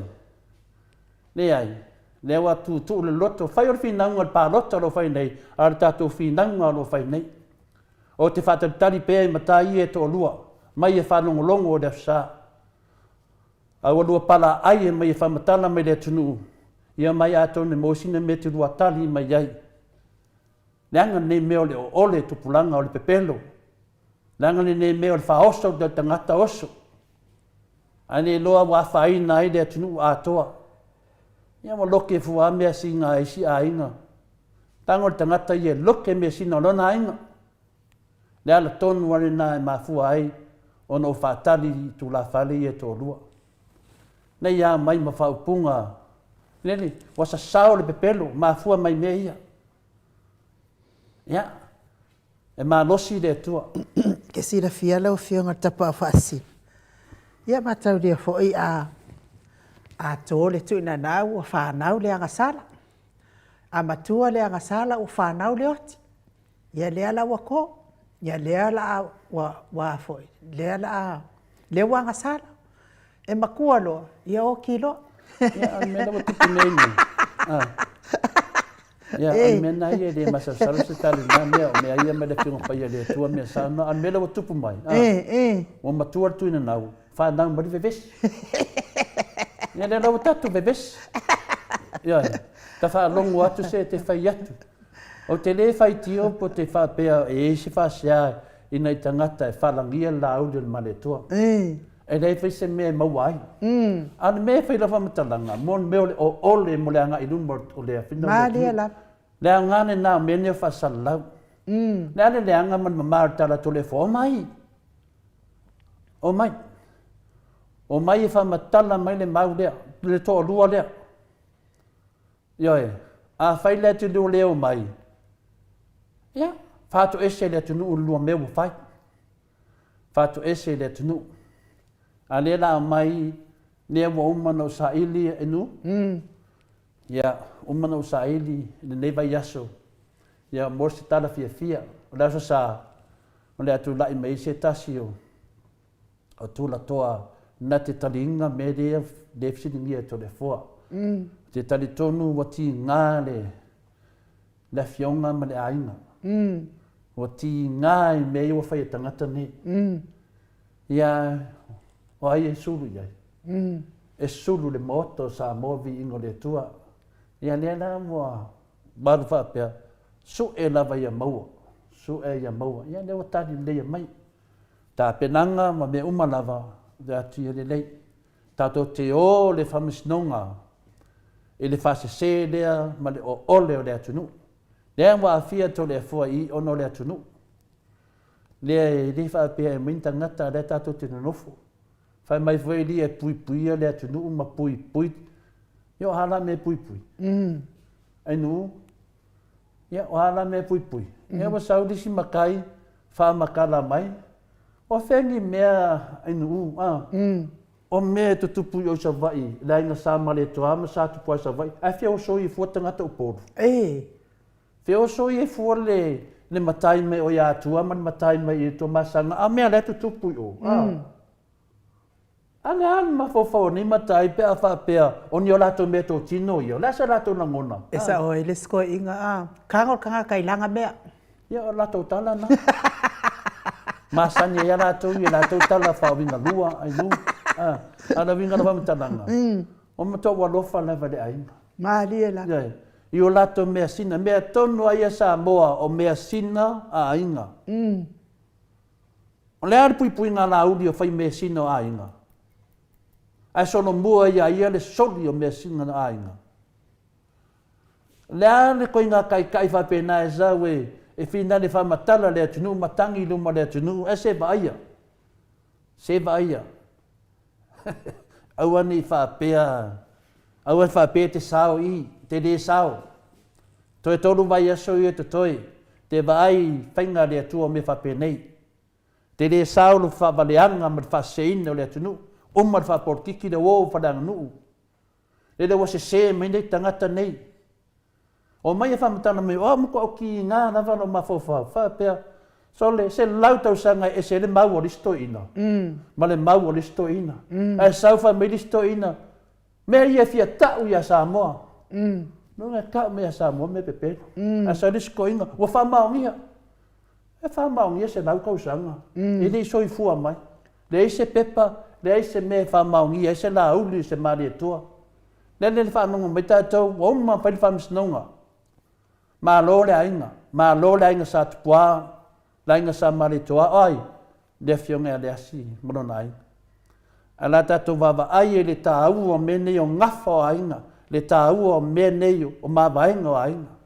Leai, lea ua tuutuu le loto, fai o le finauga o le palota o lo o fai nei, a o le tatou finauga o lo o fai nei. Ou te faatalitali pea i matai ia e toalua, mai e faalogologo o le Aso Sa. A ua lua palaai e mai e faamatala mai le atunuu, ia mai atonu e maua sina mea e te lua tali mai ai. Leaga lenei mea o le oole tupulaga o le pepelo. Leaga lenei mea o le faaoso o le tagata oso. Ae le iloa ua afaina ai le atunuu atoa. Ia ua loke fua lava measina a isi aiga. Tago le tagata ia e loke measina o lona aiga. Le ala tonu lava lena e mafua ai ona ou faatali i tulafale ia e toalua. Nei a mai ma faaupuga lele, ua sasao le pepelo, mafua mai mea ia. Ia, e malosi le Atua. E silafia lau Afioga i le Tapaau Faasisina, ia mataulia foi a a to le tuinanau ua fanau le agasala, a matua le agasala ua fanau le oti. Ia lea la ua to, ia lea la ua ua foi, lea la lea ua agasala. E matua loa, ia oti loa. Ia, o le mea lea ua tupu nei nei. Ah. Ia, o le mea lena ia e le masalosalo se tali i na mea, o mea ia mai le Afioga Paia a le Atua mea saunoa, a o le mea lea ua tupu mai, ah, ua matua le tuinanau, fanau mai le vevesi. Ia lea la ua tatou vevesi. Ioe, ta faalogo atu se te fai atu. Ou te le faitio po te faapea e i ai se faasea i nai tagata e falagia le lauli o le Malietoa. E leai foi se mea e maua ai. A o le mea e fai lau faamatalaga, mo le mea o le oole mo le agai i luma o le afina o le atunuu. Le aoga lena o mea nei o faasalalau. Le a le leaga ma le mama o le tala Toleafoa, omai, omai, omai e faamatala mai le mau lea, le toalua lea. Ioe, afai le atunuu le omai, ia, faatoese le atunuu i le lua mea ua fai. Faatoese le atunuu. A lea la aumai, lea ua uma ona ou saili e nu, mm. Ia, uma ona ou saili i lenei vaiaso, ia, mo se tala fiafia. O le aso sa, O le a tulai mai ai se tasi o o Tulatoa na te taliina mea lea le fesiligia e Toleafoa. Ou te talitonu ua tiga le le afioga ma le aiga. Ua tiga i mea ia ua fai e tagata nei. Ia, o ai e sulu i ai? E sulu le Maota o Samoa viiga o le Atua. Ia lea la ua alu faapea, sue lava ia maua, sue ia maua. Ia lea ua tali lelei mai. Tapenaga ma mea uma lava, le atu ia lelei. Tatou te o le faamasinoga i le faasese lea ma le oole o le atunuu. Lea ua aafia Toleafoa i i ona o le atunuu. Lea e le faapea e aumai ni tagata a lea tatou te nonofo. Fai mai foi alii e puipuia le atunuu ma puipui. Ia o a la mea e puipui? Ainuu. Ia, o a la mea e puipui? Ia ua sau le isi matai faamatala mai, o fea ni mea ainuu, a? O mea e tutupu i o i Savaii, le aiga Sa Malietoa ma Sa Tupua i Savaii, ae fia oso ia fua tagata Upolu? Fia oso ia fua le le matai mai o ia Atua ma le matai mai i Tuamasaga, a o mea la e tutupu i o, a? A le a le mafaufau o nei matai pe a faapea o ni o latou meatotino ia? O le a se latou lagona? E sao ai le isi toeaiina, a, taga o le tagata i lana mea. Ia, o latou tala na. Masani ai a latou i a latou tala faauiga lua, ainu, a, a o le uiga o le faamatalaga, o matua ua alofa lava i le aiga. Malie lava. Ioe, i o latou measina, mea tonu a ia Samoa o measina a aiga. O le a le puipuiga alauli o faimesina o aiga? Ae solomua ia ia le soli o measina o aiga. O le a le koiga kaikai faapena e sau e e finale faamatala le atunuu ma tagi i luma o le atunuu ae se vaaia. Se vaaia. Aua ne i faapea, aua e faapea e te sao i, te le sao. Toe tolu vaiaso ia totoe, te vaai i faiga a le Atua o mea faapenei. Te le sao le faavaleaga ma le faaseseina o le atunuu, uma le faapolokiki le uo faaleaganuu. Lele ua sese mai nei tagata nei. Omai e faamatala mai, o au matuā kiga lava lou mafaufau, faapea, sole, 100 tausaga e ese ai le mau o le isi toeaina, ma le mau o le isi toeaina. Ae sau fai mai le isi toeaina, Mea ia e fia tau ia Samoa. Lona e tau mai ia Samoa mea pepelo. Ae sau le isi toeaina, ua faamaonia. E faamaonia 100 tausaga. E le i soifua mai. Leai se pepa, leai se mea e faamaonia ai se lauli o se Malietoa. Lea le faalogo mai tatou, ua uma ona fai le faamasinoga. Malo le aiga, malo le aiga Sa Tupua, le aiga Sa Malietoa, o ai? Le Afioga ia Leasi ma lona aiga. Ae o le a tatou vaavaai i le taua o mea nei o gafa o aiga, le taua o mea nei o mavaega o aiga.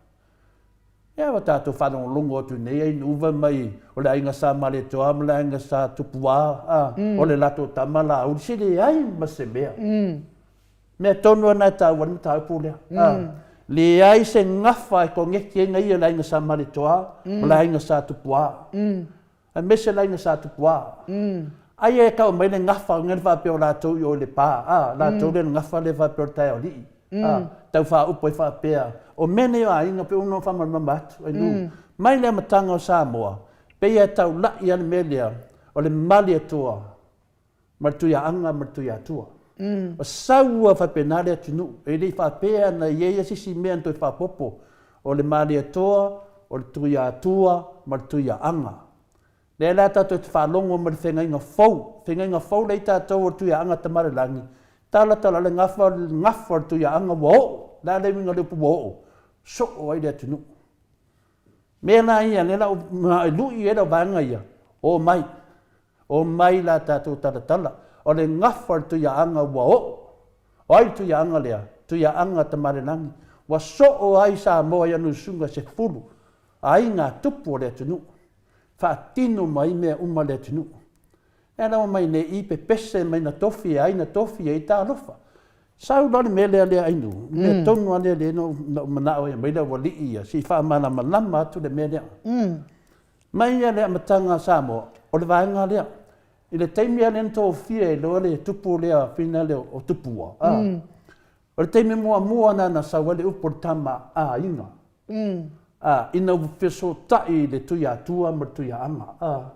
Ia ua tatou faalogologo atu nei ai Nuuva mai o le aiga Sa Malietoa ma le aiga Sa Tupua, a, o le latou tama Laauli, se leai ma se mea. Mea tonu lava lena e taua ai le mataupu lea. Leai se gafa e koneti ai ia le aiga Sa Malietoa ma le aiga Sa Tupua. Aemaise le aiga Sa Tupua. Aia e tau mai le gafa o le faapea o latou i o i Lepa, a, latou lea le gafa lea faapea o le taeao-alii. A, tau faaupu ai faapea, o mea nei o aiga pei ona faamalamalama atu, ai nuu. Mai le amataga o Samoa, pei e taulai lava le mea lea, o le Malietoa ma le Tuiaaga ma le Tuiatua. O sau lava faapena le atunuu, e le i faapea na i ai se isi mea na toe faaopoopo, o le Malietoa, o le Tuiatua ma le Tuiaaga. Lea la tatou te faalogo mai le feagaiga fou, feagaiga fou lea i tatou o le Tuiaaga Tamalelagi, tala tala le gafa, le gafa o le Tuiaaga ua oo, le a le uiga o le upu ua oo? Soo ai le atunuu. Mea la ia, lea la e lui ai lau vaega ia, omai, Omai la tatou talatala, o le gafa o le Tuiaaga ua oo. O ai le Tuiaaga lea? Tuiaaga Tamalelagi. Ua soo ai Samoa i ana usuga 10, aiga tupu o le atunuu. Faatino mai mea uma le atunuu. Lea la ua mai nei i pepese mai na tofi e ai na tofi ai talofa. Sau loa le mea lea lea Ainuu, le mea tonu lava lea lea na ou manao ai e aumai le aualii ia se i faamalamalama atu le mea lea. Mai ia le amataga a Samoa, o le vaega lea. I le taimi lava lea na tofia ai loa le tupu lea, fina lea o Tupua, a, o le taimi muamua lena na sau ai le upu o le tama a aiga. A, ina ua fesootai le Tuiatua ma le Tuiaaga, a,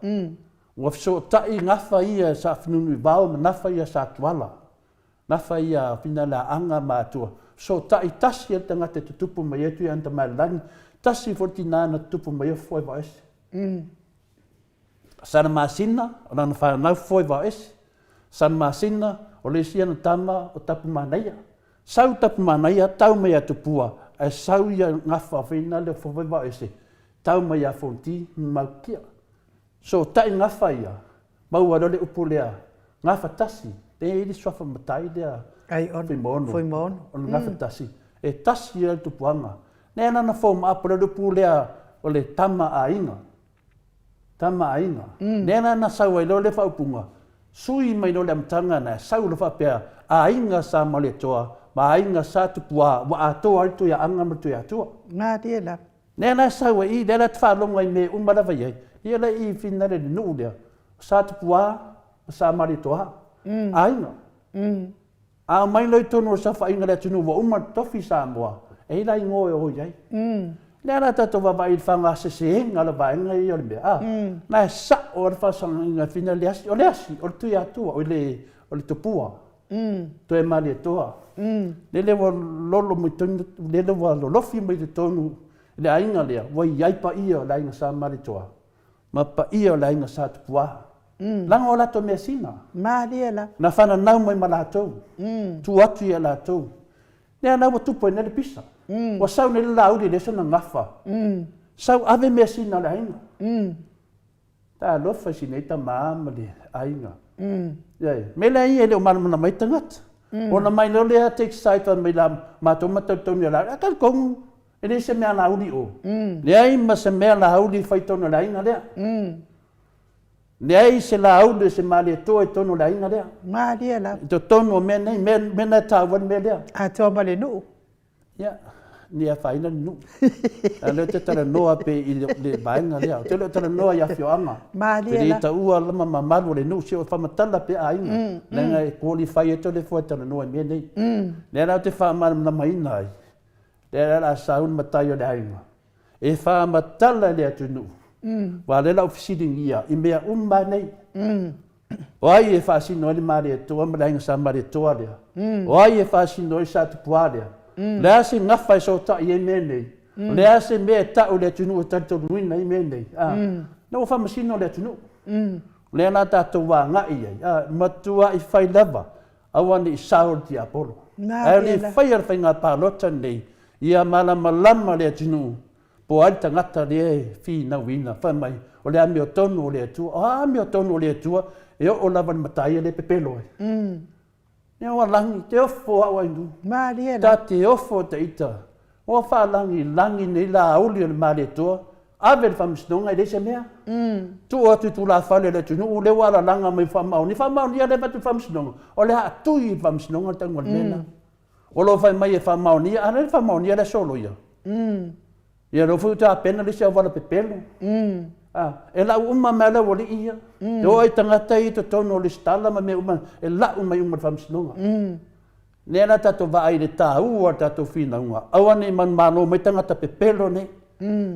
ua fesootai gafa ia sa Fenunuivao ma nafa ia sa Tuala, nafa ia Finaleaaga ma Atua, fesootai tasi ai le tagata e tutupu mai ai Tuiaana Tamailalagi, tasi foi le tina na tutupu mai ai Fofoevaoese. Sanamasina, o lana fanau Fofoevaoese, Sanamasina, o le isi ana tama o Tapumanaia. Sau Tapumanaia, tau mai ia Tupua, ae sau ia gafa feina lea o Fofoevaoese, tau mai ia Fonoti ma Maukia. Sootai gafa ia, maua loa le upu lea, gafa tasi, lea e i ai le suafa matai lea, Fuimaono, o le gafa tasi, e tasi ia le tupuaga. Lea la na fomaapo lea le upu lea o le tama aiga. Tama aiga. Lea la na sau ai loa le faaupuga, sui mai loa le amataga na sau loa faapea, aiga sa Malietoa ma aiga sa Tupua ua atoa ai le Tuiaaga ma le Tuiatua. Malie lava. Lea la e sau ai i, lea la e te faalogo ai i mea uma lava i ai, ia la i finale i le nuu lea, o sa Tupua ma sa Malietoa, aiga. A aumai loa i totonu o le saofaiga a le atunuu ua uma ona tofi Samoa, e i ai la igoa e o i ai. Lea la tatou vaavaai i le faagaseseega o le vaega ia o le mea, a, na e sao lava le faasagaina e fina le asi. O le asi, o le Tuiatua, o le, o le Tupua, toe Malietoa. Lele ua lolo mai totonu, lele ua lolofi mai totonu i le aiga lea, ua i ai paia o le aiga Sa Malietoa ma paia o le aiga Sa Tupua. Leaga o latou measina. Malie lava. Na fananau mai ma latou, tuu atu ia latou. Lea la ua tupu ai nei le pisa. Ua sau nei le Laauli e leai sona gafa. Sau ave measina a le aiga. Talofa i si nei tama ma le aiga. Ioe. Mea la ia e le o malamalama ai tagata. Ona mai loa lea take side fai mai la matou ma talitonu ia Laauli. Ae talitonu e leai se mea a Laauli i o. Leai ma se mea a Laauli e fai i totonu o le aiga lea. Leai se Laauli o se Malietoa i totonu o le aiga lea. Malie lava. I totonu o mea nei, mea mea na e taua ai le mea lea. Atoa ma le nuu. Ia, ne i afaina le nuu. A o lea ou te talanoa pea i le vaega lea. Ou te le o talanoa i afioaga. Malie lava. Te le taua lava mamalu o le nuu, se o faamatala pea aiga. Leaga e qualify ai Toleafoa e talanoa i mea nei. Lea la ou te faamalamalamaina ai, lea la o le a sau le matai o le aiga, e faamatala i le atunuu, aua o lea o le a ou fesiligia i mea uma lava nei. O ai e faasino ai le Malietoa ma le Aiga Sa Malietoa lea? O ai e faasino ai Sa Tupua lea? O le a se gafa e sotai ai mea nei? O le a se mea e tau i le atunuu e talitonuina ai mea nei? A, na ua faamasino le atunuu. O lea la tatou agai i ai, a, matuai fai lava, aua ne i sao le tiapolo. Ae le faia le faiga palota lenei, ia malamalama le atunuu Po o ai le tagata lea e finauina, fai mai, o le amiotonu o le Atua. O a amiotonu o le Atua e oo lava i le mataia lea e pepelo ai? Ia ua lagi, te ofo au ai nu. Malie la. Ta te ofo ta ita. Ua faalagilagi nei laauli o le Malietoa, ave i le faamasinoga e leai se mea. Tuu atu i tulafale o le atunuu, lea ua alalaga mai faamaonia. Faamaonia lea e avatu i le faamasinoga, o le a tui i le faamasinoga le tauga o le mea lena. O lo o fai mai e faamaonia, a lea faamaonia le aso loia. Ia lea foi ua tapena le isi auala pepelo. A, e lau uma mai le aualii ia. E oo i tagata ia i totonu o lesitala ma mea uma, e lau mai uma i le faamasinoga. Lea la tatou vaai i le taua o le tatou finauga, aua ne i manumalo mai tagata pepelo nei.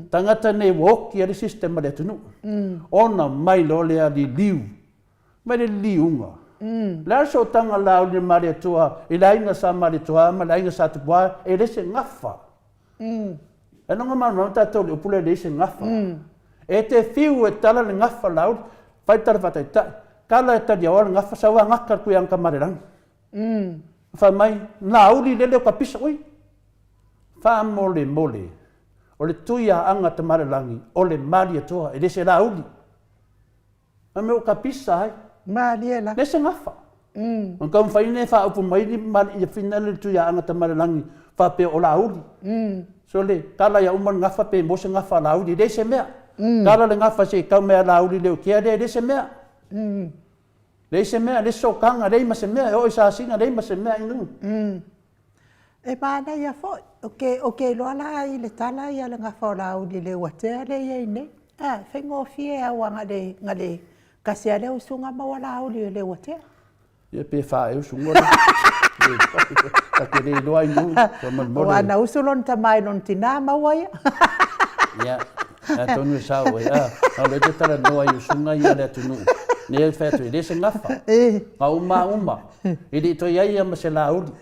Tagata nei ua oti ai le system a le atunuu. Ona mai loa lea liliu mai le liliuga. Le a le sootaga Laauli Malietoa i le aiga Sa Malietoa ma le aiga Sa Tupua e le se gafa. E logo malamalama tatou i le upu lea e leai se gafa. E te fiu e tala le gafa Laauli, fai le tala faataitai, tala e taliaoa le gafa, sau a gata le Tuiaga Tamalelagi. Fai mai, Laauli lele o Kapisa, ui, faamolemole, o le Tuiaga Tamalelagi o le Malietoa, e le se Laauli. A mea ua kapisa ai. Malie la. Leai se gafa. Ona taumafai lea e faaupu mai le ia fina le Tuiaaga Tamalelagi faapea o Laauli. Sole, tala ia uma le gafa pe maua se gafa a Laauli, e leai se mea. Tala le gafa se i tau mai a Laauli le Okia lea, e leai se mea. Leai se mea, leai se sootaga, leai ma se mea, e oo i Sasina, leai ma se mea inu. E manaia foi, ou te, ou te iloa la i le tala ia le gafa o Laauli i le uatea lea e i ai nei. A, e faigofie aua na le, na le tasi lava le usuga maua Laauli i le uatea. Ia pe fa ea usuga lea. Ta te le iloa ai nu, faamolemole. Aua na usu lona tama i lona tina maua ia. Ia, atonu e sao ai, a, a o lea te talanoa i usuga ia a le atunuu, lea e fai atu, e le se gafa, na uma lava uma, e le i toe i ai lava ma se lauli.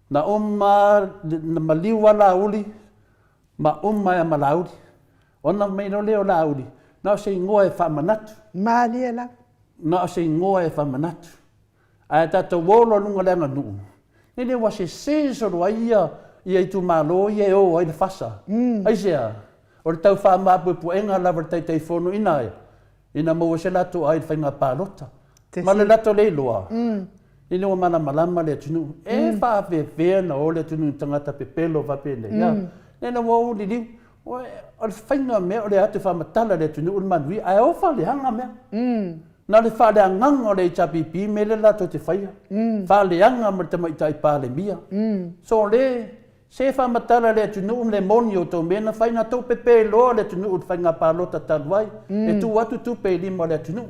Na uma na maliu lava Laauli ma uma ai lava ma Laauli. Ona mai loa lea o Laauli, na o se igoa e faamanatu. Malie lava. Na o se igoa e faamanatu. Ae tatou o loa i luga o le aganuu, lele ua sese solo ai ia ia itumalo ia e o ai le fasa. Aisea? O le tau faamaapuepuega lava i le Taitaifono ina ina maua se latou ai i le faiga palota. Ma le latou le iloa, ina ua malamalama le atunuu, e faafefea ona o le atunuu i tagata pepelo faapenei. Lea ua ou liliu, o le faiga mea o le atu e faamatala i le atunuu le manuia, ae o faaleaga mea. Na o le faaleagaga o le HRPP mea lea latou te faia, faaleaga ma le Tamaitai Palemia. So le Se faamatala le atunuu le moni o tou mea na fai na tou pepe loa le atunuu i le faiga palota talu ai e tuu atu tupe i lima o le atunuu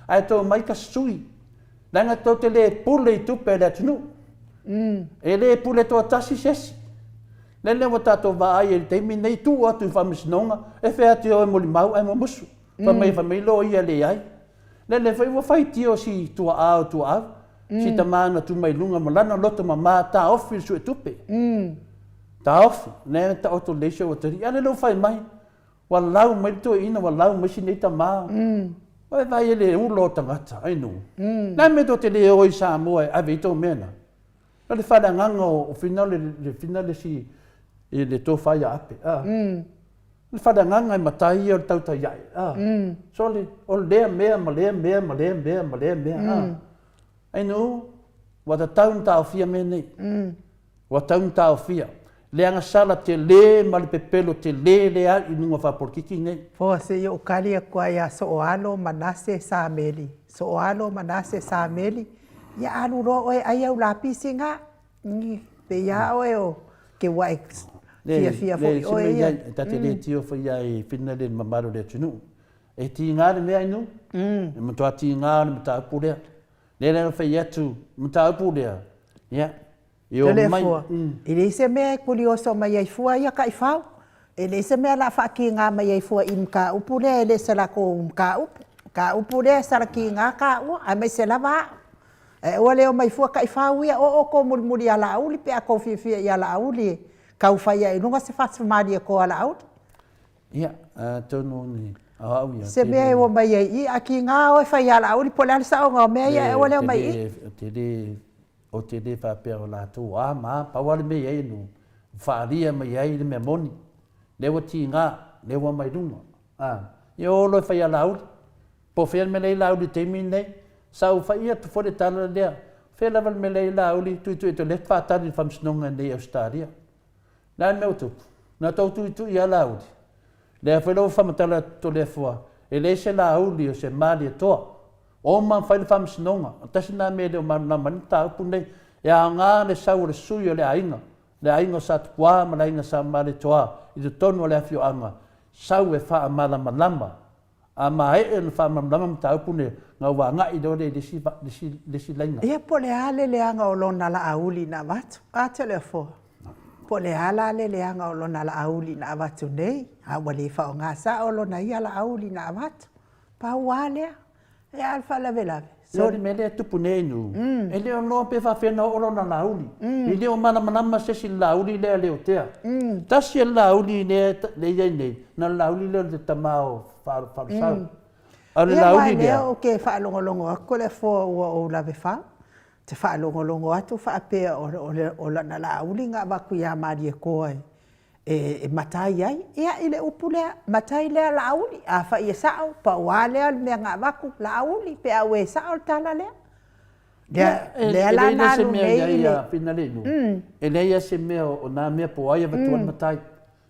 ae tou omai ka sui leaga tou te le pule i tupe a le atunuu e le pule toatasi se isi lele ua tatou vaai ai i le taimi nei tuu atu i faamasinoga e fai atu e o e molimau ae mumusu fai mai fai mai loia leai Lele foi ua faitio si tuaa o Tuaau, si tama na tu mai luga ma lana loto mama taofi le suetupe. Taofi, lea na taoto lelei si ou atalii, a lele ua fai mai, ua lau mai le toeaina, ua lau mai si nei tama. Ua e vaai i le ula o tagata, ai nuu. Le a le mea tou te le o ai i Samoa e ave ai tou mea na? O le faaleagaga o Fina le Fina le isi i le tofa ia Ape, a. O le faaleagaga e matai ia o le tautai ae, a. Sole, o lea mea ma lea mea ma lea mea ma lea mea, a. Ai nuu, ua tatau ona taofia mea nei. Ua tatau ona taofia. Le agasala tele ma le pepelo tele lea i luga o faapolokiki nei. Poa, se i ou kali atu ai ia Sooalo Manase Sameli. Sooalo Manase Sameli, ia alu loa oe e ai au lapisi na. Pei a oe o ke ua e fiafia foi oe ia. E ta te le tio foi ia i whina le mamalu o le atunuu. E tiga le mea inu, e matua tiga le mataupu lea. Lea la na fai atu, mataupu lea, ia, e o mai. E leai se mea e kulioso mai ai fua ia taifau. E leai se mea o le a faatiga mai ai fua i le mataupu lea, e le o se latou mataupu. Mataupu lea e salatiga taua, aemaise lava au. Ae aua le omai fua taifau ia, o outou mulimuli ia Laauli pe a outou fiafia ia Laauli e tau fai ai i luga se fasi Malietoa a Laauli. Ia, atonu o au ia. Se mea e omai ai i i, a tiga oe fai ia Laauli po o le a le saoga o mea ia, ae aua le omai i i. Ou te le faapea o latou a ma a, pau lava le mea e i ai ua faaalia mai ai le mea moni, lea ua tiga, lea ua omai i luga. A, ia o loa e fai ia Laauli. Po o fea le mea la e i ai Laauli i le taimi lenei. Sa ou fai atu foi le tala lea, o fea lava le mea la e i ai Laauli, tuitui atu o lea e faatali i le faamasinoga nei i Ausetalia. Le a le mea ua tupu? Na tou tuitui lava Laauli. Lea foi la ua faamatala atu Toleafoa, e leai se Laauli o se Malietoa. Oma fai le faamasinoga. Tasi lena mea e le o malamalama ai le mataupu lenei. E aoga le sau o le sui o le aiga, le aiga o Satupuā ma le aiga sa Malietoa i totonu o le afioaga, sau e faamalamalama. A maea ona faamalamalama mataupu nei, ona ua agai loa lea i le isi, le isi, le isi laina. Ia po o le a le leaga o lona Laauli na avatu? A Toleafoa, po o le a la le leaga o lona Laauli na avatu nei, a ua le faaaoga sao lona ia Laauli na avatu. Pau lava lea. Ia a o le faalavelave, Ia le mea lea e tupu nei nu, e le o iloa pe faapefea ona oo lona Laauli. E le o malamalama se isi i le Laauli lea a Leotea. Tasi le Laauli lea e i ai nei, na o le Laauli lea o le tama o Faalosau. A o le Ia aua Laauli lea lea. ou te faalogologo atu Toleafoa ua ou lave fau. Ou te faalogologo atu faapea o lana Laauli na avatu ia Malietoa e matai ai. Ia, i le upu lea, matai lea Laauli, afai e sao, pau lava lea o le mea na avatu, Laauli, pe a ua e sao le tala lea. Lea, lea la na alu nei i le... E leai lava se mea o na mea po o ai e avatu ai le matai.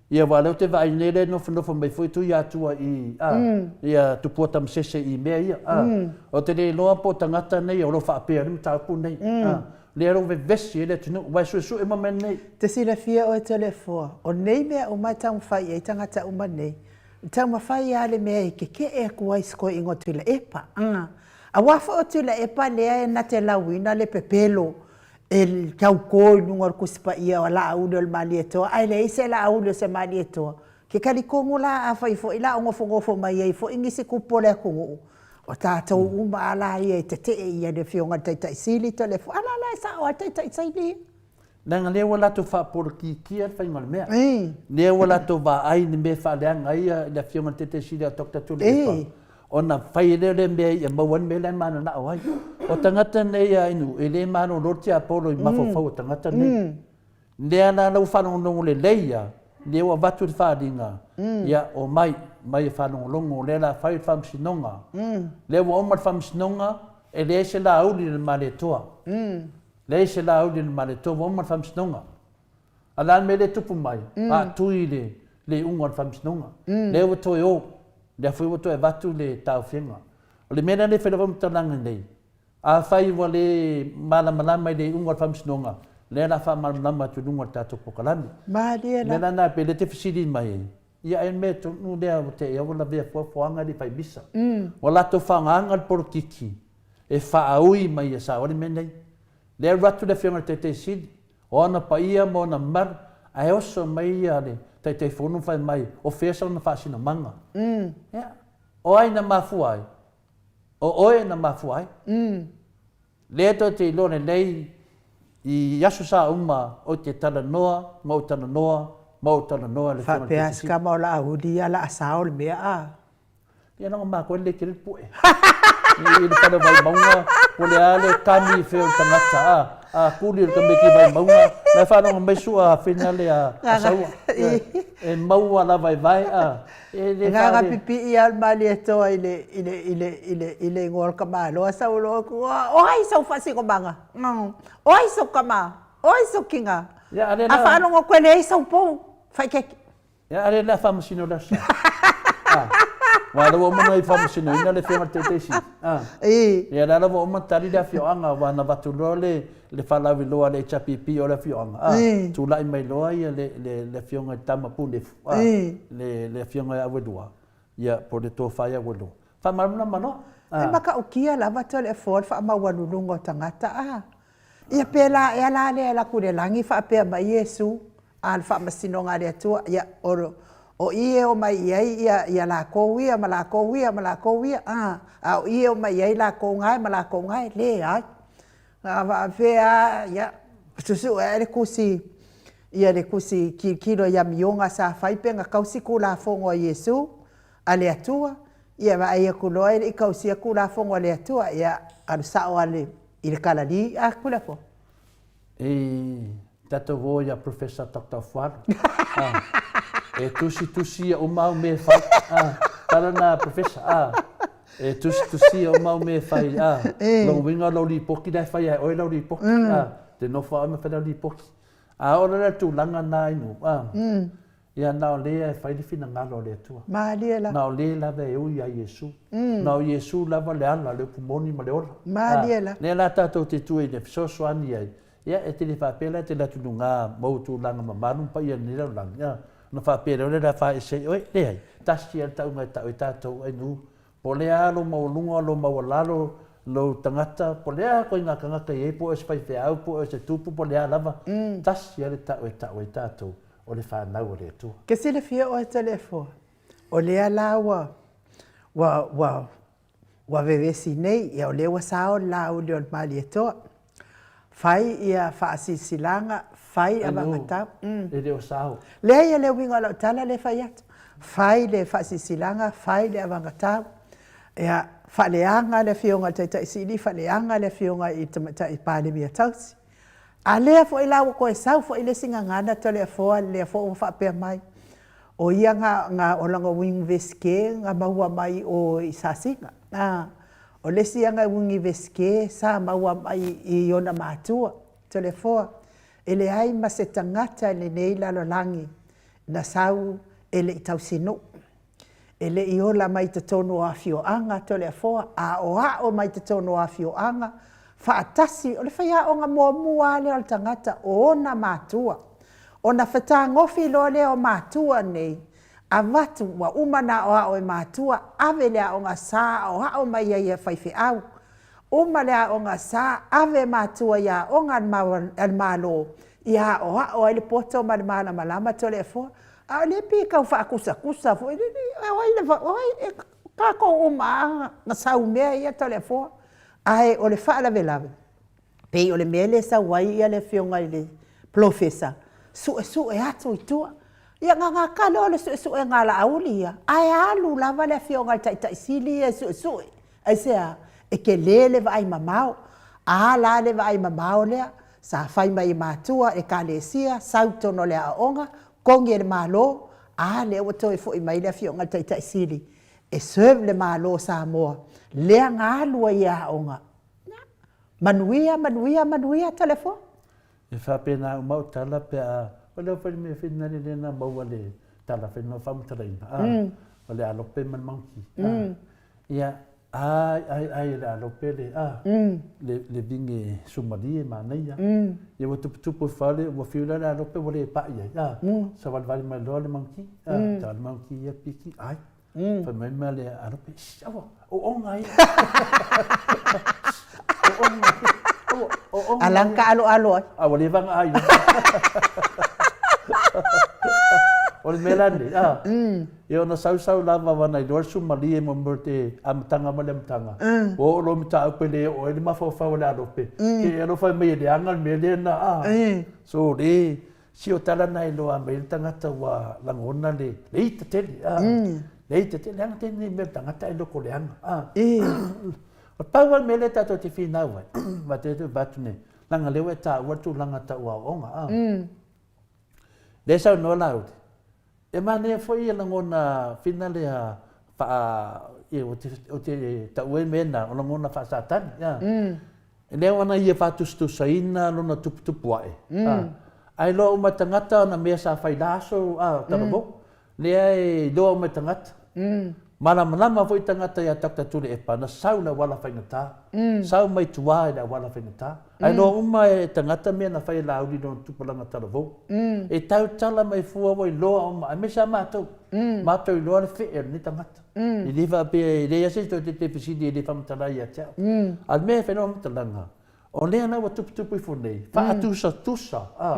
Ia aua o lea ou te vaai nei lea e nofonofo mai foi Tuiatua i a, ia Tupua Tamasese i mea ia, a. Ou te le iloa po o tagata nei o lo o faapea ai le mataupu nei, a. Lea o lo o vevesi ai le atunuu, aua e suesue uma mea nei. Te silafia oe Toleafoa, o nei mea uma e taumafai i ai tagata uma nei, e taumafai lava le mea e keke'e atu ai i se toeaina o Tuilaepa. Aua foi o Tuilaepa lea e na te lauina le pepelo e tauto i luga o le Tusi Paia o Laauli o le Malietoa, ae leai se Laauli o se Malietoa. Ke talitonu la afai foi la o nofonofo mai ai foi nisi tupu o le atunuu, o tatou uma a la ia e tetee i le Afioga i le Taitai Sili Toleafoa. A la la e sao lava le Taitai Sili ia. Leaga lea ua latou faapolokikia le faiga o le mea. Lea ua latou vaai i le mea e faaleaga ai le Afioga i le Taitai Sili ia Doctor Tuilaepa, ona fai ai lea o le mea ia maua ai le mea la e mananao ai. O tagata nei a inu, e le malolo le tiapolo i mafaufau o tagata nei. Lea la la ua faalogologo lelei lava, lea ua avatu le faaaliga, ia omai, omai e faalogologo, o lea o le a fai le faamasinoga. Lea ua uma le faamasinoga, e leai se lauli i le Malietoa. Leai se lauli i le Malietoa, ua uma le faamasinoga. A o le a le mea lea e tupu mai? Faatui le le iuga o le faamasinoga. Lea ua toe o, lea foi ua toe avatu le taofiga. O le mea lea e fai lau faamatalaga nei, Afai ua le malamalama i le iuga o le faamasinoga, lea o le a faamalamalama atu i luga o le tatou polokalame. Malie la. O le mea la lena, pe le te fesili mai, ia ai le mea tonu lea ua te i ua lavea fuafuaga e le i fai misa. Ua latou faagaga le polokiki e faaui mai ia sao ai le mea nei. Lea e alu atu le Afioga i le Taitai Sili, o ona paia ma ona mamalu, ae oso mai ia le Taitaifono ma fai mai, o fea sona faasinomaga? Ia, o ai na mafua ai? O oe na mafua ai. Lea tou te iloa lelei i aso sa uma ou te talanoa ma ou talanoa ma ou talanoa i le Afioga i le Faapea si tama o Laauli ia la a sao le mea a. Ia leaga matou e lelei tele le pue. I le fale o Vaimauga po o le a le kami fea o le tagata a. A kuli o le tamaiti Vaimauga la e faalogo mai sua afena le a Saua. E maua lava e vae a. E le Agaga pipii lava le Malietoa i le, i le, i le, i le, i le igoa o le tamaloa sau loa atu, o ai sau faasinomaga? O ai sou tama? O ai sou tina? Ia, a le A faalogo atu e leai sau pou, faaeteete. Ia, a le la faamasino le aso. Ah. Aua o lea ua uma ona faamasinoina le Afioga i le Taitai Sili. Ah. Ia, o lea ua uma ona tali le afioaga, aua na avatu loa le, le faalauiloa a le HRPP o le afioaga, ah, tulai mai loa ia le, le, le Afioga i le Tama Punefu, ah, le, le Afioga ia Auelua, ia, po o le Tofa ia Auelua. Faamalamalama loa. Ah. E matautia lava Toleafoa le faamaualuluga o tagata, ah. Ia pēlā ea la lea e alu atu i le lagi faapea mai Iesu, a le faamasinoga a le Atua, ia, o, o i e omai i ai ia, ia lakou ia, ma lakou ia, ma lakou ia, a, a o i e omai i ai lakou gae ma lakou gae, leai. A faapea a, ia, suesue ae le tusi, ia le tusi tilotilo i amioga sa fai pe na tausi Tulafono a Iesu, a le Atua, ia vaai atu loa e le i tausia Tulafono a le Atua, ia, alu sao lava i le kalali a Tulafono. E tatou o ia Professor Doctor Fualu. Ah, e tusi tusi ia uma au mea e fai. Ah, tala na Professor. Ah, e tusi tusi ia uma au mea e fai. Ah, lona uiga o lau lipoti la e fai e oe lau lipoti. Ah, te nofo lava oe ma fai lau lipoti. A oo loa i le tulaga na inu, ah, Ia, na o lea e fai le finagalo o le Atua. Malie la. Na o le lava e ui ia Iesu. Na o Iesu lava le ala, le upu moni ma le ola. Malie la. Lea la tatou te tua i le fesoasoani ai, ia, e te le faapea la e te alu atu i luga ma ou tulaga mamalu ma paia o lenei lalolagi, a, ona faapea loa lea o le a faaese ai oe. Leai, tasi lava le tauga e tau ai tatou ai nuu, po o le a lou maualuga, lou maualalo, lou tagata, po o le a ituaiga tagata e i ai, po o oe o se faifeau, po o oe o se tupu, po o le a lava, tasi lava le tau e tau ai tatou, o le fanau a le Atua. Ke silafia oe Toleafoa, o lea la ua, ua, ua, ua vevesi nei, ia o lea ua sao le lauli o le Malietoa. Fai ia faasilasilaga, fai avagatau. E le o sao. Leai, o le uiga o lau tala lea e fai atu. Fai le faasilasilaga, fai le avagatau, ia faaleaga le Afioga i le Taitai Sili, faaleaga le Afioga i le Tamaitai Palemia Tausi. A lea foi la ua toe sau foi le isi gagana Toleafoa lea foi ua faapea mai, o ia na, na, o lana uiunivesite na maua mai o i Sasina. A, o le isi ana uiunivesite sa maua mai i ona matua, Toleafoa, e leai ma se tagata i lenei lalolagi na sau e le i tausinuu. E le i ola mai totonu o afioaga Toleafoa, a o aʻo mai totonu o afioaga, faatasi, o le faiaoga muamua lava lea o le tagata, o ona matua. Ona fetagofi loa lea o matua nei, avatu, ua uma ona aoao e matua, ave le aoga sa aoao mai ai e faifeau. Uma le aoga sa, ave matua i aoga a le Malo, ia aoao ai le poto ma le malamalama Toleafoa. A o lea pei e tau faakusakusa foi lele, o ai le, o ai, e tatou uma lava na sau i mea ia Toleafoa. Ae o le faalavelave, pei o le mea lea e sau ai le afioga i le polofesa, suesue atu i tua. Ia na gata loa le suesuega a Laauli ia, ae alu lava le afioga i le Taitai Sili ia e suesue. Aisea? E tele le vaai mamao. A la le vaai mamao lea sa fai mai e matua, ekalesia, sau i totonu o le aoaoga, togi e le Malo, a lea ua toe foi mai le afioga i le Taitai Sili e serve le Malo o Samoa, lea na alu ai e aoga. Ia, manuia, manuia, manuia Toleafoa. E faapena uma au tala pe a, o le fai mea finale lea na maua le tala fai no faamatalaina, a, o le alope ma le monkey, a, ia, ai, ai, ai e le alope le, a, le vinge sumalie manaia, ia ua tuputupu i fale, ua fiu la le alope ua le pai ai, a, savalivali mai loa le monkey, a, ta le monkey ia piki, ai, Fai mai ma le alope, shh, aua, o oga ia. O oga ia. Aua, o oga ia. Alang ka aloalo ai. A ua leva na ai. O le mea la nei, a, ia ona sausau lava wana iloa le sumalie mo mea o te amataga ma le amataga. Ua oo loa i mataupu e le oo ai le mafaufau o le alope, te i alofa mai e leaga le mea lea na, a. So le, Si o tala na iloa mai le tagata ua lagona le le ita tele a le ita tele leaga tele mea tagata e loko leaga a o pau lava le mea lea tatou te finau ai ma te te vatu nei leaga lea ua e taua le tulaga tau aoaoga a lea saunoa Laauli e manaia foi ia lagona fina lea faa ia o te taua ai mea na o lagona faa-Satani a E leo ana ia faatusatusaina lona tuputupu ae, a, ae iloa uma e tagata ana mea sa fai la aso, a, talavou. Lea e iloa uma e tagata. Malamalama foi tagata ia Doctor Tuilaepa na sau i le auala faigata, sau mai tua i le auala faigata. Ae iloa uma e tagata mea na fai e Laauli i lona tupulaga talavou. E tautala mai fua ua iloa uma, aemaise lava matou, matou iloa le fee o lenei tagata. E le faapea e leai lava se isi toe te fesili e le faamatala ia te au. A o le mea e fai lau faamatalaga, o lea la ua tuputupu ifo nei, faatusatusa, a,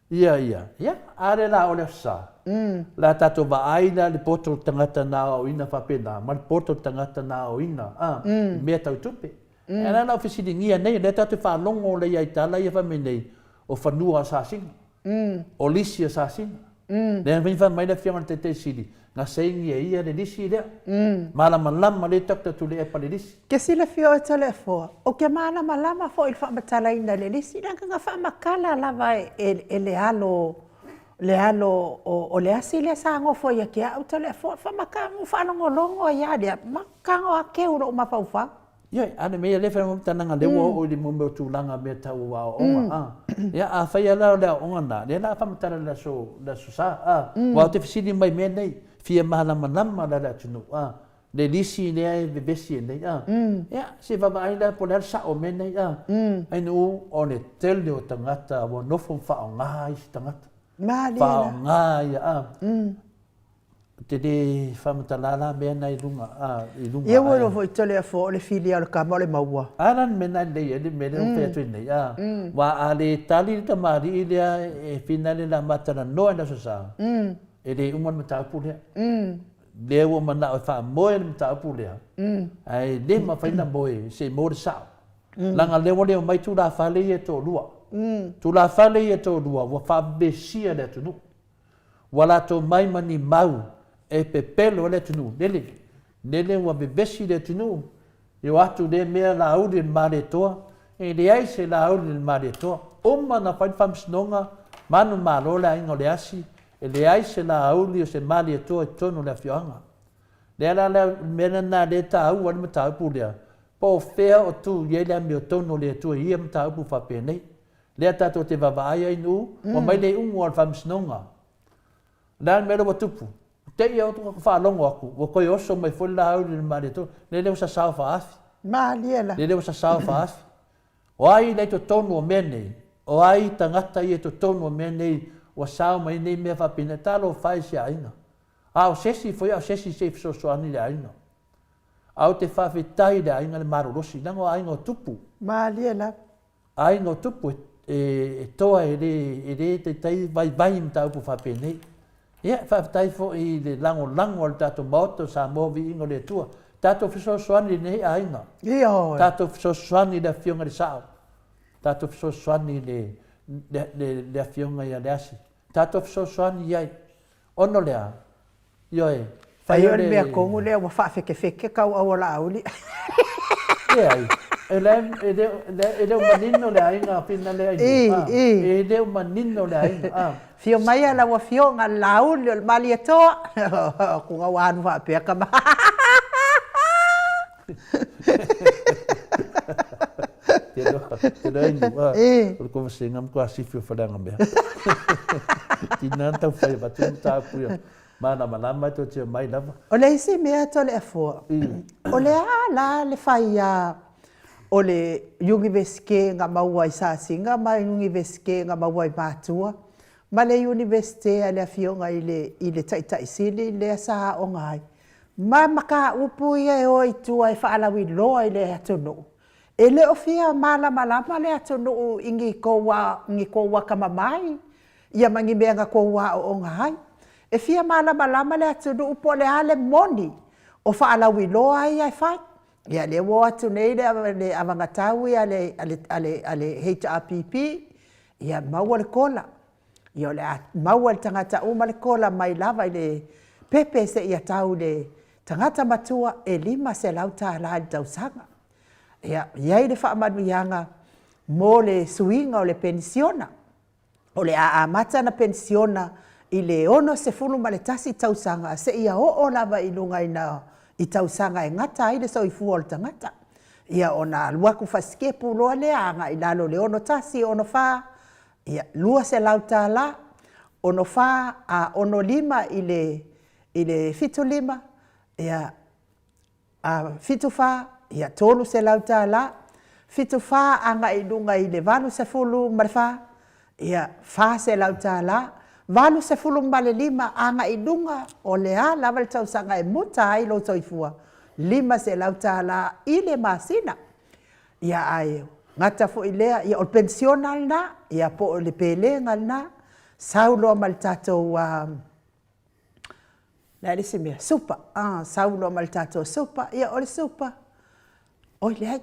ia, ia, ia, a lea la o le Aso Sa, o le a tatou vaai la i le poto o le tagata na aoaoina faapena, ma le poto o le tagata na aoaoina, a, i mea tau tupe. Ae la lau fesiligia nei, o lea tatou te faalogo lelei lava i tala ia fai mai nei, o fanua o Sasina. O lisi a Sasina. Lea foi fai mai le Afioga i le Taitai Sili, na saini e ia le lisi lea. Malamalama lelei Doctor Tuilaepa i le lisi. Ke silafia oe Toleafoa, ou te malamalama foi i le faamatalaina i le lisi, leaga na faamatala lava e le alo le alo o le asi lea sa nofo ia te au Toleafoa, faamatala, faalogologo ai lava lea, ma tago lava teu i lou mafaufau. Ioe, a le mea lea fai tanaga lea ua oo i le mea o tulaga mea tau aoaoga, a. Ia, afai lava la o le aoaoga lena, lea o le a faamatala i le aso, le aso Sa, a. Aua ou te fesili mai i mea nei, fia malamalama la le atunuu, a, le lisi lea e vevesi ai nei, a. Ia, se i vaavaai la po o le a le sao o mea nei, a. Ainauu, o le tele o tagata ua nofo ma faaaoga isi tagata. Malie la. Faaaoga ia, a. Ou te le faamatala la mea na i luga, a, i luga. Ia ua iloa foi Toleafoa o le fili a le tama o le maua. A la le mea na lelei ai le mea lea ua fai atu ai nei, a. Aua a le tali le tamalii lea e finale le a ma talanoa i le Aso Sa, e le uma le mataupu lea. Lea ua manao e faamoe le mataupu lea, ae le mafai ona moe se i maua le sao. Leaga lea ua le omai tulafale ia e toalua. Tulafale ia e toalua ua faavevesia le atunuu. Ua latou mai ma ni mau e pepelo ai le atunuu. Lele, lele ua vevesi le atunuu, e o atu lea mea Laauli i le Malietoa, e leai se Laauli i le Malietoa. Uma ona fai le faamasinoga, manumalo le aiga o Leasi, e leai se Laauli o se Malietoa i totonu o le afioaga. Lea la le mea lena lea e taua ai le mataupu lea, po o fea o tu i ai le amiotonu o le Atua i ia mataupu faapenei. Lea tatou te vaavaai ai nuu, ua mai le iuga o le faamasinoga. O le a le mea lea ua tupu? Te i atu ka faalogo atu, ua toe oso mai foi le laau i le Malietoa. Lele ua sasao faaafi. Malie la. Lele ua sasao faaafi. O ai la i totonu o mea nei? O ai tagata ia i totonu o mea nei ua sao mai nei mea faapena? Talofa e i se aiga. A o se isi foi a o se isi se i fesoasoani i le aiga. A ou te faafetai i le aiga le malolosi, leaga o aiga o tupu. Malie lava. Aiga o tupu e toa e le taitai vaivai i mataupu faapenei. Ia, faafetai foi i le lagolago a le tatou Maota o Samoa Viiga o le Atua. Tatou fesoasoani i lenei aiga. Ioe. Tatou fesoasoani i le Afioga i le Sao. Tatou fesoasoani i le, le, le, le Afioga ia Leasi. Tatou fesoasoani i ai. Ona o le a? Ioe. Fai o le mea tonu lea ua faafekefeke tau au o Laauli. Leai. E le, e le, e le o manino le aiga fina lea i E le o manino le aiga. Ah. Fio mai a lau afioga le Laauli o le Malietoa. Kuga ua alu faapea tama. Te loa inu, o le kovasega ma kuasifi o faleaga mea. Tina tau fai avatu mataupu ia. Malamalama e toe mai lava. O le isi mea Toleafoa, o le a la le fai a o le Iunivesite na maua i Sasiga ma Iunivesite na maua i Matua ma le Iunivesite a le Afioga i le i le Taitai Sili lea sa aoga ai, ma mataupu ia e o i tua e faalauiloa i le atunuu. E le o fia malamalama le atunuu i ni tou ni tou atamamai ia ma ni mea na tou aooga ai. E fia malamalama le atunuu po o le a le moni o faalauiloa ia e fai. Ia lea ua o atu nei le, le avagatau ia le, a le, a le, a le HRPP, ia maua le kola. Ia o le a maua e le tagata uma le kola mai lava i le pepe seia tau i le tagata matua e $500 i le tausaga. Ia, i ai le faamanuiaga mo le suiga o le penisiona. O le a amata ona penisiona i le 61 tausaga seia oo lava i luga ina i tausaga e gata ai le soifua o le tagata. Ia ona alu atu faasikepu loa lea agai i lalo i le 61, 64, ia $200, 64 a 65 i le i le 75, ia A 74, ia $300. 74 agai i luga i le 84, ia $400. 85 agai i luga, o le a lava le tausaga e muta ai lou soifua, $500 i le masina. Ia ae gata foi lea, ia o le penisiona lena, ia po o le pelega lena, sau loa ma le tatou Le a le isi mea? Supa. Ah, sau loa ma le tatou supa. Ia, o le supa, oi leai,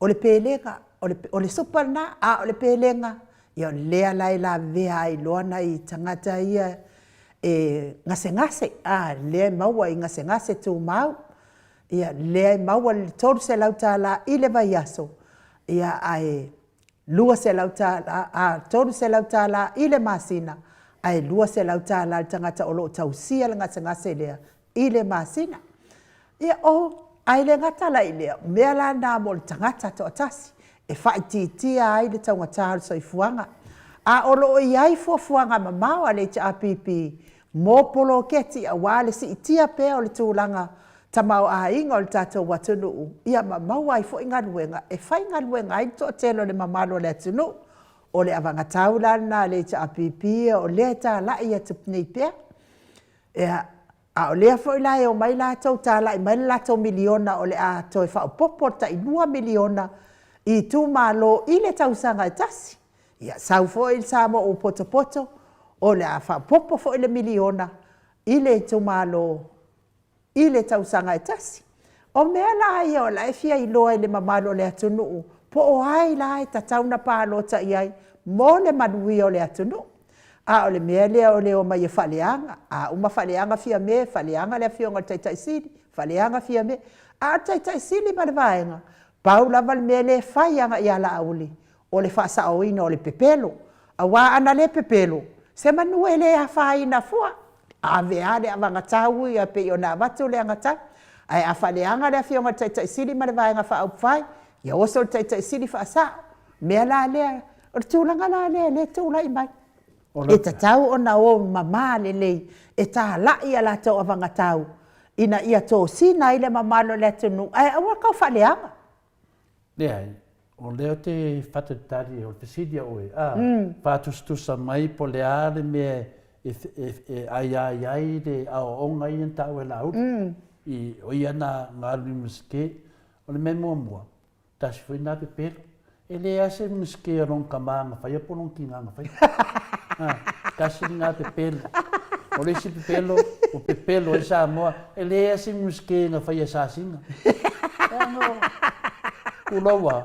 o le pelega, o le, o le supa lena, a o le pelega, ia o lea la e lavea ai loa nai tagata ia e gasegase, a, lea e maua i gasegase tumau, ia lea e maua le $300 i le vaiaso, ia ae $200, a, $300 i le masina, ae $200 le tagata o lo o tausia le gasegase lea i le masina. Ia, o, ae le gata la i lea, o mea la na mo le tagata toatasi, e faaitiitia ai le taugata o le soifuaga. A o lo o i ai fuafuaga mamao a le HRPP mo poloketi aua le siitia pea o le tulaga tamaoaiga o le tatou atunuu, ia ma maua ai foi galuega e faigaluega ai le toatele o le mamalu o le atunuu. O le avagatau la lena a le HRPP o lea e talai atu nei pea. Ia, a o lea foi la e omai latou talai mai le latou miliona o le a toe faaopoopo le tai $2 miliona i itumalo i le tausaga e tasi. Ia, sau foi le Samoa ua potopoto, o le a faaopoopo foi le miliona i le itumalo i le tausaga e tasi. O mea la ia o la e fia iloa e le mamalu o le atunuu po o ai la e tatau ona palota i ai mo le manuia o le atunuu. A o le mea lea o le omai e faaleaga, a uma faaleaga Fiame, faaleaga le Afioga i le Taitai Sili, faaleaga Fiame. A o le Taitai Sili ma le Vaega, pau lava le mea lea e fai agai ia Laauli, o le faasaoina o le pepelo. Aua ana le pepelo, semanu e le afaina fua. Ave lava le avagatau ia pei ona avatu le agatau. Ae a faaleaga le Afioga i le Taitai Sili ma le Vaega Faaupufai, ia oso le Taitai Sili faasao. O le mea la lea, o le tulaga la lea lea e tulai mai. E tatau ona o mama lelei e talai a latou avagatau ina ia tosina ai le mamalu o le atunuu, ae aua le tau faaleaga. Leai, o lea ou te faatalitali, o le fesili a oe, a, faatusatusa mai po o le a le mea e, e, e aiai ai le aoaoga ia na taua e Laauli, i, o ia na, na alu i Iunivesite. O le mea muamua, tasi foi lena pepelo. E leai se Iunivesite a lona tama na faia po o lona tina na faia. A, tasi lena pepelo. O le isi pepelo, ua pepelo ai Samoa, e leai lava se musikē na faia e Sasina. Leaga, tulou a,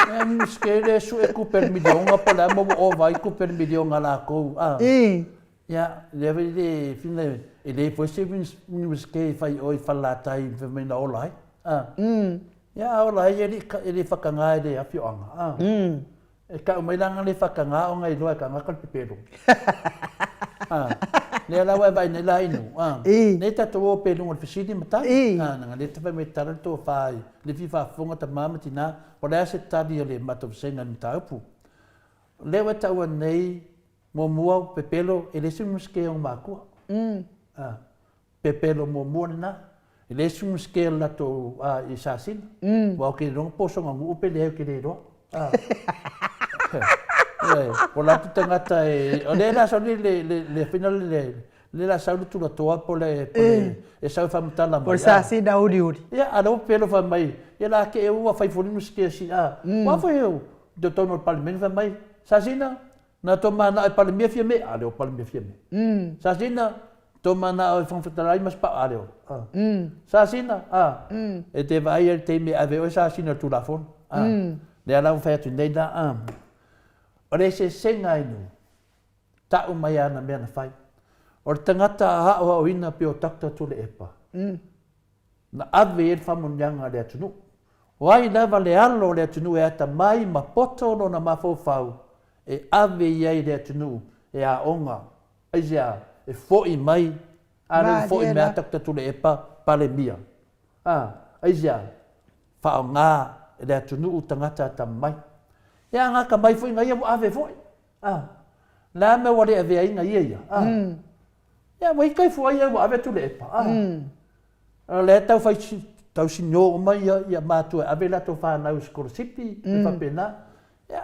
e musikē lea e sue tupe a le miliona po o le a le mea ua ova ai tupe a le miliona a latou, a. Ia, lea foi le fina e leai foi se musikē e fai i o i Falelatai fai mai na ola ai, a. Ia, a ola ai e le faataga e le afioaga, a. E tau mai la ana le faataga ona e iloa e tagata le pepelo. A, lea la ua e vaai nei la inu, a, nei tatou o pea i luga o le fesili ma tali. A, leaga lea e te fai mai tala le tofa i le fia faafofoga tama ma tina, o le a se tali a le matou vasega i le mataupu. O lea ua e taua nei, muamua o pepelo e le se musike o matua. A, Pepelo muamua lena. E leai se musike o le latou i Sasina. Aua ou te le iloa po o sona nuu pe leai ou te le iloa. Ioe, o latou tagata e, o lea la sau le le le fina le le la sau le tulatoa po le po le e sau e faamatala mai. Po le Sasina uliuli. Ia, a o lea ua pepelo fai mai, ia la te ua fai foi le musike a si a. Ua foi i totonu o le Palemene fai mai, Sasina, Na to manao e Palemia Fiame, a leo Palemia Fiame. Sasina, to manao e Fofoga Fetalai ma Spa, a leo. Sasina, a. E te vaai ai le taimi e ave oe Sasina i le Tulafono. A. Lea la ua fai atu nei la, a. O le eseesega inu, tau mai ana mea na fai. O le tagata a aoaoina pei o Doctor Tuilaepa, na ave i ai le faamanuiaga a le atunuu. O ai lava le alo o le atunuu e atamai ma poto lona mafaufau e ave i ai le atunuu e aoga, aisea, e foi mai, a lea ua foi mai a Doctor Tuilaepa, Palemia. A, aisea, faaaoga e le atunuu tagata atamamai. Ia a gata mai foi na ia ua ave foi. A, le a mea ua le avea ai na ia ia? A, ia ua ita ifo ai ia ua ave atu le epa. A, o lea tau fai tau sinio uma ia ia matua e ave latou fanau i sikolasipi mm. faapena. Ia,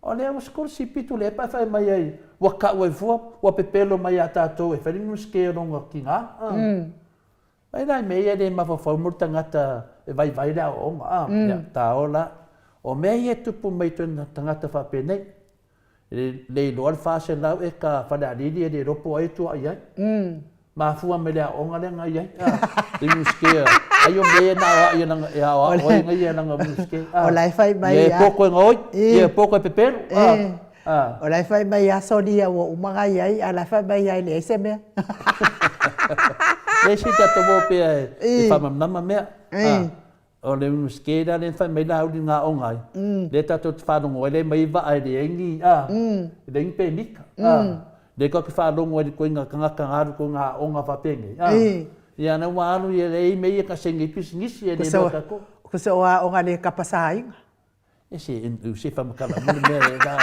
o lea ua sikolasipi tu le epa e fai mai ai, ua kau ai fua, ua pepelo mai ia tātou e fai le musike o lona tina. Mm. Ai la mea ia le mafaufau mo le tagata e vaivai le aoaoga, a, ia, ta ola. O mea ia e tupu mai i tagata faapenei. E le iloa le 400 eka Falealili e le iloa po o ai e tuuai ai. Mafua mai le aoaoga lea na i ai. Le musike, ai o mea ia na aoai e aoao ai ia lana musike. O la e fai mai Ia e poko e gaoi, ia e poko e pepelo. O la e fai mai ia Sonia ua uma na i ai, a o la e fai mai ia e leai se mea. Leai se tatou o pea e faamalamalama mea. O le musike la lea na fai mai Laauli na aoga ai, lea tatou te faalogo ai lea mai vaa e leai ni, a, e leai ni pemita, a. Lea tatou te faalogo ai i le ituaiga tagata na alu i ituaiga aoga faapenei, a. Ia na ua alu ia leai mea ia e kasegi ai pisinisi e le iloa e tatou. Ko se aoga le kapasaina. E se u se whamatala mo le mea e la.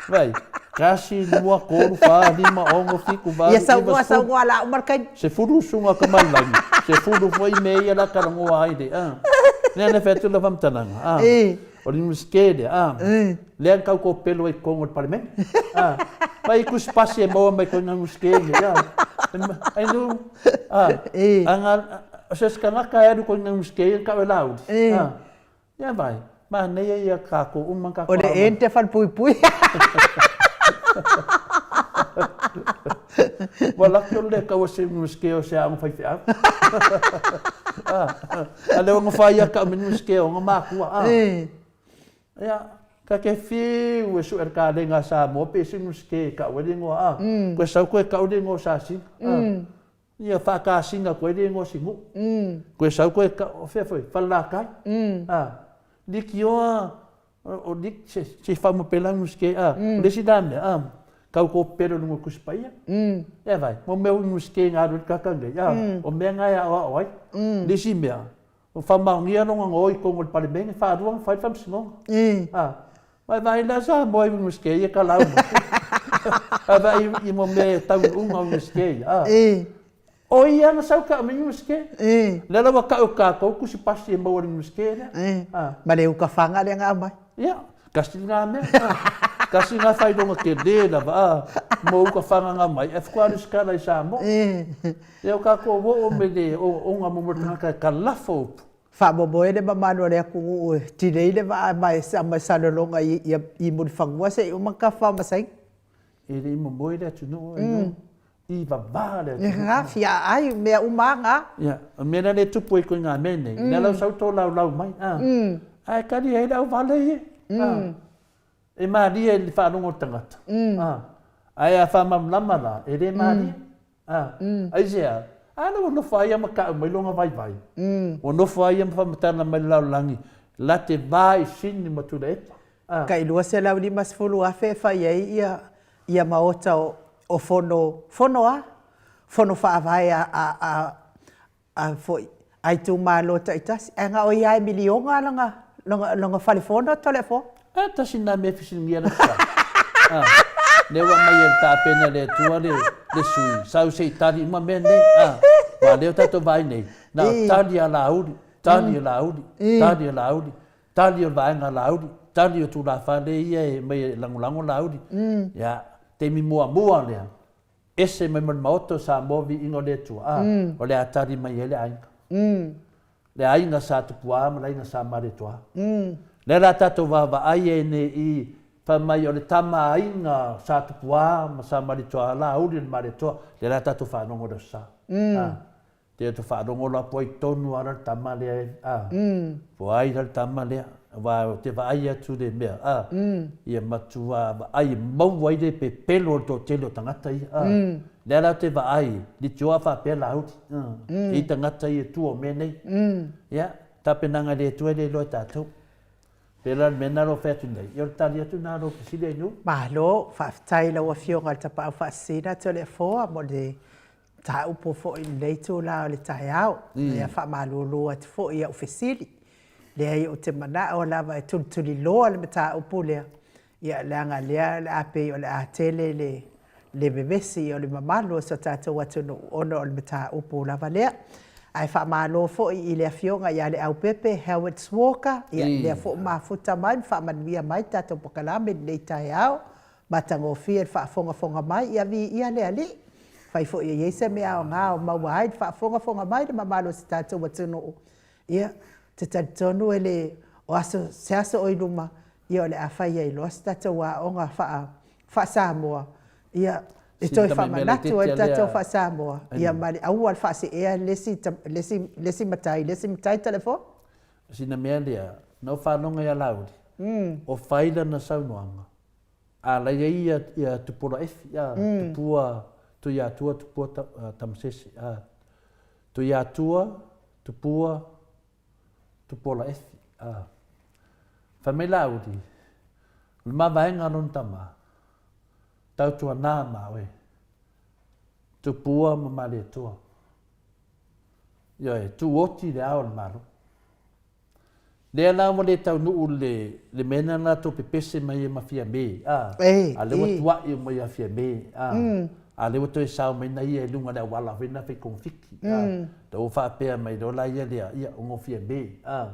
Vai, kasi, lua, tolu, wha, lima, ono, fitu, valu, iva, sefulu. Saunoa la uma le taimi. Sefulu usuga tamalagi, sefulu foi mea ia la talanoa ai le, a. Lea na fai atu le faamatalaga, a. O le Iunivesite lea, a. Lea na tau topelo ai i totonu o le Palemene, a. Vai i tusipasi e maua mai totonu o le Iunivesite nei, a. Ai nu, a. A o se isi tagata e alu i totonu o le Iunivesite ia na tau e Laauli, a. Ia vai, manaia ia kākou uma kākou O le ente falepuipui. Ua laki o le kaua se Iunivesite o se aoga faifeau. A lea ua gofai ia kau me Iunivesite o nga makua. A. Ia, ka ke fiu e sue le kalega a Samoa pe se Iunivesite e kau ai le igoa a. Koe sau koe kau le igoa o Sasina. Ia whaakasina koe le ingoa Sinu'u. Koe sau koe ka, o whea foi, Falelatai. A, likioa, o lik, se, se whaumapela ngus ke, a, o le isi la mea, a, kau ko pepelo i lunga o Kusi Paia. Ea vai, mo mea ngus ke ngā ruri kaka nei, a, o mea ngā e aoao ai. Le isi mea, o whamaongia longa ngō i kongo le palemene, whārua nga whai le whamsinoga. A, vai vai la Samoa i ngus ke ia ka lauma. A vai i mo mea e taunuunga o ngus ke ia. A, o ia na sau ka me ngus ke. Lea la ua kau kākou kusi pasi e maua le ngus ke lea. A. Ma le uka whanga lea ngā mai. Ia, kasi ngā mea. A, kasi ngā whaironga ke lē lava, a, mo uka whanga ngā mai. E whakaaro sikala i Samoa. Ia o kākou o o me le o o ngā momo tangata e ka lafo upu. Faamoemoe le mamalu o le atunuu e tilei le vaa ma e ma salologa i i Mulifanua seia uma ka whaamasaina. E le i momoe le atunuu e nuu. I vavā le atunuu. Nga fia aai mea uma a nga. Ia, o le mea lea lea e tupu ai koe i ngā mea nei, lea la ua sau tō laulau mai, ā, ae kari ai le auvale ia, ā, e mālie i le faalogo o le tagata, ā, ae a faamalamalama la, e le mālie, ā, aisea, a lea ua nofo lava ia ma ka'u mai lona vaivai, ua nofo lava ia ma faamatala mai le lalolagi, la te va i Sini ma Tuilaepa, ā. Tai 250 afe e fai ai ia ia maota o o fono, fono a? Fono faavae a a a a foi a itumalo taitasi, ae na o ia lava e miliona lana lana lana fale fono Toleafoa. A tasi lena mea e fesiligia le Atua. A, lea ua aumai e le tapena e le Atua le, le sui, sau se i tali uma mea nei. A, aua lea ua tatou vaai nei, na o tali a Laauli, tali a Laauli, tali a Laauli, Tali o le vaega Laauli, tali o tulafale ia e aumai e lagolago Laauli. Ia, taimi muamua lea, ese mai ma le Maota o Samoa viiga o le Atua, a, o le a tali mai ai le aiga. Le aiga Sa Tupuā ma le aiga Sa Malietoa. Lea la tatou vaavaai ai nei i, fai mai o le tama aiga Sa Tupuā ma Sa Malietoa, Laauli le Malietoa, lea la tatou faalogo i le Aso Sa. A. Te atu faalogo la po ai tonu ala le tama lea e, a. Po ai la le tama lea, aua ou te vaai atu le mea, a. Ia matua vaai e maua ai le pepelo o le toatele o tagata ia, a. Lea la ou te vaai, litioa faapea Laauli, a. I tagata ia i tua o mea nei. Ia, tapenaga e le Atua e le iloa e tatou. Pēlā le mea lena o lo o fai atu nei, ia o le tali atu lena i lou fesili Ainuu. Malo, faafetai i lau Afioga i le Tapaau Faasisina Toleafoa mo le mataupu foi i lenei itula o le taeao. Ia faamalulu atu foi i au fesili. Leai ou te manao lava e tulituliloa le mataupu lea, ia leaga lea o le a pei o le a tele le le vevesi o le mamalu o si o tatou atunuu ona o le mataupu lava lea. Ae faamalo foi i le Afioga ia Leaupepe Howard Walker, ia lea foi ua mafuta mai ma faamanuia mai le tatou polokalame i lenei taeao. Matagofie le faafogafoga mai, ia viia le Alii. Afai foi e i ai se mea aoga o maua ai le faafogafoga mai le mamalu o si tatou atunuu, ia, ou te talitonu e le o aso, se aso o i luma, ia o le a fai ai loa se tatou aoga faa, faa-Samoa, ia, e toe faamanatu ai le tatou faa-Samoa, ia ma le aua le faaseea le isi, le isi, le isi matai i le isi matai Toleafoa. Sina mea lea, na ou faalogo ia Laauli, o fai lana saunoaga, A la i ai ia Tupola Efi, a, Tupua Tuiatua, Tupua Tamasese, a, Tuiatua, Tupua, Tupola Efi, a. Fai mai Laauli, o le mavaega a lona tama, tautuana ma oe, Tupua ma Malietoa. Ioe, tuoti le ao o le Malo. Lea la ua le taunuu le le mea lena na latou pepese mai ai ma Fiame, a, a lea ua tua'i uma ia Fiame, a, a lea ua toe sao mai na ia i luga o le auala foi lena fai kogofiki, a, lea ua faapea mai loa la ia lea, ia, o Fiame, a.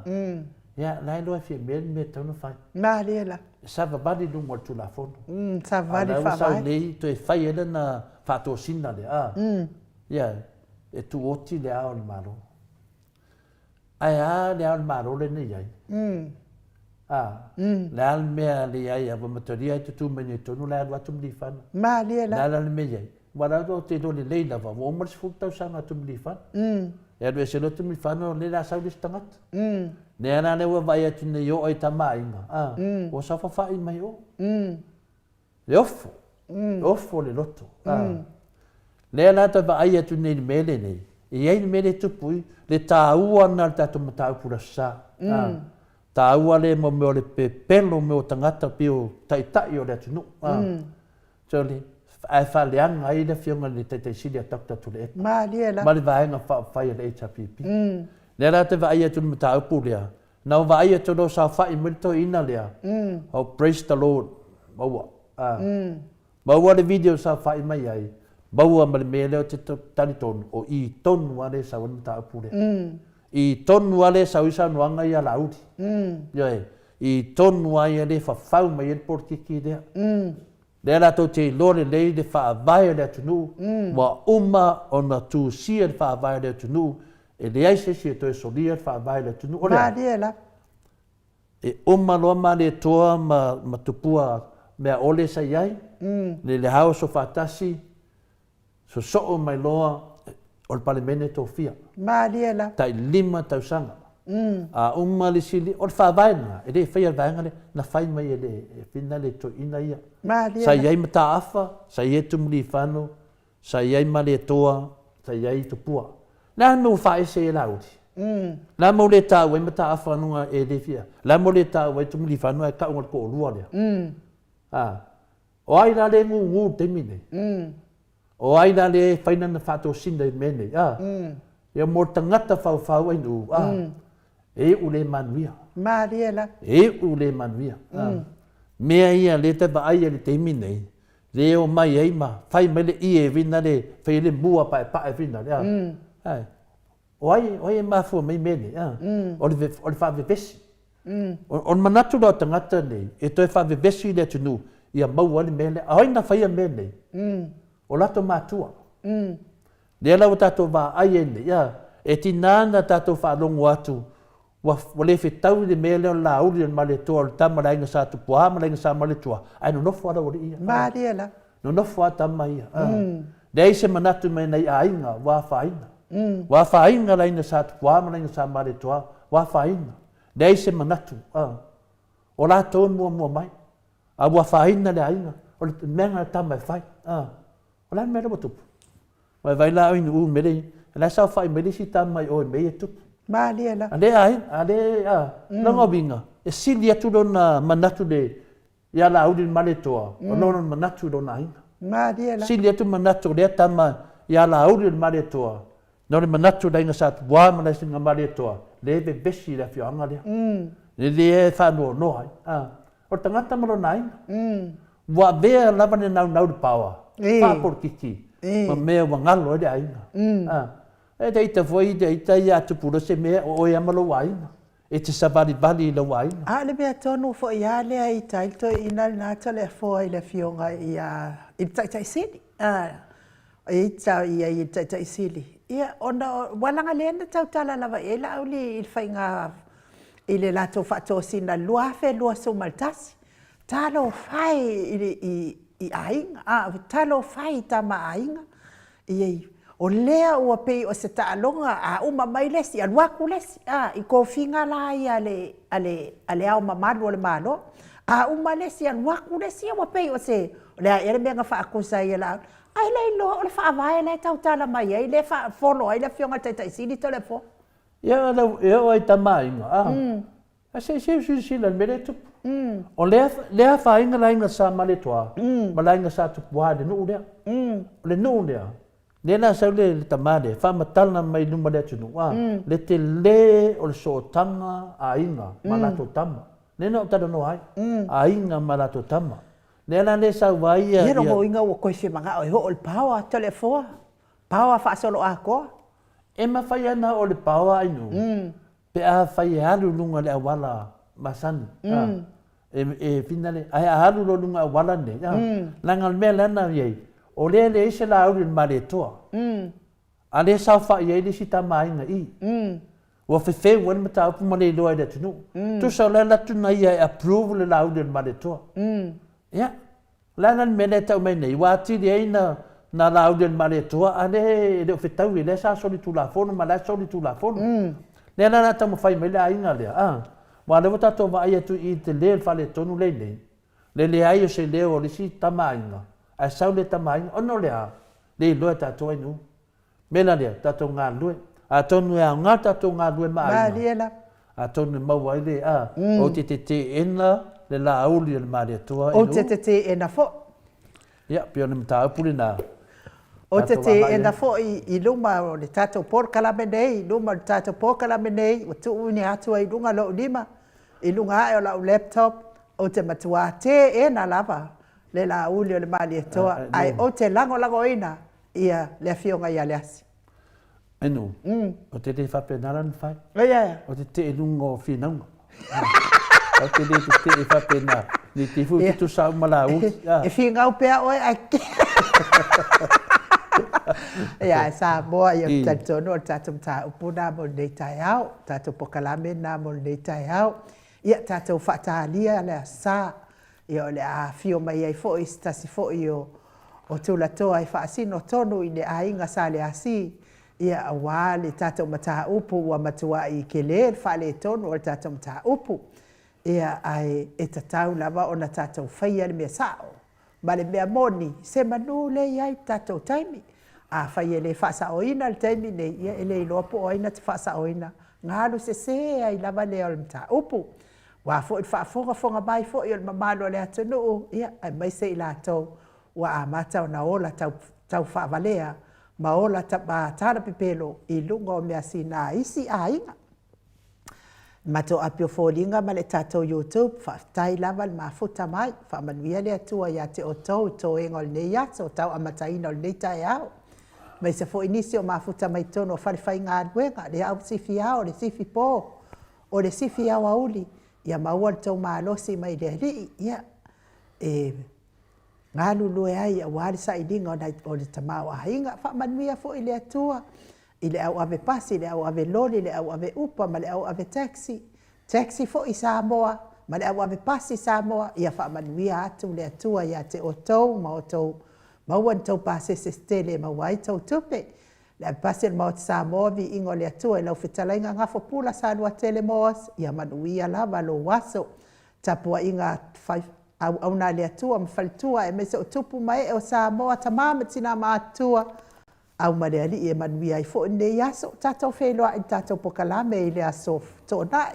Ia, la e iloa e Fiame le mea e tatau ona fai. Malie la. E savavali i luga o le Tulafono. Savavali i le faavae. A o la ua sau nei toe fai ai lana faatosina lea, a. Ia, e tuoti le ao o le Malo. Ae a le ao o le Malo lea i ai? A, le a le mea le i ai a ua matalia ai tutu mai nei tonu la e alu atu Milifana. Malie la. Le a la le mea i ai? Ua la ou te iloa lelei lava, ua uma le 10 tausaga atu Milifana. E alu ese loa Milifana o lea o le a sau le isi tagata. Lea la lea ua vaai atu nei o ai tama aiga, a, ua saofafai mai o. Le ofo, e ofo le loto. Lea la ta vaai atu nei i le mea lenei, e i ai le mea lea e tupu i le taua lena o le tatou mataupu i le Aso Sa. Taua lea mo mea o le pepelo mea o tagata pei o taitai o le atunuu. So le, ae faaleaga ai le afioga i le Taitai Sili a Doctor Tuilaepa. Malie la. Ma le Vaega Faaupufai a le HRPP. Lea la te vaai atu i le mataupu lea, Na ou vaai atu loa saofai mai le toeaina lea, oh praise the Lord, maua, ah, maua le video saofai mai ai, maua ma le mea lea ou te talitonu, o i tonu lava lea e sau ai le mataupu lea. I tonu lava lea e sau ai saunoaga ia a Laauli. Ioe, i tonu lava ia lea e fafau mai ai le polokiki lea. Lea latou te iloa lelei le faavae o le atunuu, ua uma ona tusia le faavae o le atunuu, e leai se isi e toe solia le faavae o le atunuu. O le a? Malie la. E uma loa Malietoa ma, ma Tupua Meaole sa i ai, le, le House o Faatasi, Sosoo mai loa o le Palemene tofia. Malie lava. Tai 5 tausaga. A uma le isi, o le faavae lena, e le faia le vaega lea, na fai mai e le Fina le toeaina ia. Malie. Sa i ai Mataafa, sa i ai Tumulifano, sa i ai Malietoa, sa i ai Tupua. O le a le mea ua faaese ai e Laauli? O le a le mea ua le taua ai Mataafa anuga e le fia, o le a le mea ua le taua ai Tumulifano ae tau na o le toalua lea? A. O ai la lea e gugu i le taimi lenei? O ai la lea e fai lana faatosina i mea nei? A. Ia mo le tagata faufau ainuu, a. E iu le manuia. Malie la. E iu le manuia. A. Mea ia lea e te vaai ai i le taimi nei, lea e omai ai ma fai mai le ie vina le fai ai le mua paepae vina le, a. Ae. O ai, o ai e mafua mai mea nei, a? O le, o le faavevesi. O, o le manatu la o tagata nei, e toe faavevesi le atunuu, ia maua ai le mea lea. A o ai na faia mea nei? O latou matua. Lea la ua tatou vaai ai nei, a? E tiga ona tatou faalogo atu, ua, ua le fetaui le mea lea o le Laauli o le Malietoa, o le tama a le Aiga Sa Tupua ma le Aiga Sa Malietoa, ae nonofo lava laualii ia. Malie lava. Nonofo lava tama ia. Leai se manatu mai nai aiga ua afaina. Ua afaina le aiga Sa Tupua ma le aiga Sa Malietoa, ua afaina. Leai se manatu. O latou e muamua mai. A ua afaina le aiga, o le mea lena a le tama e fai. O le a le mea lea ua tupu? Vaivai la oi nuu mele ia. La e saofai mai le isi tama i o i mea ia e tupu. Malie lava. A lea aiga, a lea, a, lona uiga, e sili atu lona manatu le, ia Laauli le Malietoa, o lona manatu i lona aiga. Malie lava. Sili atu manatu o lea tama ia Laauli le Malietoa, na o le manatu o le aiga Sa Tupua ma le aiga Malietoa, lea e vevesi i le afioaga lea. Le lea e faanoanoa ai. A, o le tagata ma lona aiga. Ua avea lava le naunau i le paoa, faapolokiki, ma mea ua galo ai le aiga. A, e te ita foi, te ita ia tupu loa se mea, o oe lava ma lou aiga. E te savalivali i lou aiga. A o le mea tonu foi lava lea i tai le toeaina lena Toleafoa i le afioga ia, i le Taitai Sili. E ita ia i le Taitai Sili. Ia, ona ua leaga lea na tautala lava i ai Laauli i le faiga i le latou faatosina i le 2021. Talofa e i, i aiga, a, talofa e i tama aiga. Ia, o lea ua pei o se taaloga, a uma mai le isi, alu atu le isi, a, i tofiga la ia a le, a le, a le Ao Mamalu o le Malo. A uma le isi, alu atu le isi, ua pei o se, o le a ea le mea na faatusa ai e Laauli? Ae le iloa o le Faavae la e tautala mai ai, lea e follow ai le Afioga i le Taitai Sili Toleafoa. Ia, e oo ai i tama aiga, a. Ae se i seu silasila i le mea lea e tupu. O lea, lea afaina le aiga Sa Maletoa ma le aiga Sa Tupua i le nuu lea. O le nuu lea, lea la sau le, le tama lea, faamatala mai i luma o le atunuu, a, le tele o le sootaga a aiga ma latou tama. Lea na ou talanoa ai, aiga ma latou tama. Lea la lea sau ai ia... Ia lona uiga ua toe fia manao e oo i le paoa, Toleafoa, paoa faasoloatoa. E mafai lava ona oo i le paoa Ainuu, Pe afai e alu i luga o le auala masani, a, e, e finale, ae a alu loa i luga auala nei, a, leaga o le mea lea na i ai, o lea e leai se lauli o le Malietoa, a lea e saofai ai le isi tama aiga i i. Ua fefeu ai le mataupu ma le iloa e le atunuu. Tusa o le alu atu na ia e approve le lauli o le Malietoa. Ia, O le a la le mea lea e tau mai nei, ua atili ai na, na Laauli o le Malietoa, a lea e le o fetaui, lea sa solitulafono ma la e solitulafono. Lea la o le a taumafai mai le aiga lea, a, aua o lea ua tatou vaai atu i i le tele o le faaletonu lea i inei, le leai o se leo o le isi tama aiga, ae sau lea tama aiga, ona o le a? Le iloa e tatou ai nuu. Mea la lea, tatou galulue. Atonu e aoga tatou galulue ma aiga. Malie la. Atonu e maua ai le, a, ou te teteena le Laauli o le Malietoa i Ou te teteena foi. Ia, pei o le mataupu lena. Ou te teena foi i luma o le tatou polokalame nei, i luma o le tatou polokalame nei, ua tuuina atu ai i luga lou lima, i luga ae o lau laptop, ou te matuā teena lava le Laauli o le Malietoa, ae ou te lagolagoina ia le afioga ia Leasi. Enu, o te le faapena lana fai. Ia. O te tee i luga o finauga. O te le tetee faapena. Ne i te i foi tutusa au ma Laauli. E finau pea oe ae Ia, ae Samoa, ia, ou te talitonu o le tatou mataupu lena mo lenei taeao, o le tatou polokalame lena mo lenei taeao. Ia, tatou faatalia le aso Sa, Ia, o le a afio mai ai foi se tasi foi o, O Tulatoa e faasino tonu i le aiga Saleasi, ia aua le tatou mataupu ua matuai tele le faaletonu o le tatou mataupu. Ia ae e tatau lava ona tatou faia le mea sao ma le mea moni, semanu lea e i ai le tatou taimi. Afai e le faasaoina le taimi nei, ia e le iloa po o ai na te faasaoina, ona alu sese ai lava lea o le mataupu. Aua foi le faafogafoga mai foi a le mamalu o le atunuu, ia, aemaise i latou ua amata ona ola taufaavalea ma ola talapepelo i luga o measina a isi aiga. Le matou api o foliga ma le tatou YouTube, faafetai lava le mafuta mai. Faamanuia le Atua ia te outou i toega o lenei aso, tau amataina o lenei taeao. Aemaise foi nisi o mafuta mai totonu o falefaigaluega, le au sifi ao, le sifi po, o le sifi aoauli, ia maua le tou malosi mai le Alii, ia, e galulue ai aua le sailiga o le tamaoaiga. Faamanuia foi le Atua i le au ave pasi, le au ave loli, le au ave upa ma le au ave taxi, taxi foi Samoa ma le au ave pasi Samoa, ia faamanuia atu le Atua ia te outou ma outou maua ni tou pasese se tele e maua ai tou tupe. Le ave pasi a le Maota Samoa, viiga o le Atua i lau fetalaiga Gafopula Saluatele Moss, ia manuia lava lou aso. Tapuaiga a auauna a le Atua ma faletua aemaise o tupu ma ee o Samoa, tama ma tina matutua, au ma le Alii e manuia ai foi lenei aso. Tatou feiloai i le tatou polokalame i le aso Toonai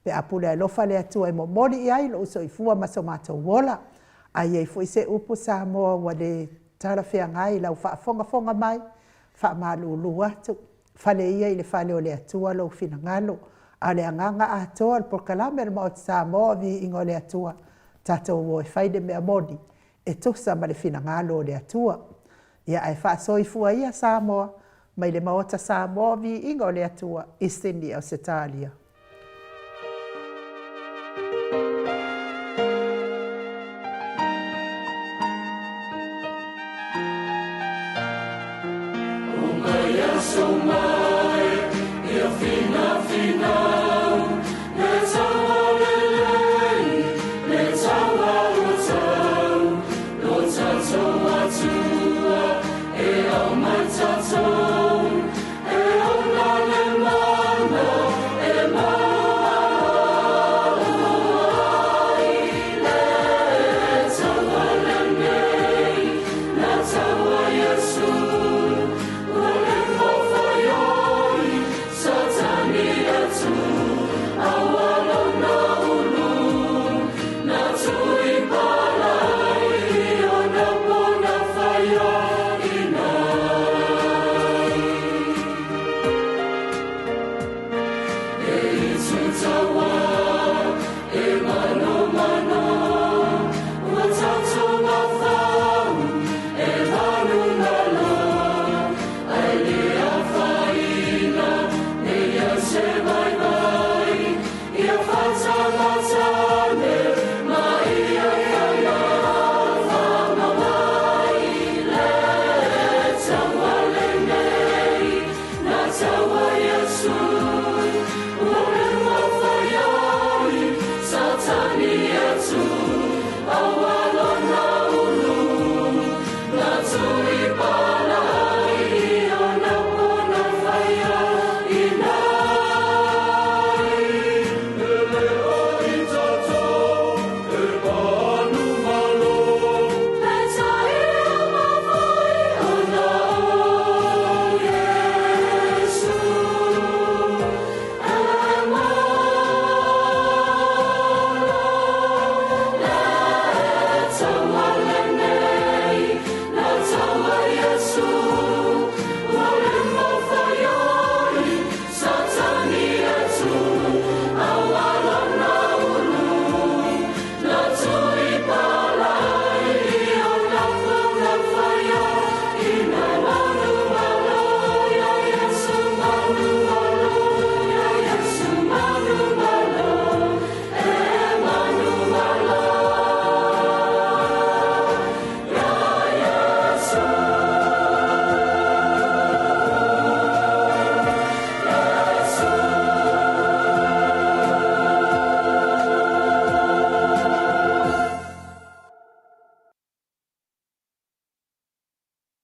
pe a pule alofa le Atua e momoli i ai lou soifua ma so matou ola. A i ai foi se upu Samoa ua le talafeagai i lau faafogafoga mai, faamalulu atu, fale ia i le fale o le Atua lou finagalo. A o le agaga atoa o le polokalame a le Maota Samoa, viiga o le Atua, tatou o e fai le mea moni e tusa ma le finagalo o le Atua. Ia ae faasoifua ia Samoa mai le Maota Samoa, viiga o le Atua i Sini, Ausetalia.